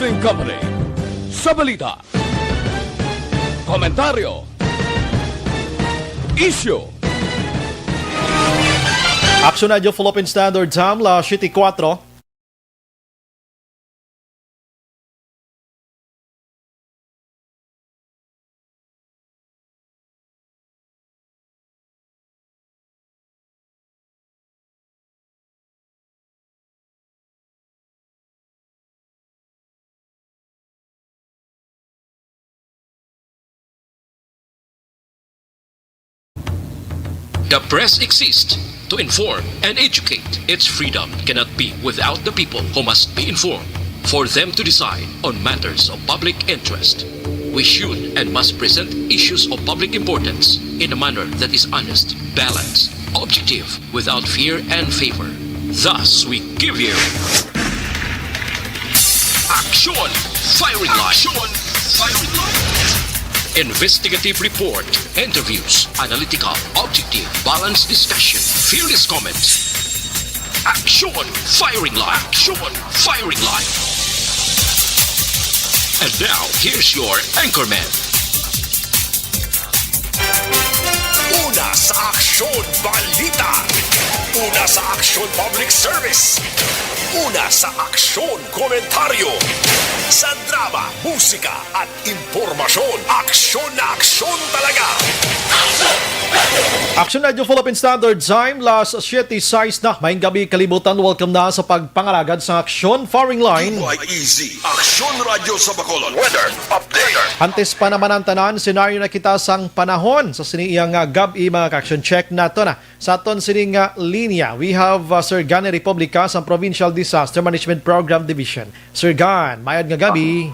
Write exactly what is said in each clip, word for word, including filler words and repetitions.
Company. Sa balita, komentaryo, isyu. Aksyon Radyo Philippine Standard Time, las siyete kuwatro. The press exists to inform and educate. Its freedom cannot be without the people, who must be informed for them to decide on matters of public interest. We should and must present issues of public importance in a manner that is honest, balanced, objective, without fear and favor. Thus, we give you Action Firing Line. Action Firing Line. Investigative report, interviews, analytical, objective, balanced discussion, fearless comments. Action Firing Line. Action Firing Line. And now, here's your anchorman. Una sa Aksyon Balita. Una sa Aksyon Public Service. Una sa Aksyon Komentaryo. Sa drama, musika, at impormasyon. Aksyon na aksyon talaga. Aksyon Radyo Philippine Standard Time, las siyete sais na. Maayong gabi, kalibutan. Welcome na sa pagpangalagad sa Aksyon Firing Line. K Y E Z, Aksyon Radyo sa Bacolod. Weather update. Antes pa naman ang tanan, senaryo na kita sang panahon sa sini iyang, ah, gab-i, mga ka-action. Check nato na sa aton sining, ah, linya. We have, ah, Sir Gan Republica sa Provincial Disaster Management Program Division. Sir Gan, mayad nga gabi.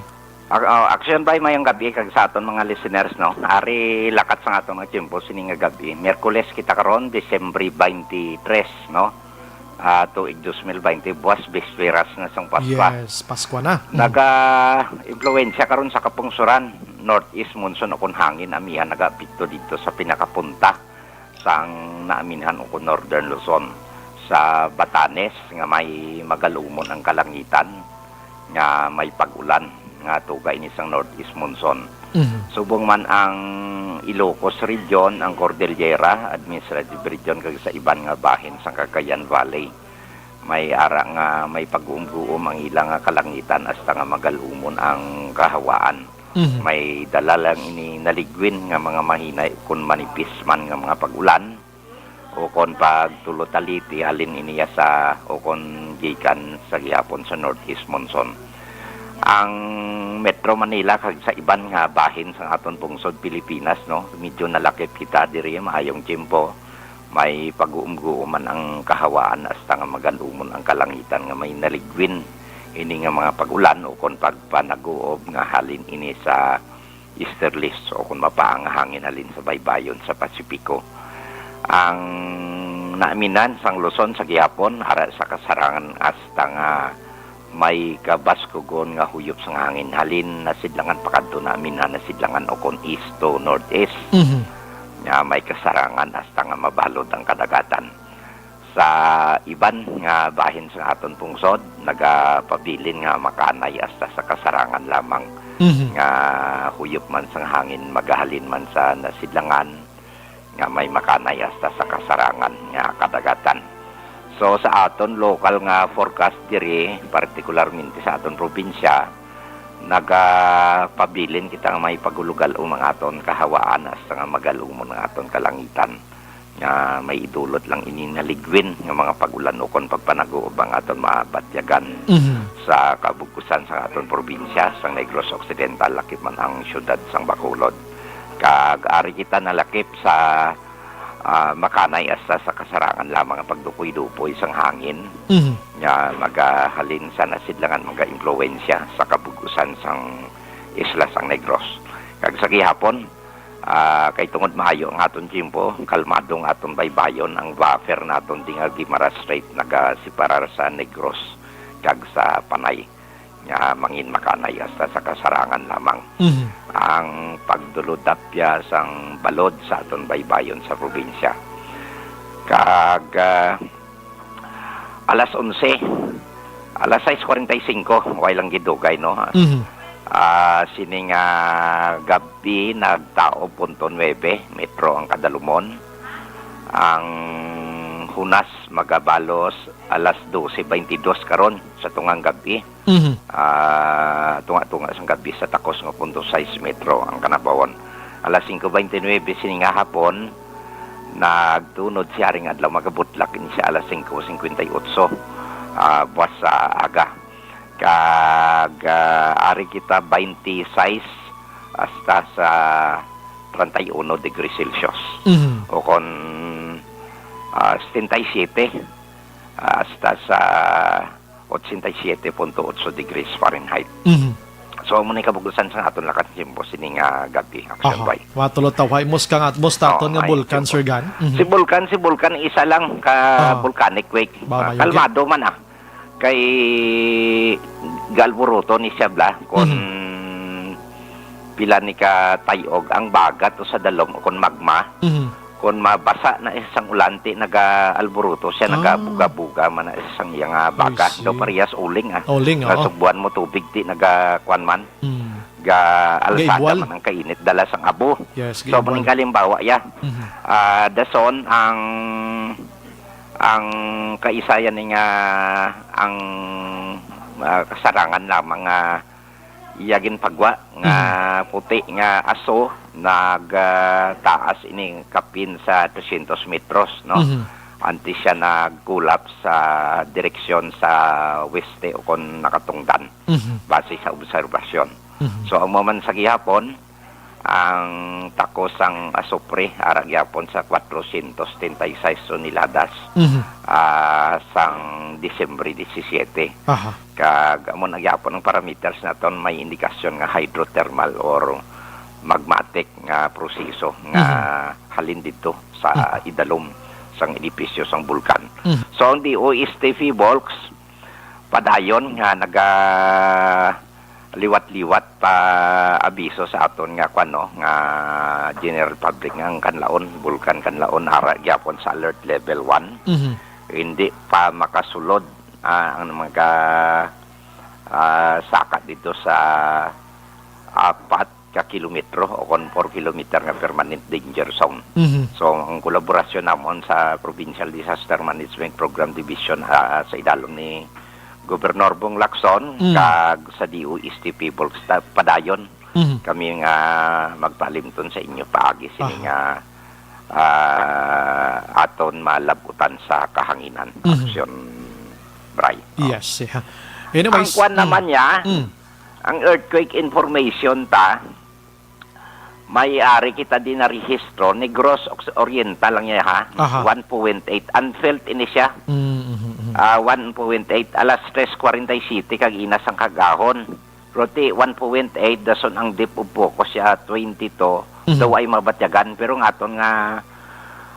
Ah, ah, Aksyon Bay, mayong gabi kag sa aton mga listeners, no. Ari lakat sang aton nga tiyempo sini nga gabi. Miyerkules kita karon, Disyembre twenty-three, no. Ah, tuig dos mil benti, buwas bisperas na sang Paskwa. Yes, Paskwa na. Mm. Naga-impluwensya karon sa kapungsuran, northeast monsoon o kon hangin amihan nagaapekto didto sa pinakapunta sang naaminhan o kon Northern Luzon, sa Batanes nga may magalumon ang kalangitan nga may pag-ulan nga tuga ini sang northeast monsoon. Mhm. Subong man ang Ilocos Region, ang Cordillera Administrative Region, kag sa iban nga bahin sang Cagayan Valley, may ara nga may pag-uumguom ang ila nga kalangitan hasta nga magalumon ang kahawaan. Mhm. May dala lang ini naligwin nga mga mahinay kon manipis man nga mga pag-ulan, o kon pagtulod-taliti halin iniya sa, o kon gikan sa gihapon sa northeast monsoon. Ang Metro Manila kag sa iban nga bahin sa aton pungsod Pilipinas, no, medyo nalakip kita diri, maayong tiyempo. May pag-uumguom man ang kahawaan hasta nga magalumon ang kalangitan nga may naligwin ini nga mga pag-ulan o kon pagpanaguob nga halin ini sa easterlies o kon mapaa nga hangin halin sa baybayon sa Pasipiko. Ang naaminan sang Luzon sa gihapon, ara sa kasarangan hasta nga may kabaskugon nga huyop sang hangin halin nasidlangan pakadto naaminhan nasidlangan o kon east to northeast. Mhm. Nga may kasarangan hasta nga mabalod ang kadagatan. Sa iban nga bahin sa aton pungsod, nagapabilin nga makanay hasta sa kasarangan lamang Mhm. nga huyop man sang hangin, magahalin man sa nasidlangan, nga may makanay hasta sa kasarangan nga kadagatan. So, sa aton lokal nga forecast diri, partikularmente sa aton probinsya, nagapabilin kita nga may pagulugal-om ang aton kahawaan hasta nga magalumon ang aton kalangitan. Nga may idulot lang ini naligwin nga mga pag-ulan ukon pagpanaguob ang aton mabatyagan Mhm. sa kabug-usan sa aton probinsya sang Negros Occidental, lakip man ang siyudad sang Bacolod. Kag ari kita nalakip sa, ah, makanay hasta sa kasarangan lamang nga pagdupoy-dupoy sang hangin Mhm. nga magahalin sa nasidlangan, magaimpluwensya sa kabug-usan sang isla sang Negros. Kag sa gihapon, Ah, kay tungod maayo ang aton tiyempo, kalmado ang aton baybayon, ang buffer naton di nga Guimaras Strait nagaseparar sa Negros kag sa Panay, nga mangin makanay hasta sa kasarangan lamang. Mhm. Ang pagdulod-apya sang balod sa aton baybayon sa probinsya. Kag, ah, Alas onse, Alas sais kuwarenta y singko, way lang gidugay, no? Mhm. Ah, sini nga gabi, nagtaob punto nuebe metro ang kadalumon. Ang hunas magabalos alas dose baynte dos karon sa tungang gabi. Mhm. Ah, tunga-tunga sang gabi sa takos nga punto sais metro ang kanabawon. Alas singko baynte nuebe sini nga hapon, nagtunod si Haring Adlaw, magabutlak ini siya alas singko singkwenta y otso, ah, buwas sa aga. Kag, ah, ari kita baynte sais hasta sa treinta y uno degrees Celsius. Mhm. O kon, ah, setenta y siete, ah, hasta sa ochenta y siete punto ocho degrees Fahrenheit. Mhm. So, amo ni kabugusan sa aton lakat sa sini nga gabi, Action Aha. Boy. Wa tulo tawhay. Mus ka nga, mus ta Oo, aton nga ay, bulkan, siyempre. Sir Gan. Mhm. Si Bulkan, si Bulkan, isa lang ka Ah. volcanic quake. Ba, Ah, mayo, kalmado man, ah. Kay galburuto ni siya, bla, kon Mhm. pila ni ka tayog ang bagat o sa dalom o kon magma. Mhm. Kon mabasa na isang ulan, ti naga-alburuto siya, Ah. nagabuga-buga man na isang iya nga baga. I see. Daw parehas uling, ah. Uling, oo. Nasugbuan mo tubig, ti naga-, kuwan man. Hmm. Ga-alsada Ga-equal. man ang kainit, dala sang abo. Yes, So, ga-equal. maning kalimbawa, ya. Mhm. Ah, dason ang, ang kaisayan ni nga, ang, ah, kasarangan lamang nga iya ginpagwa nga Mhm. puti nga aso nag, ah, taas ini kapin sa dosyentos metros, no? Mhm. Antes siya nag-collapse sa direksyon sa weste o kon nakatungdan, Mhm. base sa obserbasyon. Mhm. So, ang man sa gihapon, ang takos sang asupre, ara gyapon sa kwatrosyentos setenta y seis toneladas, Mhm. ah, sang Disyembre disisiete. Aha. Kag amo na gyapon ang parameters naton, may indikasyon nga hydrothermal or magmatic nga proseso nga Mhm. halin didto sa Mhm. idalom sang edipisyo sang bulkan. Mhm. So, ang D O S T P bulks, padayon nga naga liwat-liwat pa abiso sa aton nga kwan, no, nga general public nga ang Kanlaon, Bulkan Kanlaon, ara gyapon sa alert level one. Mhm. Hindi pa makasulod, ah, ang mga, ah, saka dito sa apat ka kilometro o kon four kilometer nga permanent danger zone. Mhm. So, ang kolaborasyon namon sa Provincial Disaster Management Program Division, ah, sa idalom ni Gobernador Bong Lacson Mm. kag sa D O S T P bulks, padayon Mhm. kami nga magpaalimton sa inyo paagi sini Aha. nga, ah, aton malabutan sa kahanginan. Mhm. Action, Bray. Oh. Yes, yeah. Anyways, Ang kwan mm. naman niya, Mm. ang earthquake information ta, may ari kita din na rehistro, Negros Ox-, Oriental lang niya, ha? Aha. One point eight. Unfelt ini siya. Mm, mhm, mhm. Ah, one point eight, alas tres kwarenta y siyete kag ina sang kagahon. Pero ti one point eight, dason ang depth of focus siya, twenty-two, Mhm. daw ay mabatyagan. Pero nga aton nga,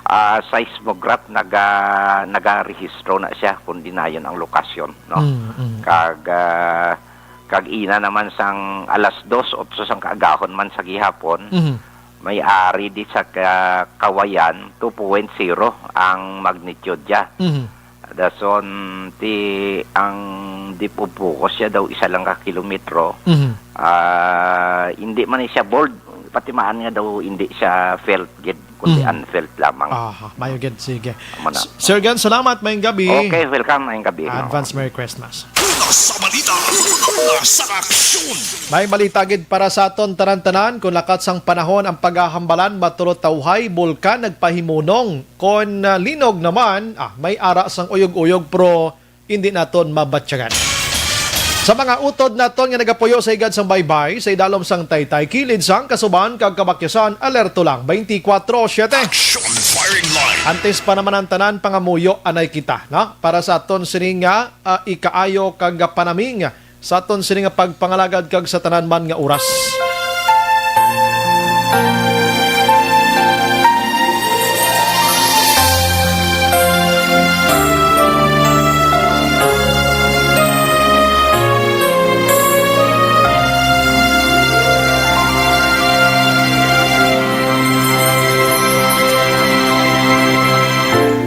ah, seismograph, naga-, nagarehistro na siya kung dinayon ang lokasyon, no? Mm, mm. Kag, ah, Kag ina naman sang alas dos, otso sang kaagahon man sa gihapon, Mhm. may ari di sa ka-, Kawayan, two point zero ang magnitude niya. Mhm. Dason ti ang depth of focus siya daw isa lang ka kilometro. Mhm. Ah, hindi man ni siya bold, pati maan nga daw hindi siya felt gid, kundi Mhm. unfelt lamang. Aha, mayo gid, sige. Amo na. S-, Sir Gan, salamat, maayong gabi. Okay, welcome, maayong gabi. Advance Merry Christmas. Una sa balita, una sa aksyon. May balita gid para sa aton tanan-tanan, kung lakat sang panahon ang paghahambalan, matulot tawhay, bulkan nagpahimunong. Kon, ah, linog naman, ah, may ara sang uyog-uyog, pero hindi naton mabatyagan. Sa mga utod naton nga nagapuyo sa higad sang baybay, sa idalom sang taytay, kilid sang kasuban kag kabakyasan, alerto lang, twenty-four seven. Action firing line. Antes pa naman ang tanan, pangamuyo anay kita, no? Para sa aton sini nga, ah, ikaayo kag panaming sa aton sini nga pagpangalagad kag sa tanan man nga oras.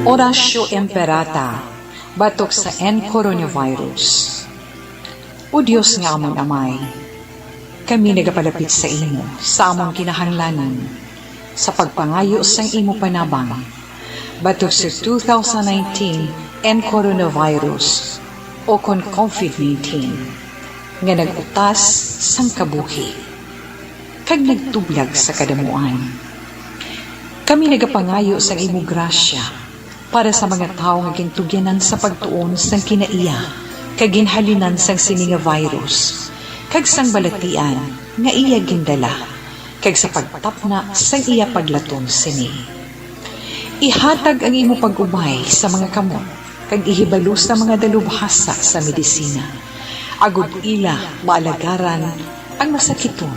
Orasyo Imperata, batok sa N coronavirus. O Dios nga amon Amay, kami nagapalapit sa imo sa amon kinahanglanon sa pagpangayo sang imo panabang batok sa two thousand nineteen and coronavirus o kon covid nineteen nga nag-utas sang kabuhi kag nagtublag sa kadamuan. Kami nagapangayo sang imo grasya para sa mga tawo nga gintugyanan sa pagtuon sang kinaiya kag ginhalinan sang sini nga virus kag sang balatian nga iya gindala kag sa pagtapna sang iya paglaton sini. Ihatag ang imo pag-ubay sa mga kamot kag ihibalo sa mga dalubhasa sa medisina, agod ila maalagaran ang masakiton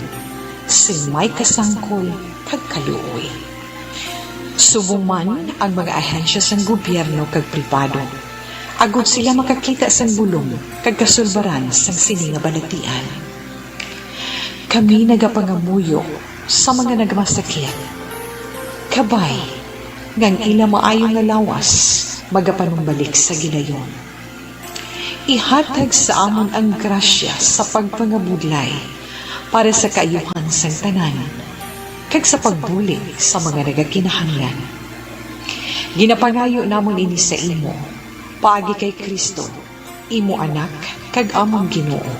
sing may kasangkol kag kaluoy. Subong man ang mga ahensya sang gobyerno kag pribado, agod sila makakita sang bulong kag kasulbaran sang sini nga balatian. Kami nagapangamuyo sa mga nagmasakit, kabay nga ang ila maayo nga lawas magapanumbalik sa gilayon. Ihatag sa amon ang grasya sa pagpangabudlay para sa kaayuhan sang tanan kag sa pagbulig sa mga nagakinahanglan. Ginapangayo namon ini sa imo paagi kay Cristo, imo Anak kag amon Ginoo,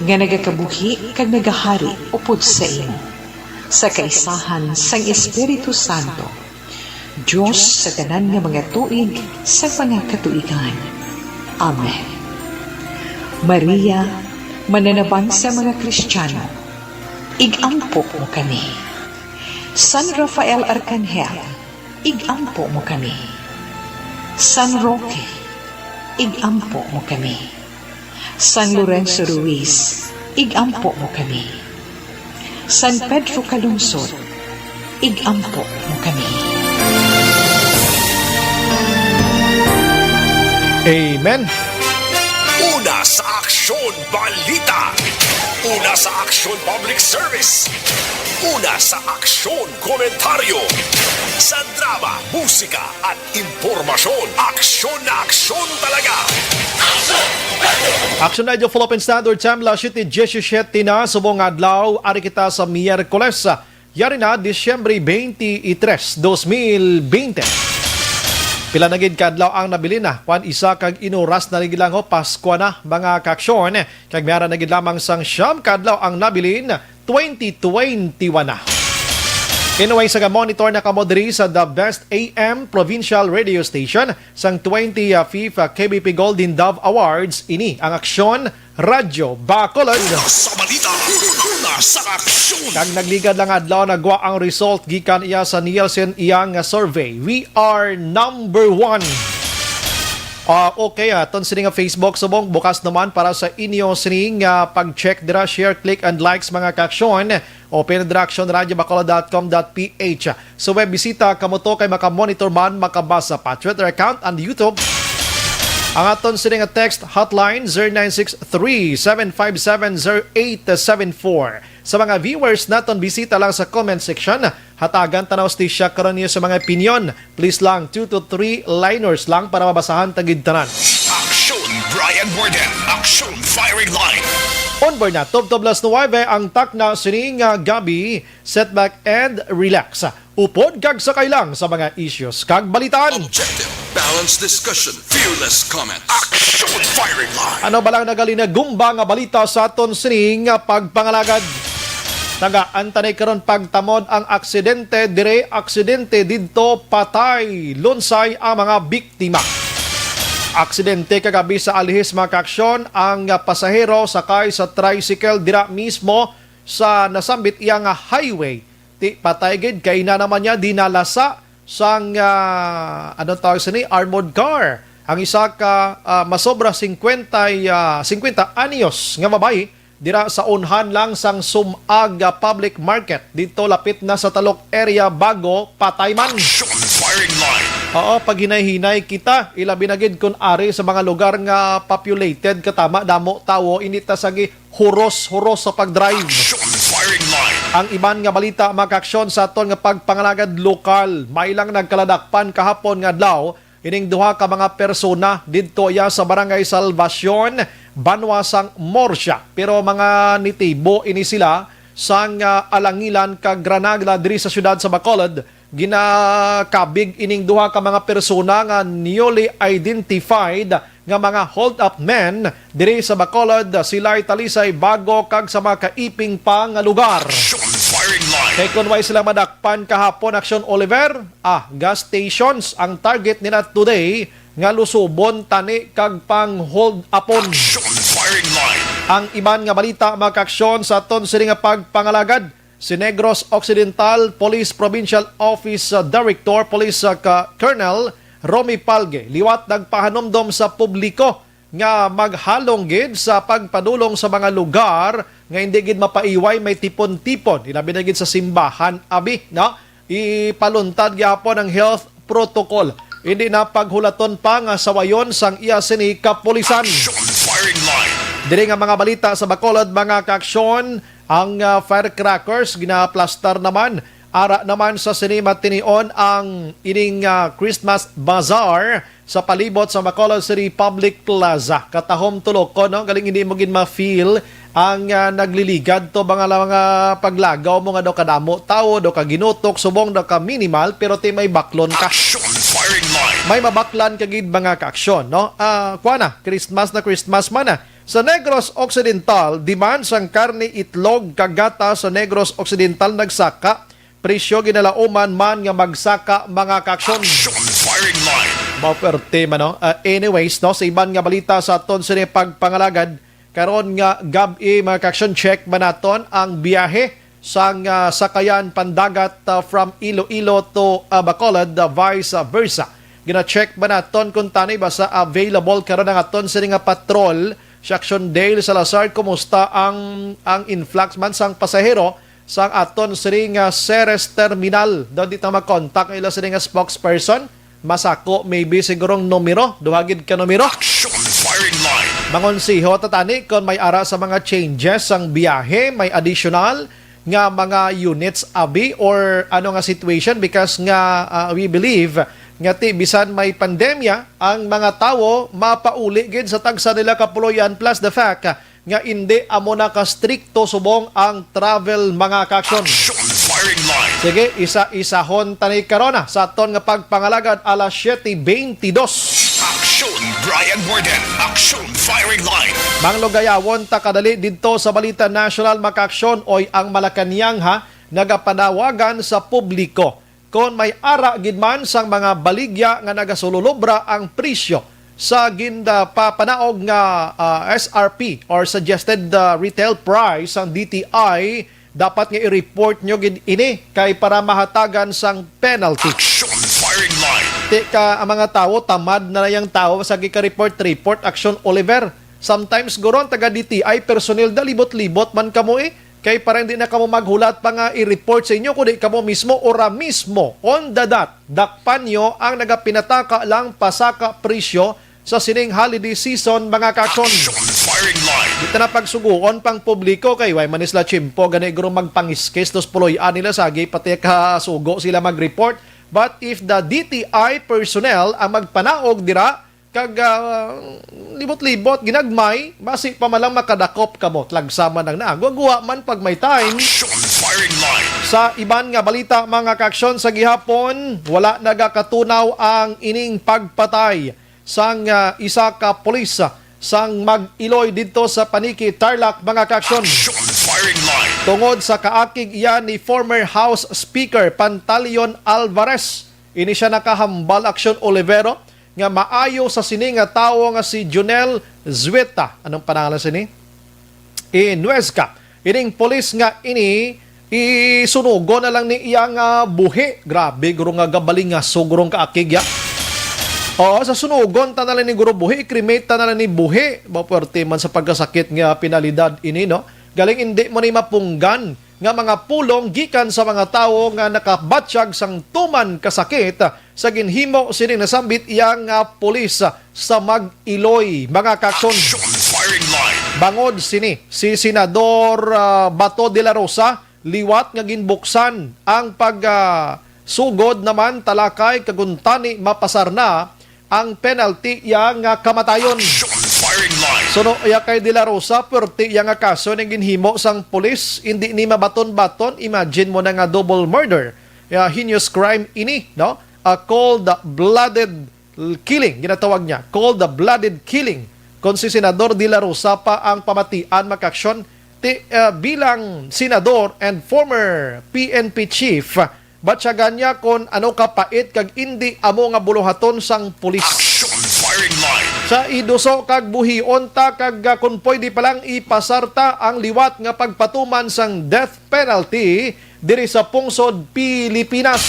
nga nagakabuhi kag nagahari upod sa imo, sa kaisahan sang Espiritu Santo, Dios sa tanan nga mga tuig sa mga katuigan. Amen. Maria, mananabang sa mga Kristiano, ig-ampo mo kami. San Rafael Arcangel, ig-ampo mo kami. San Roque, ig-ampo mo kami. San Lorenzo Ruiz, ig-ampo mo kami. San Pedro Calungsod, ig-ampo mo kami. Amen. Una sa Aksyon Balita. Una sa Aksyon Public Service. Una sa Aksyon Komentaryo. Sa drama, musika, at impormasyon. Aksyon na aksyon talaga. Action Radio Philippine Standard Time, alas siyete diecisiete na, subong adlaw, ari kita sa Miyerkules. Yari na, Disyembre twenty-three, dos mil bente. Pila na gid ka adlaw ang nabilin na? Kwan, isa kag inuras na lagi lang, ho, Paskwa na, mga kaaksyon. Kag may ara na gid lamang sang siyam ka adlaw ang nabilin, twenty twenty-one na. Anyway, sa monitor na kamo diri sa The Best A M Provincial Radio Station sang twenty-fifth K B P Golden Dove Awards, ini ang Aksyon Radyo Bacolod. Una sa balita, una sa aksyon. Kag nagligad lang adlaw, nagwa ang result gikan iya sa Nielsen iyang survey. We are number one. Ah, okay, ah, ton sini nga Facebook subong bukas naman para sa inyo sini nga pag-check dira, share, click, and likes, mga kaaksyon. Open dira, aksyon radyo bacolod dot com dot P H. Sa web, bisita kamo to kay makamonitor man, makabasa pa. Twitter account and YouTube. Ang aton sini nga text hotline, zero nine six three, seven five seven, zero eight seven four. Sa mga viewers naton, bisita lang sa comment section. Hatagan ta na hustisya karon niyo sa mga opinyon. Please lang, two to three liners lang para mabasahan ta gid tanan. Aksyon Brian Warden, Aksyon Firing Line. Onboard na, tubtob las nuwebe ang takna sini nga gabi. Sit back and relax. Upod kag sakay lang sa mga issues kag balitaan. Objective, balanced discussion, fearless comment. Aksyon Firing Line. Ano ba lang nagalinagumba nga balita sa aton sini nga pagpangalagad? Nagaantanay karon pagtamod ang aksidente dire, aksidente didto, patay, lunsay ang mga biktima. Aksidente kagabi sa Alihis, mga kaaksyon, ang pasahero sakay sa tricycle dira mismo sa nasambit iya nga highway. Ti patay gid kay ina naman niya dinala sa sang, ah, ano tawag sini, armored car. Ang isa ka, ah, masobra singkwenta, ah, singkwenta anyos nga babayi dira sa unhan lang sang Sumag, ah, Public Market dito lapit na sa Talok area bago patay man. Action Firing Line. Oo, paghinay-hinay kita, ilabi na gid kun ari sa mga lugar nga populated, katama damo tawo, hindi ta sagi huros-huros sa pag-drive. Action Firing Line. Ang iban nga balita, mga kaaksyon, sa aton nga pagpangalagad lokal, may lang nagkaladakpan kahapon nga adlaw ining duha ka mga persona didto iya sa Barangay Salvacion, banwa sang Murcia. Pero mga nitibo ini sila sang, ah, Alangilan kag Granada diri sa siyudad sa Bacolod. Ginakabig ining duha ka mga persona nga newly identified nga mga hold-up men diri sa Bacolod, Silay, Talisay, Bago kag sa mga kaiping pa nga lugar. Action Firing Line. Kay kun way sila madakpan kahapon, Action Oliver, ah, gas stations ang target nila today nga lusubon tani kag pang hold upon. Action Firing Line. Ang iban nga balita, mga kaaksyon, sa aton sini nga pagpangalagad, si Negros Occidental Police Provincial Office, uh, Director Police, uh, ka Colonel Romy Palge liwat nagpahanumdom sa publiko nga maghalong gid sa pagpadulong sa mga lugar nga hindi gid mapaiway may tipon-tipon, ilabi na gid sa simbahan, abi, no? Ipaluntad gyapon ang health protocol. Hindi na paghulaton pa nga sawayon sang iya sini kapulisan. Action Firing Line. Diri nga mga balita sa Bacolod, mga kaaksyon, ang, ah, firecrackers ginaplastar naman. Ara naman sa sini matinion ang ining, ah, Christmas Bazaar sa palibot sa Bacolod City Public Plaza. Katahom tulokon, no? Galing hindi mo gid ma-feel ang, ah, nagliligad to mga, mga paglagaw mo nga daw kadamo tawo, daw ka ginutok, subong daw ka minimal, pero ti may baklon ka. Action Firing Line. May mabaklan ka gid, mga kaaksyon, no? Ah, kuha na, Christmas na Christmas man na. Sa Negros Occidental, demand sang karne, itlog, kag gatas sa Negros Occidental nagsaka. Presyo ginalauman man nga magsaka, mga kaaksyon. Action Firing Line. Mao perti man, no? Ah, anyways, no, sa iban nga balita sa aton sini pagpangalagad, karon nga gab-i, mga kaaksyon, check ba naton ang biyahe sang, ah, sakayan pandagat, ah, from Iloilo to, ah, Bacolod, ah, vice versa. Gina-check ba naton kung tani basta available karon ang aton sini nga patrol sa Action Dale Salazar? Kumusta ang, ang influx man sang pasahero sang aton sini nga Ceres Terminal? Daw di ta makontak ang ila sini nga spokesperson. Masako maybe sigurong numero, duha gid ka numero. Action Firing Line. Mangonsiho ta tani kon may ara sa mga changes sang biyahe, may additional nga mga units, abi, or ano nga situation, because nga, ah, we believe nga ti bisan may pandemya, ang mga tawo mapauli gid sa tagsa nila kapuloy-an, plus the fact nga indi amo na ka strikto subong ang travel, mga kaaksyon. Action Firing Line. Sige, isa-isahon tani karon, ah, sa aton nga pagpangalagad alas siyete beintidos. Action Brian Warden. Action Firing Line. Manglugayawon ta kadali didto sa balita nasyonal, mga kaaksyon, oy, ang Malacañang, ha, nagapanawagan sa publiko kon may ara gid man sang mga baligya nga nagasululobra ang presyo sa ginpapanaog nga, ah, S R P or suggested, ah, retail price sang D T I, dapat nga i-report nyo gid ini kay para mahatagan sang penalty. Action Firing Line. Ti ka, ang mga tawo, tamad na lang tawo sa gika-report-report, Action Oliver. Sometimes, guro, ang taga D T I personnel, da libot-libot man kamo, eh. Kay para hindi na kamo maghulat pa nga i-report sa inyo, kundi kamo mismo, ora mismo, on the dot, dakpan nyo ang nagapinataka lang pasaka presyo sa sining holiday season, mga kaaksyon. Action Firing Line. Di ta na pagsuguon pang publiko kay way man sila tiyempo gani guro magpangiskis, tos puloy-an nila sagi pati kasugo sila mag-report. But if the D T I personnel ang magpanaog dira, kag, ah, libot-libot, ginagmay, basi pa man lang makadakop kamo, tlagsa man ang naagwa-gwa man pag may time. Action Firing Line. Sa iban nga balita, mga kaaksyon, sa gihapon, wala nagakatunaw ang ining pagpatay sang, ah, isa ka pulis, ah, sang Mag-Iloy didto sa Paniqui, Tarlac, mga kaaksyon. Action Firing Line. Tungod sa kaakig iya ni former House Speaker Pantaleon Alvarez, ini siya nakahambal, Action Olivero, nga maayo sa sini nga tawo nga si Junel Zueta. Anong pangalan sini? Inuesca. Ining pulis nga ini, isunugon na lang ni iya nga buhi. Grabe, guro, nga gabalingaso, guro, nga kaakig ya. Oo, sa sunugon ta na lang ni guro buhi, i-cremate ta na lang ni buhi. Mapwerte man sa pagkasakit nga penalidad ini, no? Galing hindi mo ni mapunggan nga mga pulong gikan sa mga tawo nga nakabatyag sang tuman ka sakit sa ginhimo sining nasambit iya nga pulis sa Mag-Iloy, mga kaaksyon. Action Firing Line. Bangod sini, si Senador, ah, Bato de la Rosa liwat nga ginbuksan ang pag, ah, sugod naman talakay, kag kuntani mapasar na ang penalty iya nga kamatayon. Action Firing line. So, no, iya kay De La Rosa, perti iya nga kaso ni ginhimo sang pulis, hindi ni mabaton-baton. Imagine mo na nga double murder. Ya, heinous crime ini, no? A cold-blooded killing, ginatawag niya, cold-blooded killing. Kung si Senador De La Rosa pa ang pamatian, mga kaaksyon, ti, ah, bilang senador and former P N P chief, batyagan niya kon ano kapait kag indi amo nga buluhaton sang pulis. Action firing line. Sa iduso kag buhion ta kag, ah, kon pwede pa lang ipasar ta ang liwat nga pagpatuman sang death penalty diri sa pungsod Pilipinas.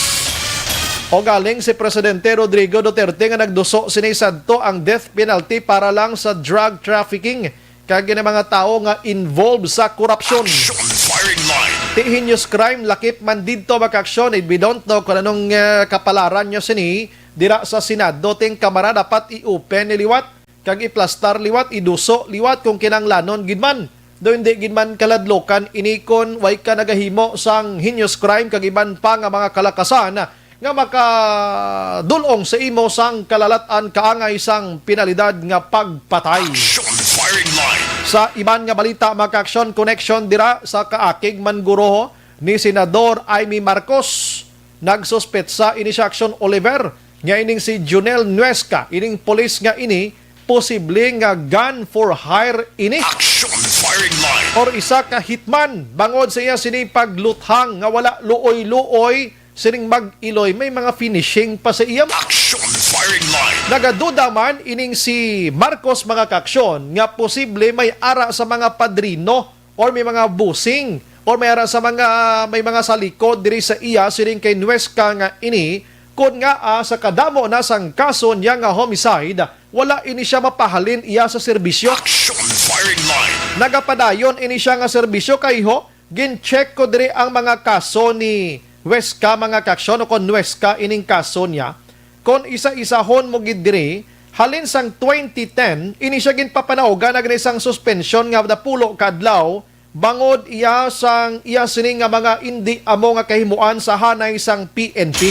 O galing si Presidente Rodrigo Duterte nga nagduso sini sadto ang death penalty para lang sa drug trafficking kag mga tawo nga involved sa korupsyon. Action firing line. Ti heinous crime, lakip man didto, mga kaaksyon. We don't know kung anong, eh, kapalaran nyo sini dira sa Senado. Ting kamara dapat i-open ni liwat kag iplastar liwat, iduso liwat kung kinahanglanon gid man. Do hindi gid man kaladlokan ini kon way ka nagahimo sang heinous crime kag iban pa nga mga kalakasan nga makadul-ong sa imo sang kalalat-an kaangay sang penalidad nga pagpatay. Action firing line. Sa iban nga balita, mga kaaksyon, connection dira sa kaakig man guroho ni Senador Imee Marcos. Nagsuspetsa ini si Action Oliver nga ining si Junel Nuesca, ining pulis nga ini, posible nga gun for hire ini. Action firing line. Or isa ka hitman, bangod sa iya sini pagluthang nga wala luoy-luoy sining mag-iloy, may mga finishing pa sa iya. Action firing line. Nagaduda man ining si Marcos, mga kaaksyon, nga posible may ara sa mga padrino or may mga busing or may ara sa mga, may mga salikod diri sa iya sining kay Nuesca nga ini, kun nga, ah, sa kadamo na sang kaso niya nga homicide, wala ini siya mapahalin iya sa serbisyo. Action firing line. Nagapadayon ini siya nga serbisyo kay ho, gin-check ko diri ang mga kaso ni Huesca, mga kaaksyon, o kon Nuesca ining kaso niya. Kon isa-isahon mo gid diri, halin sang twenty ten, ini siya ginpapanaugan na gani sang suspensyon nga napulo ka adlaw bangod iya sang iya sini nga mga indi amo nga kahimuan sa hanay sang P N P.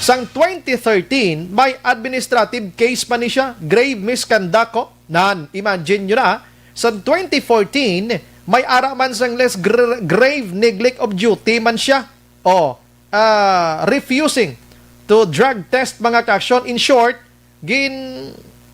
Sang twenty thirteen, may administrative case pa ni siya, grave misconduct, ho. Nan, imagine nyo na, sang twenty fourteen, may ara man sang less gr-, grave neglect of duty man siya. O, ah, refusing to drug test, mga kaaksyon. In short, gin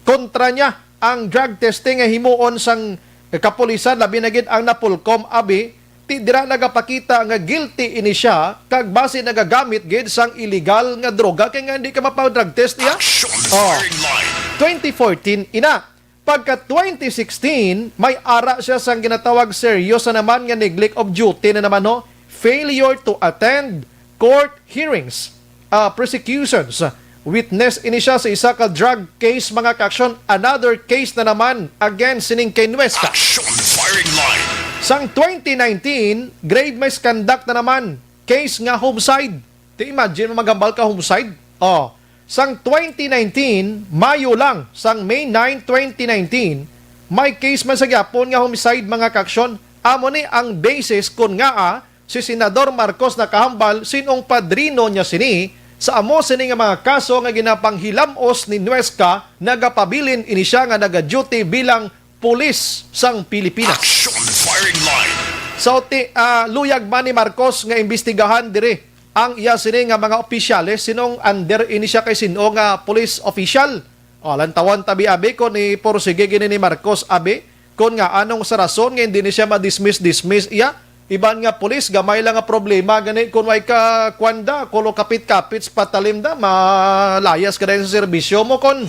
kontra niya ang drug testing nga himuon sang kapulisan, labi na gid ang Napolcom abi. Ti dira nagapakita nga guilty ini siya kag basi nagagamit gid sang illegal nga droga kay nga hindi ka mapa-drug test iya. Action Oh. Firing line. Twenty fourteen ina. Pagka twenty sixteen, may ara siya sang ginatawag seryoso naman nga neglect of duty na naman, ho, failure to attend court hearings, ah, prosecutions. Witness ini siya sa isa ka drug case, mga kaaksyon, another case na naman against sining kay Nuesca. Action firing line. Sang twenty nineteen, grave misconduct na naman, case nga homicide. Ti imagine mo, maghambal ka homicide? Oh, sang twenty nineteen, Mayo lang, sang May nine, twenty nineteen, may case man sa gyapon nga homicide, mga kaaksyon. Amo ni ang basis kon ngaa si Senador Marcos nakahambal sin-ong padrino niya sini sa amo sini nga mga kaso nga ginapanghilamos ni Nuesca, nagapabilin ini siya nga naga-duty bilang pulis sang Pilipinas. Action firing line. So, ti, ah, luyag man ni Marcos nga imbestigahan diri ang iya sini nga mga opisyales, sinong under ini siya kay sin-o nga police official. O, lantawon tabi abi kung ipursige gini ni Marcos abi, kung nga anong sa rason nga hindi ni siya ma-dismiss-dismiss iya. Iban nga pulis, gamay lang nga problema gani kung way ka kwan da, kulo kapit-kapit sa patalim da, malayas ka dayon sa serbisyo mo kon.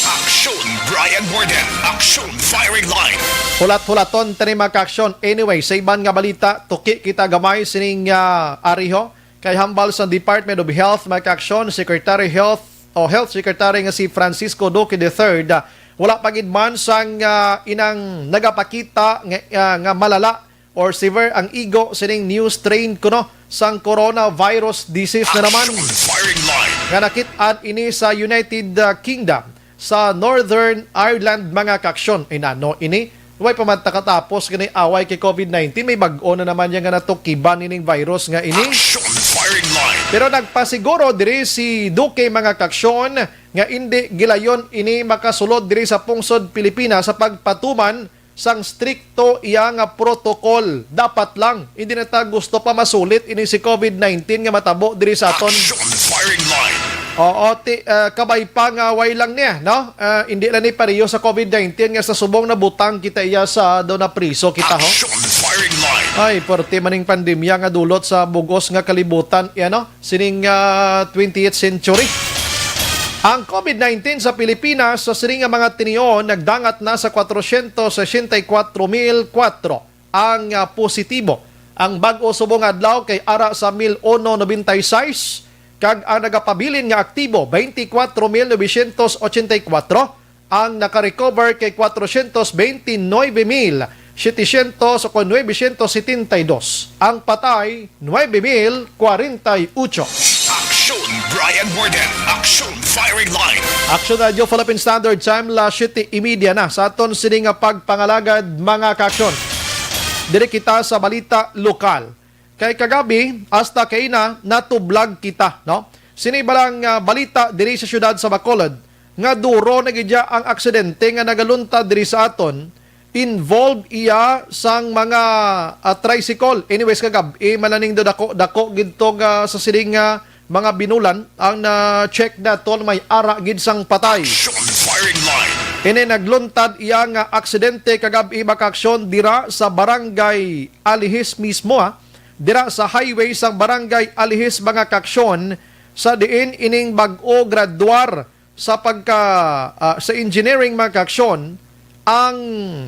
Action, Brian Morden. Action, firing line. Hulat-hulaton tani, mga kaaksyon. Anyway, sa iban nga balita, tuki kita gamay sining, ah, ari ho. Kay hambal sa Department of Health, mga kaaksyon, Secretary Health o Health Secretary nga si Francisco Duque the third, ah, wala pa gid man sang, ah, inang nagapakita nga, ah, nga malala or severe ang igo sining new strain kuno sang coronavirus disease na naman Action firing line. Nga nakit-an ini sa United, uh, Kingdom, sa Northern Ireland, mga kaaksyon. Inano ini? Way pa man ta katapos kini away kay covid nineteen, may bag-o na naman yan nga natukiban ining virus nga ini. Action Firing Line. Pero nagpasiguro diri si Duque, mga kaaksyon, nga indi gilayon ini makasulod diri sa pungsod Pilipinas sa pagpatuman sang strikto iya nga protocol. Dapat lang, hindi na ta gusto pa masulit ini si covid nineteen nga matabo diri sa aton. Action Firing Line. Oo, ti, ah, kabay pa nga way lang niya, no? Ah, hindi lang ni pareho sa covid nineteen nga sa subong nabutang kita iya sa daw na priso kita, ho. Action Firing Line. Ay, porte maning pandemya nga dulot sa bugos nga kalibutan, iya, no? Sining, ah, twentieth century. Ang covid nineteen sa Pilipinas sa sining nga mga tinion nagdangat na sa kwatrosyentos sesenta y kuwatro mil kuwatro ang, ah, positibo. Ang bag-o subong adlaw kay ara sa mil uno nobenta y seis, kag ang nagapabilin nga aktibo, twenty-four mil novecientos ochenta y kuwatro, ang nakarecover kay kwatrosyentos bente nuebe mil setecientos o kon nuebe syentos setenta y dos. Ang patay, nuebe mil kwarenta y ocho. Action Brian Warden, Action Firing Line. Action Radio Philippine Standard Time, las siyete y media na sa aton sini nga pagpangalagad, mga kaaksyon. Diri kita sa balita lokal. Kay kagabi, hasta kay na natublag kita, no? Sini balang, ah, balita diri sa siyudad sa Bacolod nga duro na gid ya ang aksidente nga nagaluntad diri sa aton. Involved iya sang mga, ah, tricycle. Anyways, kagab-i man na ning dako-dako gid to nga sa sining, ah, mga binulan ang na-check naton, may ara gid sang patay. Action Firing Line. Ini nagluntad iya nga aksidente kagab-i, mga kaaksyon, dira sa barangay Alihis mismo, ha. Dira sa highway sang barangay Alihis, mga kaaksyon, sa diin ining bag-o graduar sa pagka, ah, sa engineering, mga kaaksyon, ang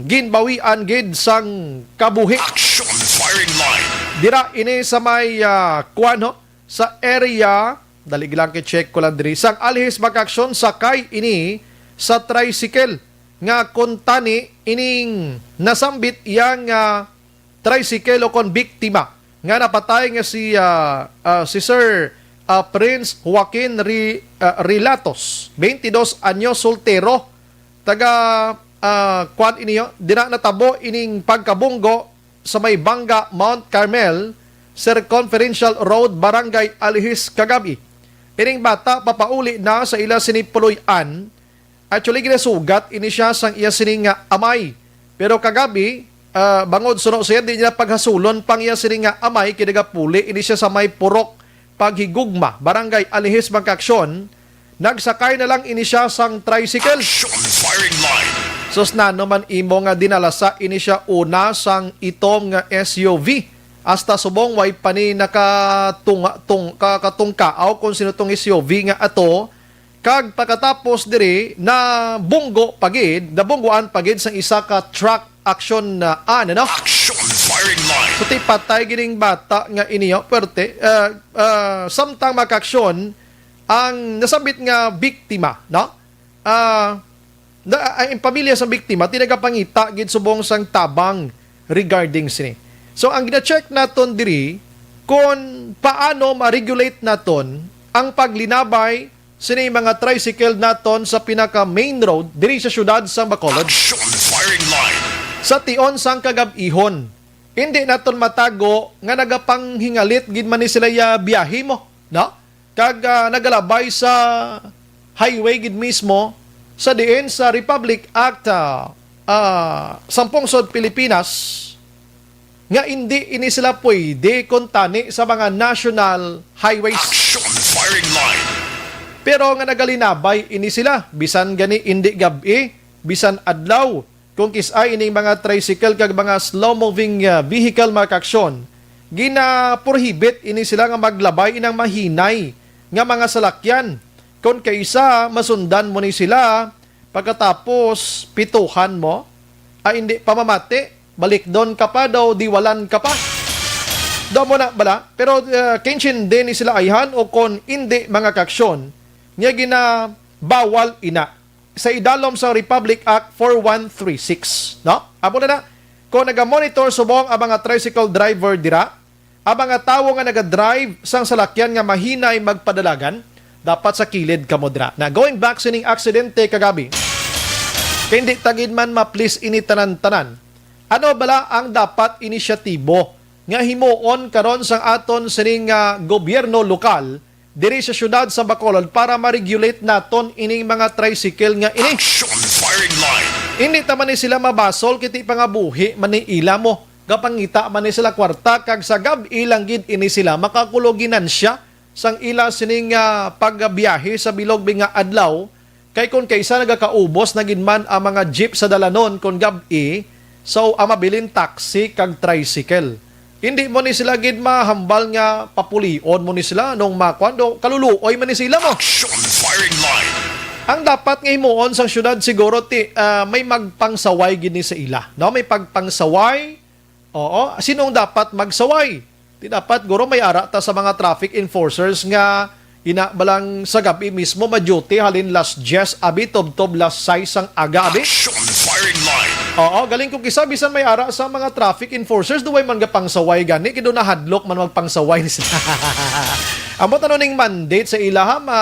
ginbawian gid sang kabuhi. Action Firing Line. Dira ini sa may, ah, kuwan, ho, sa area, dali lang, i-check ko lang diri, sang Alihis, mga kaaksyon, sakay ini sa tricycle nga kuntani ining nasambit iya nga tricycle o kon biktima nga napatay nga si, ah, ah, si Sir, ah, Prince Joaquin Ri-, ah, Rilatos, twenty-dos anyos, soltero, taga, ah, kuwan ini, oh, dira natabo ining pagkabunggo sa may Banga, Mount Carmel, Circumferential Road, Barangay Alihis, kagabi. Ining bata papauli na sa ila sini puloy-an. Actually, ginasugat ini siya sang iya sini nga amay. Pero kagabi, ah, bangod suno siya, di niya paghasulon pang iya sini nga amay, kay nagapuli ini siya sa may Purok Paghigugma, Barangay Alihis, mga kaaksyon. Nagsakay na lang ini siya sang tricycle. Action Firing Line. Sus, nano man imo nga dinalasa ini siya una sang itom nga S U V? Hasta subong way pa ni nakatunga-, tung-, ka-, katungkaaw kung sino tong S U V nga ato. Kag pagkatapos diri, nabunggo pa gid, nabungguan pa gid sang isa ka truck action na an, ano? Action Firing Line. So, ti patay gining bata nga ini, oh, perte. Ah, ah, samtang, mga kaaksyon, ang nasambit nga biktima, no? Ah, na, ang pamilya sa biktima, ti nagapangita gid subong sang tabang regarding sini. So, ang gina-check naton diri, kung paano ma-regulate naton ang paglinabay sini mga tricycle naton sa pinaka main road diri sa siyudad sang Bacolod. Action Firing Line. Sa tion sang kagab-ihon, hindi naton matago nga nagapanghingalit gid man ni sila ya biyahe mo, no? Kag, ah, nagalabay sa highway gid mismo sa diin sa Republic Act, ah, ah, sang pungsod Pilipinas, nga indi ini sila pwede kuntani sa mga national highways. Action Firing Line. Pero nga nagalinabay ini sila, bisan gani indi gab-i, bisan adlaw, kung kis-ay ining mga tricycle kag mga slow-moving, ah, vehicle, mga kaaksyon, ginaprohibit ini sila nga maglabay inang mahinay nga mga salakyan. Kon kaisa, masundan mo ni sila, pagkatapos pituhan mo, ay hindi pa mamati, balikdon ka pa daw, diwalan ka pa. Daw mo na bala, pero, ah, kinsin din ni sila ayhan o kon indi, mga kaaksyon, nga ginabawal ina sa idalom sa Republic Act four one three six, no? Amo na na, kung naga-monitor subong ang mga tricycle driver dira, ang mga tawo nga naga-drive sang salakyan nga mahinay magpadalagan, dapat sa kilid kamo dira. Na, going back sining aksidente kagabi, Kay hindi ta gid man ma-please ini tanan-tanan. Ano bala ang dapat inisyatibo nga himuon karon sang aton sining, ah, gobyerno lokal diri sa siyudad sa Bacolod para ma-regulate naton ining mga tricycle nga ini? Action firing line. Hindi ta man ni sila mabasol, kiti pangabuhi man ni ila mo. Gapangita man ni sila kwarta, kag sa gab-i lang gid ini sila makakulo ginansya sang ila sining, ah, pagbiyahe sa bilog bi nga adlaw, kay kon kaisa nagakaubos na gid man ang mga jeep sa dalanon kon gab-i, so ang mabilin taxi kag tricycle. Hindi mo ni sila gid mahambal nga papulion mo ni sila nung makuan do kaluluoy man ni sila mo. Action firing line. Ang dapat nga himuon sang syudad siguro ti, ah, may magpangsaway gid ni sa ila, no? May pagpangsaway. Oo, sino ang dapat magsaway? Di dapat, guro, may ara ta sa mga traffic enforcers nga ina balang sa gabi mismo ma-duty halin las diyes abi tubtob las sais sang aga abi? Action firing line. Oo, galing ko kisa bisan may ara sa mga traffic enforcers, duway man gapangsaway gani, kido nahadlok man magpangsaway ni sila. Amo tanong ning mandate sa ilaha, mga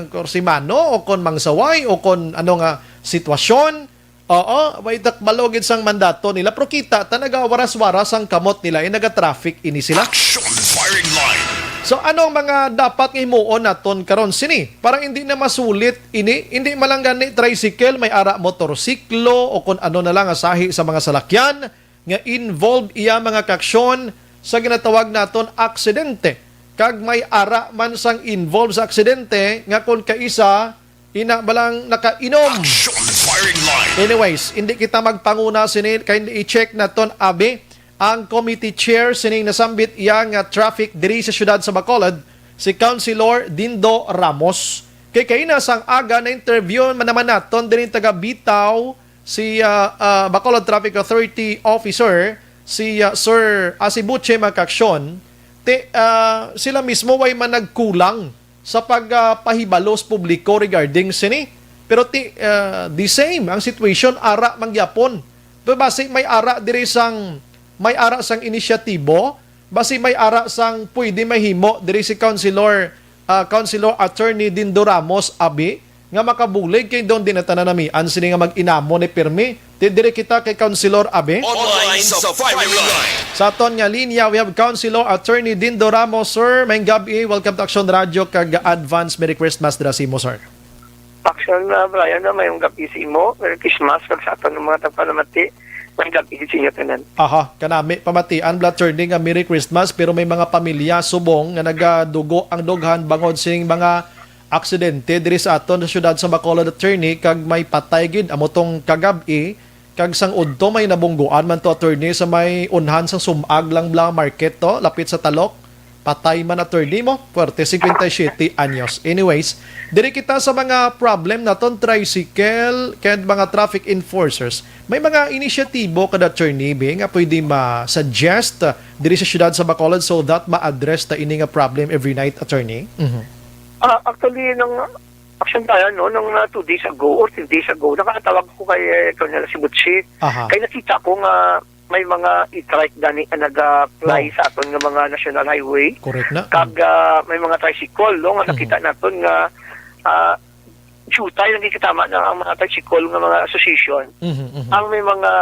kursimano, o kon mangsaway, o kon ano nga sitwasyon. Oo, may dakbalo gid sang mandato nila, pero kita ta nagawaras-waras ang kamot nila, eh, naga-traffic ini sila. Action firing line. So, ano ang mga dapat nga himuon naton karon sini para hindi na masulit ini? Hindi man lang gani tricycle, may ara motorsiklo o kon ano na lang nga sahi sa mga salakyan nga involved iya mga kaaksyon sa ginatawag naton aksidente. Kag may ara man sang involved sa aksidente nga kon kaisa ina balang nakainom. Action firing line. Anyways, hindi kita magpanguna sini kay i-check naton abi ang committee chair sining nasambit iya nga traffic diri sa siyudad sa Bacolod, si Councilor Dindo Ramos. Kay kaina sang aga na-interview man naman naton diri taga Bitaw si, ah, ah, Bacolod Traffic Authority Officer, si, ah, Sir Asibuche Makaksyon. Ti, ah, sila mismo way man nagkulang sa pag, ah, pahibalo sa publiko regarding sini. Pero ti, ah, the same ang situation, ara man gyapon. Pero basi may ara diri sang, may ara sang inisyatibo, basi may ara sang pwede mahimo diri si Councilor, ah, Councilor Attorney Dindo Ramos abi nga makabulig kay doon din na tananamian sini nga mag-inamo ni pirmi. Ti diri kita kay Councilor abi. Online sa firing line. Sa aton nga linya, we have Councilor Attorney Dindo Ramos. Sir, maayong gab-i. Welcome to Action Radio kag advance Merry Christmas dira sa imo, sir. Action, ah, Brian, na maayong gab-i sa imo. Merry Christmas kag sa aton nga mga tagpanamati. Maayong gab-i sa inyo tanan. Aha, kanami pamatian, Bla Attorney, nga Merry Christmas, pero may mga pamilya subong nga nagadugo ang dughan bangod sing mga aksidente diri sa aton sa siyudad sa Bacolod, Attorney, kag may patay gid amo tong kagab-i. Kag sang udto may nabungguan man to, attorney, sa may unhan sang Sumag lang bla market to, lapit sa Talok. Patay man, attorney, mo, puwerte, cincuenta y siete anyos. Anyways, diri kita sa mga problem naton, tricycle, kag mga traffic enforcers. May mga inisyatibo kada, attorney, be, nga pwede ma-suggest, ah, diri sa siyudad sa Bacolod so that ma-address ta ini nga problem every night, attorney? Mhm. Ah, actually, nang Action tayo, no? Nung, ah, two days ago or three days ago, nakatawag ko kay, eh, Colonel Sibuchi. Aha. Kay nakita ko nga may mga e-trike gani ang nag-apply Wow. sa aton nga mga national highway. Correct na. Kag, Mm. ah, may mga tricycle, no, nga Mhm. nakita naton nga, ah, jutay lagi katama na ang mga tricycle nga mga association. Mhm, mhm. Ang may mga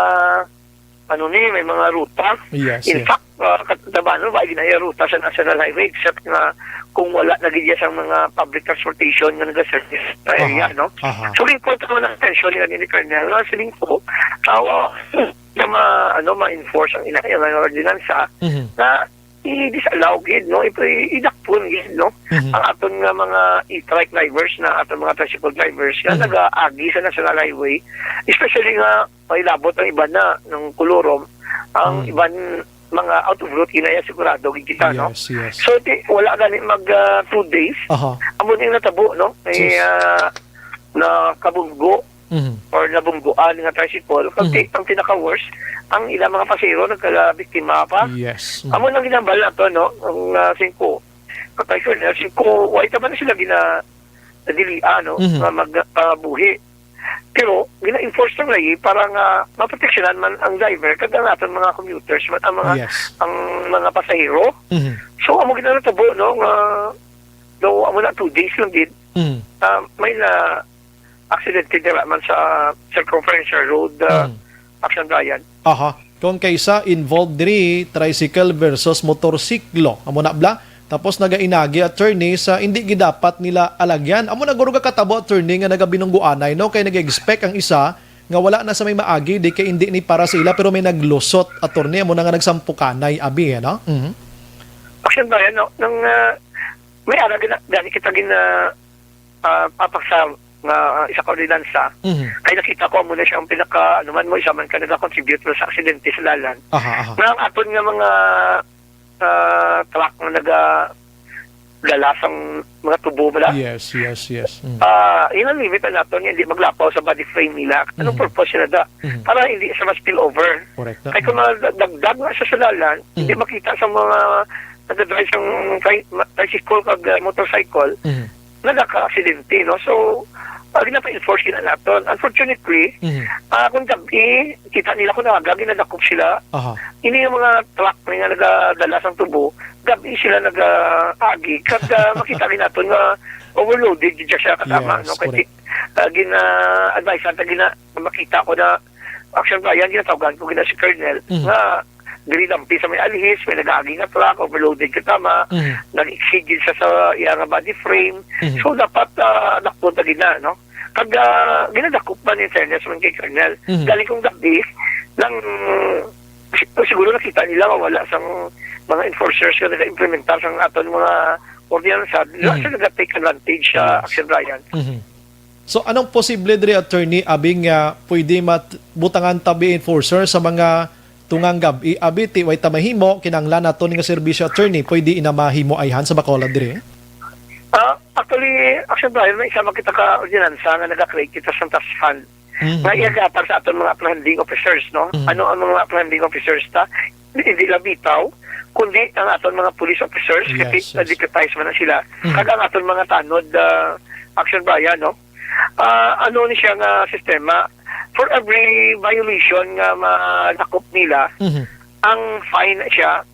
ano ni, may mga ruta. Yes, In yes. fact, ah, kat-, Tabano, wa ginaya ruta sa National Highway, except nga kung wala na gid sang mga public transportation nga nagaservice sa area, Aha, no? aha. So, important man ang atensyon ni, ni Colonel, nga siling ko, ah, wa-, na ma-, ano, ma-enforce ang ina, ang ordinansa Mhm. na i-disallow gid, no? Ito i-, idakpon gid, no? Mhm. Ang aton nga mga e-trike drivers na aton mga tricycle drivers nga Mhm. nagaagi sa National Highway, especially nga may labot ang iban na ng kulurom, ang Mm. iban mga out of route, ginaya sigurado gid kita, no? Yes, yes. So, ti-, wala gani mag, ah, two days. Aha. Amo ning natabo, no? May, Sus. ah, nakabunggo Mhm. or nabungguan nga tricycle. Kag Mhm. ti-, ang pinaka-worst, ang ilang mga pasahero nagkabiktima pa. Yes. Mhm. Amo nang ginambal nato, no? Ang, ah, singko, patay ko na, singko, why ta ba na sila gina-, nadilian, no? Mhm. Nga mag-, ah, buhi. Pero gina-enforce lang lagi para nga maproteksyonan man ang driver kag ang aton mga commuters man, ang mga, Yes. ang mga pasahero. Mhm. So, amo gid ang natabo, no, nga, though amo na two days lang gid, Mhm. ah, may na, aksidente dira man sa Circumferential Road, ah, Mm. Action Brian. Aha. Kung kaysa involved diri, tricycle versus motorsiklo. Amo na bala? Tapos nagainagi, attorney, sa hindi gidapat nila alagyan. Amo na guro ka katabo, attorney, nga nagabinungguanay, no? Kay nag-expect ang isa nga wala na sa may maagi, di kay hindi ni para sa ila, pero may naglusot, attorney, amo na nga nagsampukanay, abi, eh, no? Mhm. Action Brian, no? Nang, ah, may ara gina-, gani kita gina-, ah, papaksa nga, ah, isa ka ordinansa, Mhm. kay nakita ko amo na siya ang pinaka, ano man mo, isa man ka nag-contribute sa aksidente sa dalan. Aha, aha. Nga ang aton nga mga, ah, truck nga nagadala sang mga tubo bala. Yes, yes, yes. Mm. Ah, yun ang limit na naton, hindi maglapaw sa body frame nila. Anong Mhm. purpose sila da? Mhm. Para hindi siya ma-spill over. Correct na. Kay kung Mhm. madagdag nga siya sa dalan, hindi Mhm. makita sa mga nagdadrive sang tri-, ma-, tricycle kag, ah, motorcycle, Mhm. nagaka-aksidente, no? So, ah, ginapa-enforce gina naton. Unfortunately, Mhm. ah, kung gabi, kita nila kung aga, ginadakop sila. Aha. Ini yung mga truck na nga nagadala sang tubo, gabi sila nag-agi. Kag, ah, makita gid naton nga overloaded gid siya katama, Yes, no? Kay correct. ti-, ah, gina-advise natin, gina-, makita ko na, actually, ayan, ginatawgan ko gina si Colonel, Mhm. nga diri dampi sa may alihis, may nag-agi nga truck, overloaded katama, Mhm. nag-exceed gid siya sa iya nga body frame. Mhm. So, dapat, ah, dakpon ta gid na, no? Kag, ah, ginadakop man, in fairness man kay Colonel. Mhm. Galing kong gabi, nang, si-, siguro nakita nila nga wala sang mga enforcers nga nag-implementar sang aton mga ordinansa, wala Mhm. sila nag-take advantage sa Yes. Action Brian. Mhm. So, anong posible diri, attorney, abi nga pwede mat-, butangan tabi enforcer sa mga tungang gab-i? Abi, ti, way ta mahimo, kinahanglan naton nga serbisyo, attorney. Pwede ina mahimo ayhan sa Bacolod diri? Ah, actually, Action Brian, may isa man kita ka ordinansa nga nag-create kita sa trust fund. Mm, Nga mm. ihatag sa aton mga apprehending officers, no? Mm. Ano ang mga apprehending officers ta? Hindi, hindi lang bitaw, kundi ang aton mga police officers, Yes, kasi yes. na-deputize man na sila. Mm. Kag ang aton mga tanod, ah, Action Brian, no? Ah, ano ni siya nga sistema? For every violation nga madakop nila, Mhm. ang fine siya,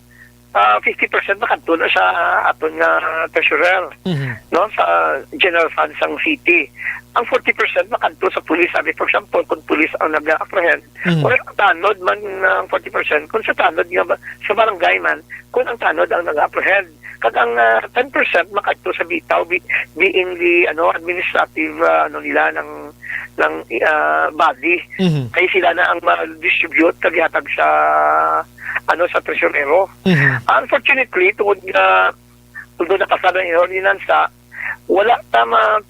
ah, fifty percent makadto na sa aton nga treasurer, Mhm. no, sa general fund sang city. Ang forty percent makadto sa police. Sabi, for example, kung police ang nag-apprehend, Mhm. or ang tanod man ang forty percent, kung sa tanod nga ba, sa barangay man, kung ang tanod ang nag-apprehend. Kag ang, ah, ten percent makadto sa bitaw, bi-, being the, ano, administrative, ah, ano nila, ng, ng, ah, body. Mhm. Kay sila na ang mag-distribute kag ihatag sa, ano, sa tresurero. Mhm. Unfortunately, tungod nga, although napasar ang ordinansa, wala ta ma-,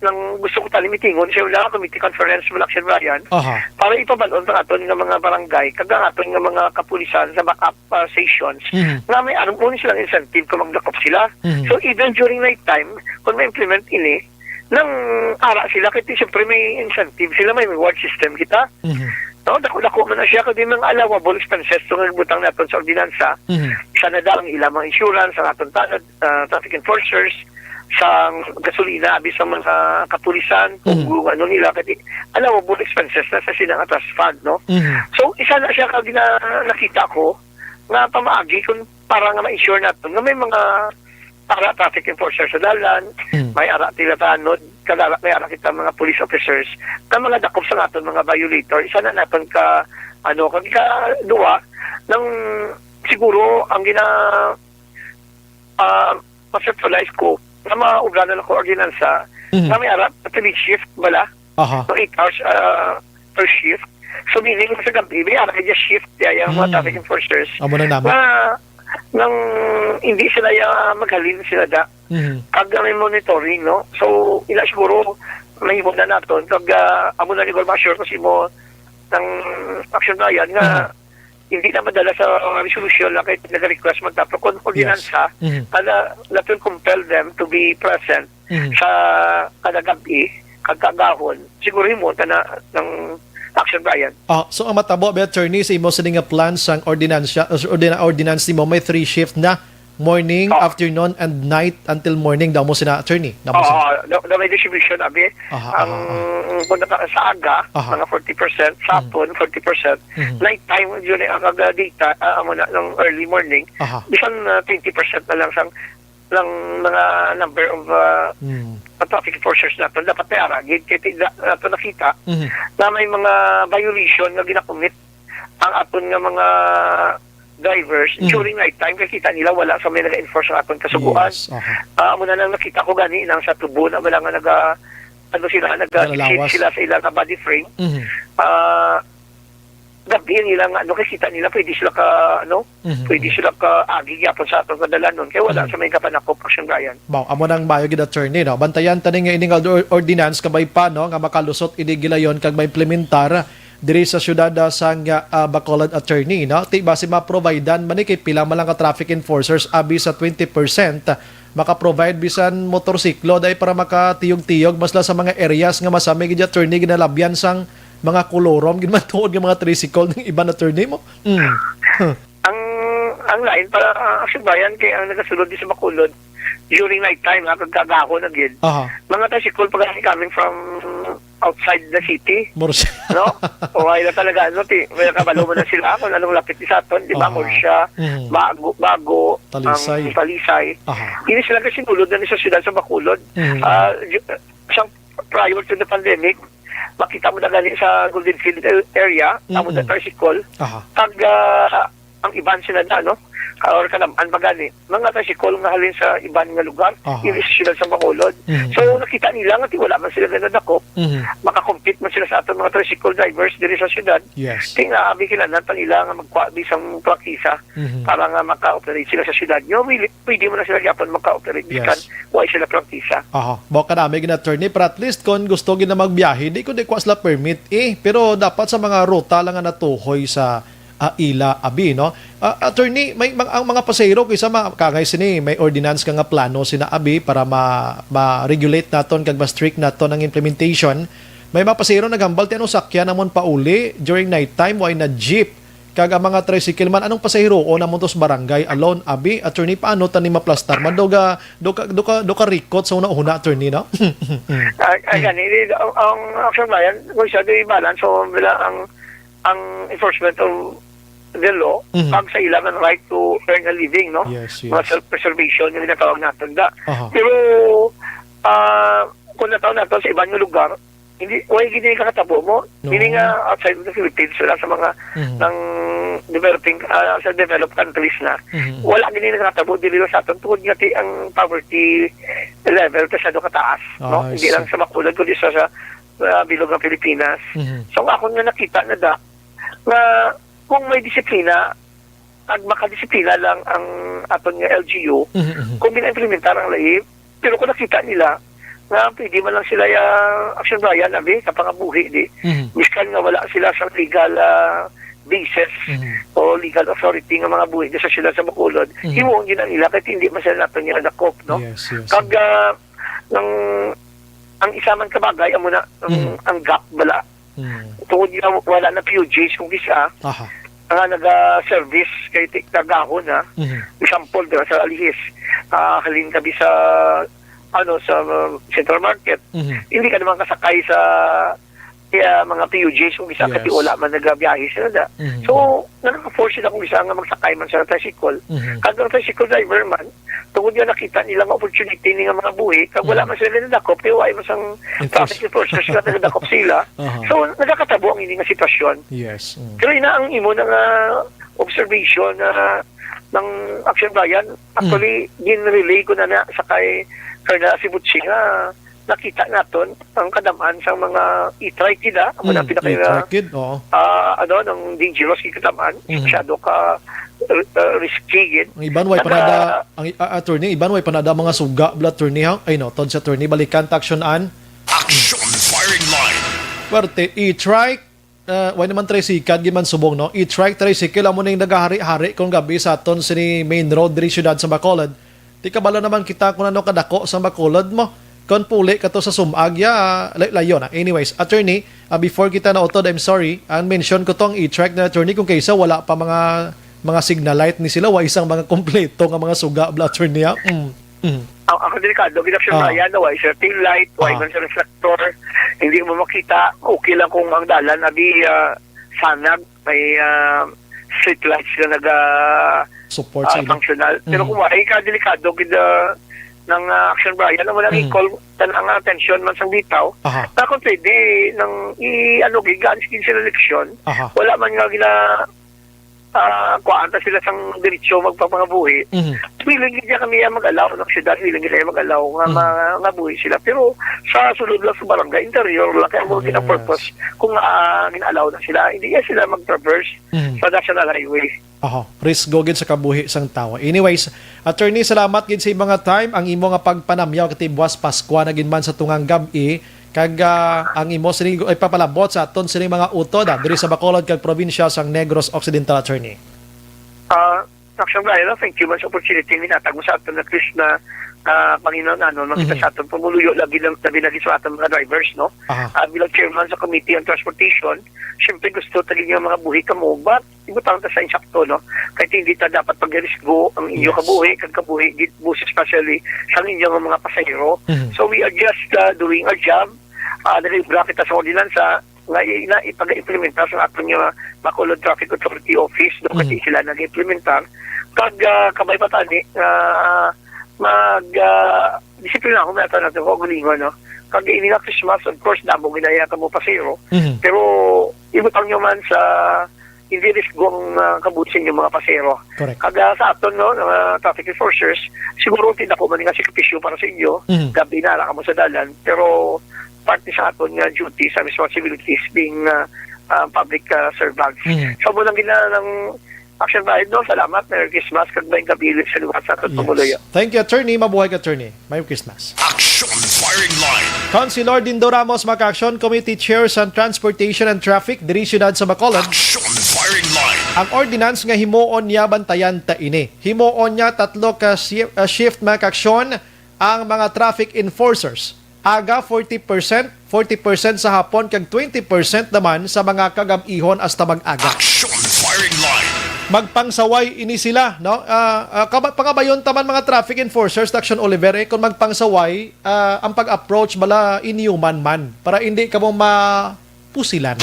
nang gusto ko tani mitingon sa ila committee conference mo, Action Brian, Aha. para ipabal-on sa aton nga mga barangay, kag ang aton nga mga kapulisan sa backup, ah, sessions, Mhm. nga may aron po silang incentive kung magdakop sila. Mhm. So, even during night time, kung ma-implement ini, nang ara sila, kay siyempre may incentive sila, may reward system kita. Mhm. No, dako-dako man na siya, kay mga allowable expenses to nga butang naton sa ordinansa. Mhm. Isa na daw ang ilang mga insurance, ang aton tanod, ah, traffic enforcers, sa gasolina, abi sa mga kapulisan, Mhm. kung ano nila, kay allowable expenses na sa silang trust fund, no? Mhm. So, isa na siya ka gina-, nakita ko nga pamaagi kung para nga ma-ensure naton nga may mga para traffic enforcer sa dalan, Mm. may ara tila tanod, kag ara, may ara kita mga police officers, nga mga dakop sa naton mga violator, isa na naton ka, ano, kag ikaduha, nang siguro ang gina-, ah, ma-centralize ko, nga maubra na lang ko ordinansa, Mm. nga may ara, alternate shift, bala? Aha. So, eight hours, ah, per shift. So, meaning, sa gabi, may ara ka dyan shift, kaya yung mga Mm. traffic enforcers, Amo na naman. nga, nang hindi sila ya-, maghalin sila da. Mhm. Kag may monitoring, no? So, ila siguro, mahimo na naton. Kag, ah, amo na ni Gol, ma-assure ko si mo, ng action na yan, nga, Mhm. hindi na madala sa resolution lang kay nag-request man ta. Pero kung Yes. ordinansa, Mhm. kada, that will compel them to be present Mhm. sa kada gabi, kag kaagahon, siguro himo ta na ng action, Brian. Ah, so ang matabo, be, attorney, sa imo sini nga plan sang ordinansya, ordina-, ordinance nimo, may three shift na, morning, Oh. afternoon, and night until morning daw mo sina, attorney. Daw mo Oo, sina. na, na may distribution, abi. Aha, Ang, aha, aha. kung naka-, sa aga, Aha. mga forty percent, sa Mm. hapon, forty percent, Mhm. night time, yun ay ang aga data, ah, amo na, ng early morning, Aha. bisan, ah, twenty percent na lang sang lang mga number of, ah, Mm. traffic enforcers naton, dapat may ara gid kay ti-, da-, nato nakita Mhm. na may mga violation nga ginakumit ang aton nga mga drivers Mhm. during night time, kay kita nila wala sa may naga-enforce ang aton kasugoan. Yes, aha. Ah, amo na lang nakita ko gani nang sa tubo na wala nga naga-, ano sila, naga-, Nalalawas. sila sa ilang body frame. Mhm. Ah, gabi nila nga, ano, kay kita nila pwede sila ka, ano, Mhm. pwede sila ka agi gyapon sa atong kadalanon kay wala Mhm. sa may kapanakop, Action Brian. Mao, amo nang maayo gid, attorney, no? Bantayan ta ni nga ining or-, ordinance kabay pa, no, nga makalusot ini gilayon kag maimplementar diri sa siyudad, ah, sang, ah, Bacolod, attorney, no? Ti basi ma-providean man ni kay pila man lang ka traffic enforcers abi sa twenty percent maka-provide bisan motorsiklo dai para makatiyog-tiyog mas la sa mga areas nga masami gid, attorney, ginalabyan sang mga kolorom gid man tuod nga mga tricycle ng iban, attorney, mo. Mm. Huh. Ang, ang lain pa, ah, Action Brian, kay ang nagasulod di sa Bacolod during night time, ha, pagkagaho na gid. Aha. Mga tricycle pa gani coming from outside the city, Murcia. No? O, ay na talaga, ano, ti, may nakabalo mo na sila kung anong lapit ni sa aton, di ba? Aha. Murcia, Mhm. Bago, Bago, Talisay. Ang Talisay. Aha. Hindi sila kasi sinulod na ni sa siyudad sa Bacolod. Mhm. Ah, ju-, sa prior to the pandemic, makita mo na gani sa Golden Field area, amo na Mm-mm. tricycle. Aha. Pag, ah, ang iban sila na, no? Ka-, or kalaman pa gani, mga tricycle nga halin sa iban nga lugar, Aha. Hindi sa siyudad sa Bacolod. Mhm. So, nakita nila nga ti wala man sila ganadakop, Mhm. makakompete man sila sa aton mga tricycle drivers diri sa siyudad. Yes. Kaya nga, abi kinahanglan pa nila nga magkuha bisang prangkisa Mhm. para nga maka-operate sila sa siyudad. Nga, pwede, pwede mo na sila gyapon maka-operate, Yes. biskan wala sila prangkisa. Aha. Mao kadami gid, attorney, pero at least kung gusto gid na magbiyahe, di ko di kuha sila permit, eh. Pero dapat sa mga ruta lang nga natuhoy sa, ah, ila, abi, no? Ah, attorney, may, mang-, ang mga pasahero, kaysa ma-, kangay sini, may ordinance ka nga plano sina, abi, para ma-, ma-regulate naton kag ma-strict naton ang implementation. May mga pasahero naghambal, ti ano sakyan namon pauli during night time, why na jeep? Kag ang mga tricycle man, anong pasaheroon namon to sa barangay alone? Abi, attorney, paano ta ni maplastar man? Do ka, do ka, do ka, do ka rikot sa una-una, attorney, no? Ay, ay, Hmm. gani, di, ang, ang Action Brian, kung siya, di balance, so, wala ang, ang enforcement of the law, Mhm. pag sa ilang right to earn a living, no? Yes, Mga yes. self-preservation, yung ginatawag natin, da. Aha. Pero, ah, kung nataw nato sa iban nga lugar, hindi, why gini nakakatabo mo? No. Meaning nga, outside of the Philippines, wala sa mga Mhm. ng developing, ah, sa developed countries na, Mhm. wala gini nakakatabo, dili lang sa aton, tungod nga ti ang poverty level masyado kataas, no? Ah, I Hindi lang see. sa Bacolod, kundi sa, sa, sa bilog ng Pilipinas. Mhm. So, ang akon nga nakita na da, nga kung may disiplina, ag makadisiplina lang ang aton nga L G U, Mhm, mhm. kung gina-implementar ang lahi, pero kung nakita nila nga pwede man lang sila ya, Action Brian, abi, sa pangabuhi, di, Mhm. miskan nga wala sila sa legal, ah, basis Mhm. o legal authority nga mga buhi di sa sila sa Bacolod, Mhm. himuon gyud na nila kahit hindi man sila naton nga dakop, no? Yes, yes. Kag, ah, nang, ang isa man ka bagay, amo na, ang, Mhm. ang gap bala. Mhm. Tungod nga wala na P U Js kung kisa, Aha. nga naga-service kay ti-, kagahon na. Mhm. Example, dira sa Alihis, ah, halin kami sa, ano, sa, uh, Central Market. Mhm. Hindi ka naman kasakay sa, kaya mga P U Js kung kisa, Yes. kasi wala man nagabiyahe sila na. Mhm. So, naka-force sila kung kisa nga magsakay man sa tricycle. Mhm. Kag ang tricycle driver man, tungod nga nakita nila nga opportunity ni nga mga buhi, kag wala Mhm. man sila ganadakop, kay wala man sang Enforce. traffic enforcers nga nagadakop sila. Aha. So, nagakatabo ang ini nga sitwasyon. Yes. Mm. Pero ina ang imo na nga observation na ng Action Brian, actually, Mm. gin-relay ko na na sa kay Colonel Asibuchi nga nakita naton ang kadam-an sang mga e-trike gid, ah. Amo na Mm, pinaka, e-trike gid, oo. ah, ano, nang dangerous gid kadam-an. Mhm. Masyado ka, uh, risky gid. Ang iban way Naka- panada, ang, ah, attorney, iban way panada mga suga, bala, attorney, ha? Ay, no, tod sa attorney, balikan ta action an. Action firing line. Pwerte, e-trike, ah, way naman tricycle, gid man subong, no? E-trike, tricycle, amo ning nagahari-hari kung gabi sa aton sini main road, diri siyudad sa Bacolod. Ti kabalo naman kita kung ano kadako sa Bacolod mo. Kon puli ka to sa sumag, ya, lay-, layo na. Anyways, attorney, ah, before kita nautod, I'm sorry. Ang mention ko tong e-trike na, attorney, kung kaysa wala pa mga, mga signal light ni sila, wa isang mga kompleto nga mga suga, bala, attorney, ha? Mm. Mm. Ang, ang delikado, gid, Action Ah. Brian, no, wa siya tail light, wa Ah. man siya reflector, hindi mo makita, okay lang kung ang dalan, abi, ah, sanag, may, ah, street lights na naga-, support sa ah, ila. Functional. Pero Mm. kung wala, ika delikado gid ah, ng ah, action, Brian, ang wala Mm. recall, tan ang attention man sang bitaw, Aha. na kung pwede, nang i-, ano, gigaan skin sila eleksyon, Aha. wala man nga gina, ah, kuhaan ta sila sang diretso magpapangabuhi. Mhm. Willing gid kami nga mag-allow, ng syudad, willing gid mag-allow nga Mhm. ma-, ngabuhi sila. Pero sa sulod lang sa barangay, interior lang, kaya mo Yes. gina-purpose kung ah, gina-allow na sila. Hindi na sila mag-traverse Mhm. sa national highway. Aha, risgo gid sa kabuhi sang tawo. Anyways, attorney, salamat gid sa imong nga time, ang imo nga pagpanamyaw katibuas Paskwa na gid man sa tungang gab-i, kag ah, ang imo sini ipapalabot sa aton sini mga utod ah, diri sa Bacolod kag probinsya sang Negros Occidental, attorney. Ah, Action Brian, thank you man sa opportunity nga ginhatag mo sa aton, at least na ah, Panginoon ano, makita Mhm. sa aton pumuluyo, lagi lang, labi lagi sa aton mga drivers, no? Aha. Ah, bilang chairman sa Committee on Transportation, siyempre gusto ta gid nga mga buhi kamo, but ibutang ta sa insakto, no? Kahit hindi ta dapat pagrisgo ang inyo Yes. kabuhi, kag kabuhi gid, most especially sa inyo nga mga pasahero. Mhm. So we are just uh, doing our job. Uh, nag-ibra kita sa ordinansa nga i- na ipag-implementar sa aton nga Bacolod Traffic Authority Office, no? Kasi Mhm. sila nag-implementar. Kag uh, kabay pa tani, uh, mag uh, disiplina ako nato natin ko gulingon, no? Kag ini nga Christmas, of course, damo ginaya kamo pasero. Mhm. Pero ibutang nyo man sa hindi risgo ang uh, kabuhi sa inyong mga pasero. Correct. Kag uh, sa aton, no, mga traffic enforcers, siguro hindi ako man nga sakripisyo para sa inyo, Mhm. gabi na ara kamo sa dalan, pero parte sa aton nga duties and responsibilities being uh, uh, public uh, servants. Mhm. So, mo lang gina ng Action Brian, no? Salamat. Merry Christmas. Kag may gabi sa liwat sa aton Yes. pumuluyo. Thank you, attorney. Mabuhay ka, attorney. Merry Christmas. Action Firing Line. Councilor Dindo Ramos, mga ka-action, Committee Chair sa Transportation and Traffic, diri siyudad sa Bacolod. Action Firing Line. Ang ordinance nga himuon niya bantayan ta ini. Himuon niya tatlo ka shi-, ah, shift, mga ka-action, ang mga traffic enforcers. Aga, forty percent, forty percent sa hapon, kag twenty percent naman sa mga kagab-ihon hasta mag-aga. Action Firing Line. Magpangsaway ini sila, no? Ah, ah, kaba-, pangabayon taman mga traffic enforcers, Action Oliver, eh, kung magpangsaway, ah, ang pag-approach bala inhuman man, para hindi kamo mapusilan.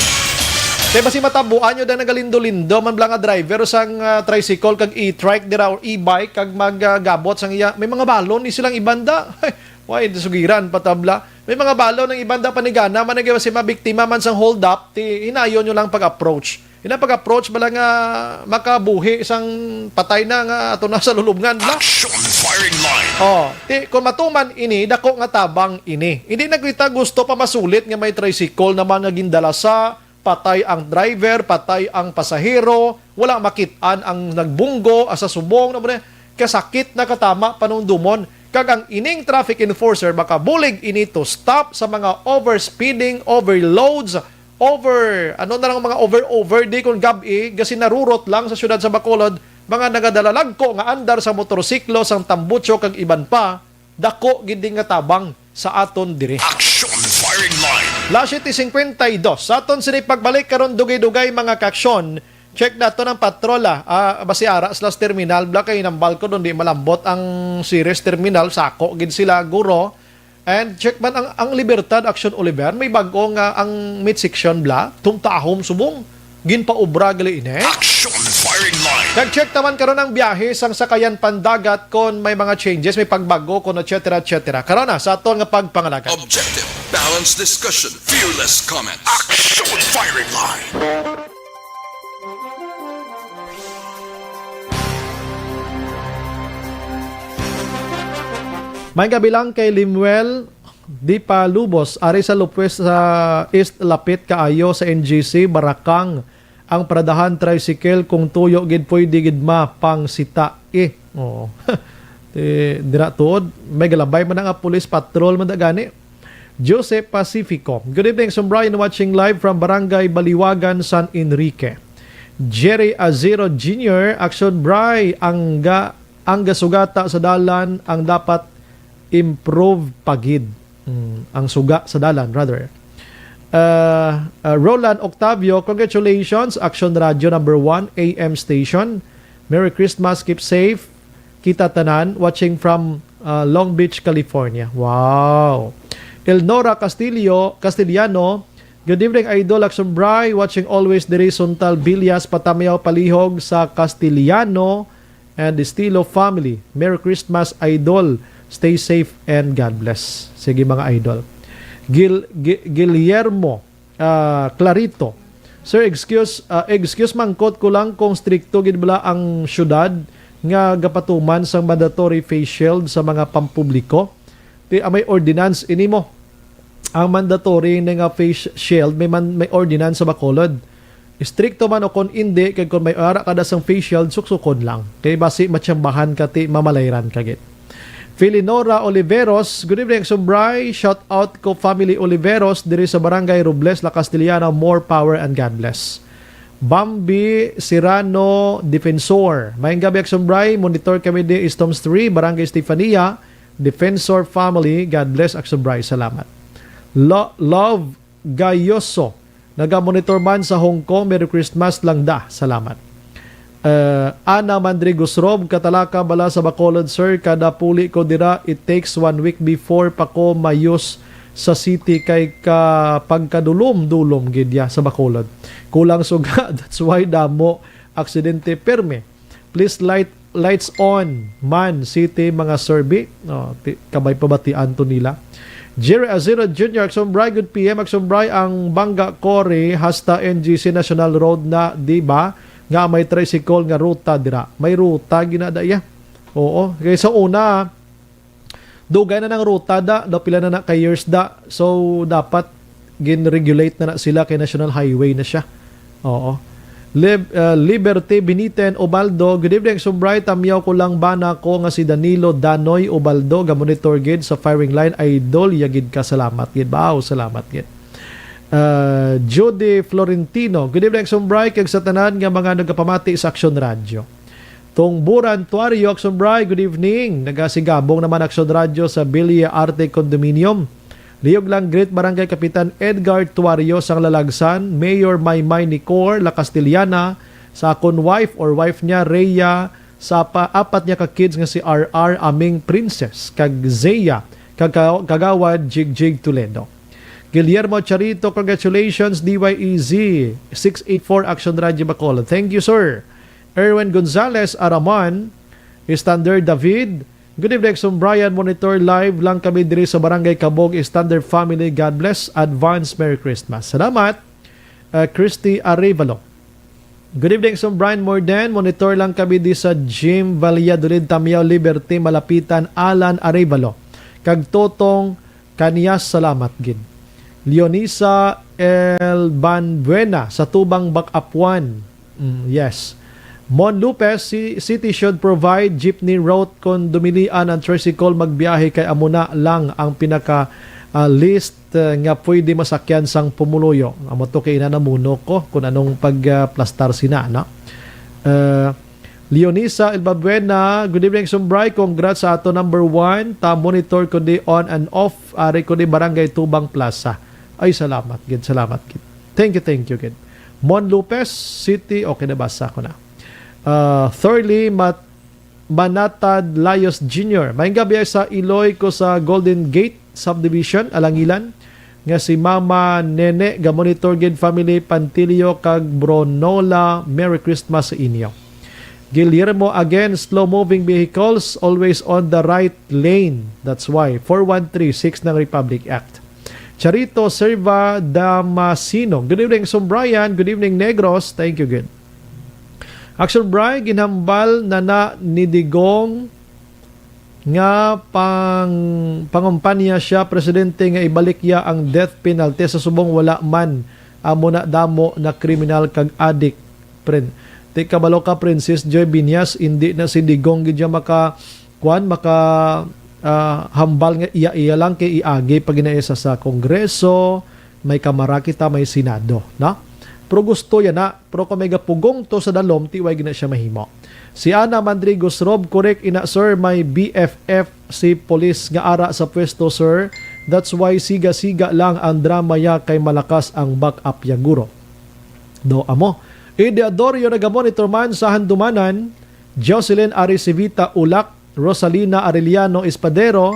Kay basi matabuan nyo dahil nagalindo-lindo man bala nga driver sang ah, tricycle kag e-trike dira or e-bike kag magabot sang iya, may mga balon ni silang ibanda. Why, sugiran patabla. May mga balon ang ibanda panigana man nag si mabiktima man sang hold up, ti hinayon nyo lang pag-approach. Ina pag-approach bala nga makabuhi sang patay na nga ato na sa lulubngan bala. Action Firing Line. Oh, ti kung matuman ini, dako nga tabang ini. Hindi na kita gusto pa masulit nga may tricycle naman nga gindala sa patay ang driver, patay ang pasahero, wala makit-an ang nagbunggo, asa subong, no, kasakit na katama panumdomon. Kag ang ining traffic enforcer makabulig ini to stop sa mga overspeeding, overloads, over, ano na lang mga over-over, di kung gab-i, kasi narurot lang sa siyudad sa Bacolod, mga nagadala lagko nga andar sa motorsiklo, sang tambutso, kag iban pa, dako gid nga tabang sa aton diri. Action Firing Line. Las siete cincuenta y dos. Sa aton sini pagbalik karon, dugay-dugay, mga kaaksyon. Check nato ng patrol, ah. Ah, basi ara sa last terminal bala kay nambal ko doon di malambot ang series terminal, sako gid sila guro. And check man ang, ang Libertad, Action Oliver, may bag-o nga ang midsection bala, tumtahom subong. Ginpaubra gali ini. Action Firing Line. Nag-check naman karon ang biyahe sang sakayan pandagat kon may mga changes, may pagbago kon et cetera, et cetera. Karon na sa aton nga pagpangalagad. Objective, balanced discussion, fearless comment. Action Firing Line. May gabi lang kay Limuel. Di pa lubos, ari sa Lupwes sa East, lapit kaayo sa N G C, Barakang. Ang paradahan tricycle, kung tuyo gid, pwede gid ma pang sita. Eh, oo. Ti, dira tuod, may galabay man nga police patrol man da gani. Jose Pacifico. Good evening, Sumbray, and watching live from Barangay Baliwagan, San Enrique. Jerry Azero Junior, Action Bray, ang ga-, ang gasugata sa dalan ang dapat improve pa gid. Mm, ang suga sa dalan, rather. Uh, uh, Roland Octavio, congratulations, Action Radio number one A M station. Merry Christmas, keep safe. Kita tanan, watching from uh, Long Beach, California. Wow. Elnora Castillo, Castellano, good evening, Idol Action Bray, watching always diri Suntal Villas, Patamyaw, Palihog sa Castellano. and Estilo family. Merry Christmas, Idol. Stay safe and God bless. Sige, mga idol. Gil, Gi- Guillermo ah, Clarito. Sir, excuse, ah, excuse, mangkot ko lang kung strikto gid bala ang syudad nga gapatuman sang mandatory face shield sa mga pampubliko. Ti, ah, may ordinance ini mo. Ang mandatory na nga face shield, may man, may ordinance sa Bacolod. Strikto man o kon indi, kay kon may ara ka da sang face shield, suksukon lang. Kay basi matsambahan ka ti mamalayran ka gid. Felinora Oliveros, good evening, Action Bri. Shout out ko family Oliveros diri sa Barangay Robles, La Castellana. More power and God bless. Bambi Serrano Defensor, maayong gabi, Action Bri. Monitor kami di Estoms three, Barangay Estefania. Defensor family, God bless, Action Bri. Salamat. Lo- Love Gayoso, naga-monitor man sa Hong Kong. Merry Christmas lang da. Salamat. Uh, Ana Mandri Gusrob, katalaka bala sa Bacolod, sir. Kada puli ko dira, it takes one week before pa ko mayus sa city kay ka pagkadulom-dulom gid ya sa Bacolod. Kulang suga, that's why damo aksidente perme. Please light lights on man city, mga survey. Oh, ti, kabay pabatian to nila. Jerry Azero Junior, Action Bri, good P M, Action Bri, ang Bangga Quarry hasta N G C National Road na, di ba? Nga may tricycle nga ruta dira. May ruta ginada iya. Oo. Kay sa una, dugay na nang ruta da, daw pila na na ka years da. So, dapat gin-regulate na na sila kay national highway na siya. Oo. Lib-, uh, Liberty Beniten Ubaldo, good evening, Action Bri. Tamyaw ko lang bana ko nga si Danilo Danoy Ubaldo, ga-monitor gid sa firing line. Idol, yagid ka. Salamat gid. Baw, salamat gid. Uh, Judy Florentino, good evening, Action Bri, kag sa tanan nga mga nagapamati sa Action Radio. Tungburan Tuario, Action Bri, good evening. Nagasigabong naman Action Radio sa Villa Arte Condominium. Liyog lang, greet Barangay Kapitan Edgar Tuario sang Lalagsan, Mayor Maymay Nicor La Castellana, sa akon wife or wife niya, Rhea, sa pa, apat niya ka kids nga si R R, aming Princess, kag Zea, kag ka- kagawad Jigjig Toledo. Guillermo Charito, congratulations, D Y E Z six eight four Action Radio Bacolod. Thank you, sir. Erwin Gonzalez Araman, Standard David. Good evening, Action Bri. Monitor live lang kami diri sa Barangay Cabog, Standard family. God bless. Advance Merry Christmas. Salamat. Uh, Christy Arevalo. Good evening, Action Bri. Monitor lang kami di sa Jim Valladolid, Tamiao, Liberty, Malapitan, Alan Arevalo. Kag Totong Kanyas, salamat gid. Leonisa El Banbuena sa Tubang, Bac-apuan. Mm, yes. Mon Lopez, si city should provide jeepney route kon dumilian ang tricycle magbiyahe kay amo na lang ang pinaka, ah, least, ah, nga pwede masakyan sang pumuluyo. Amo to kay ina namuno ko kung anong pagplastar sina, no? Ah, Leonisa Elbabuena, good evening, Action Bri. Congrats sa ato number one. Ta monitor ko di on and off. Ari ko di Barangay Tubang Plaza. Ay, salamat gid, salamat gid. Thank you, thank you gid. Mon Lopez City, okay, nabasa ko na. Uh, Thorly Mat Manatad Layos Junior, maayong gabi sa Iloy ko sa Golden Gate Subdivision, Alangilan, nga si Mama Nene, ga-monitor gid family Pantilio kag Bronola. Merry Christmas sa inyo. Guillermo again, slow moving vehicles always on the right lane. That's why four one three six ng Republic Act. Charito Serva Damasino. Good evening, Action Bri. Good evening, Negros. Thank you, good. Action Bri, ginhambal na na ni Digong nga pang, pangumpanya siya, presidente, nga ibalik ya ang death penalty sa subong wala man amo na damo na kriminal kag adik. Prin-, ti kabalo ka, Princess Joy Binyas, hindi na si Digong gid siya maka, kuan, maka, ah, hambal nga iya-iya lang kay iagi pa gina sa, sa Kongreso, may Kamara kita, may Senado, no? Pero gusto yan na, pero kung may gapugong to sa dalom, ti way gina siya mahimo. Si Ana Mandrigos Rob, correct ina, sir, may B F F si police nga ara sa pwesto, sir. That's why siga-siga lang ang drama ya kay malakas ang backup ya guro. Do amo. Ideadorio nagamonitor man sa Handumanan, Jocelyn Aricivita Ulak, Rosalina Arellano Espadero,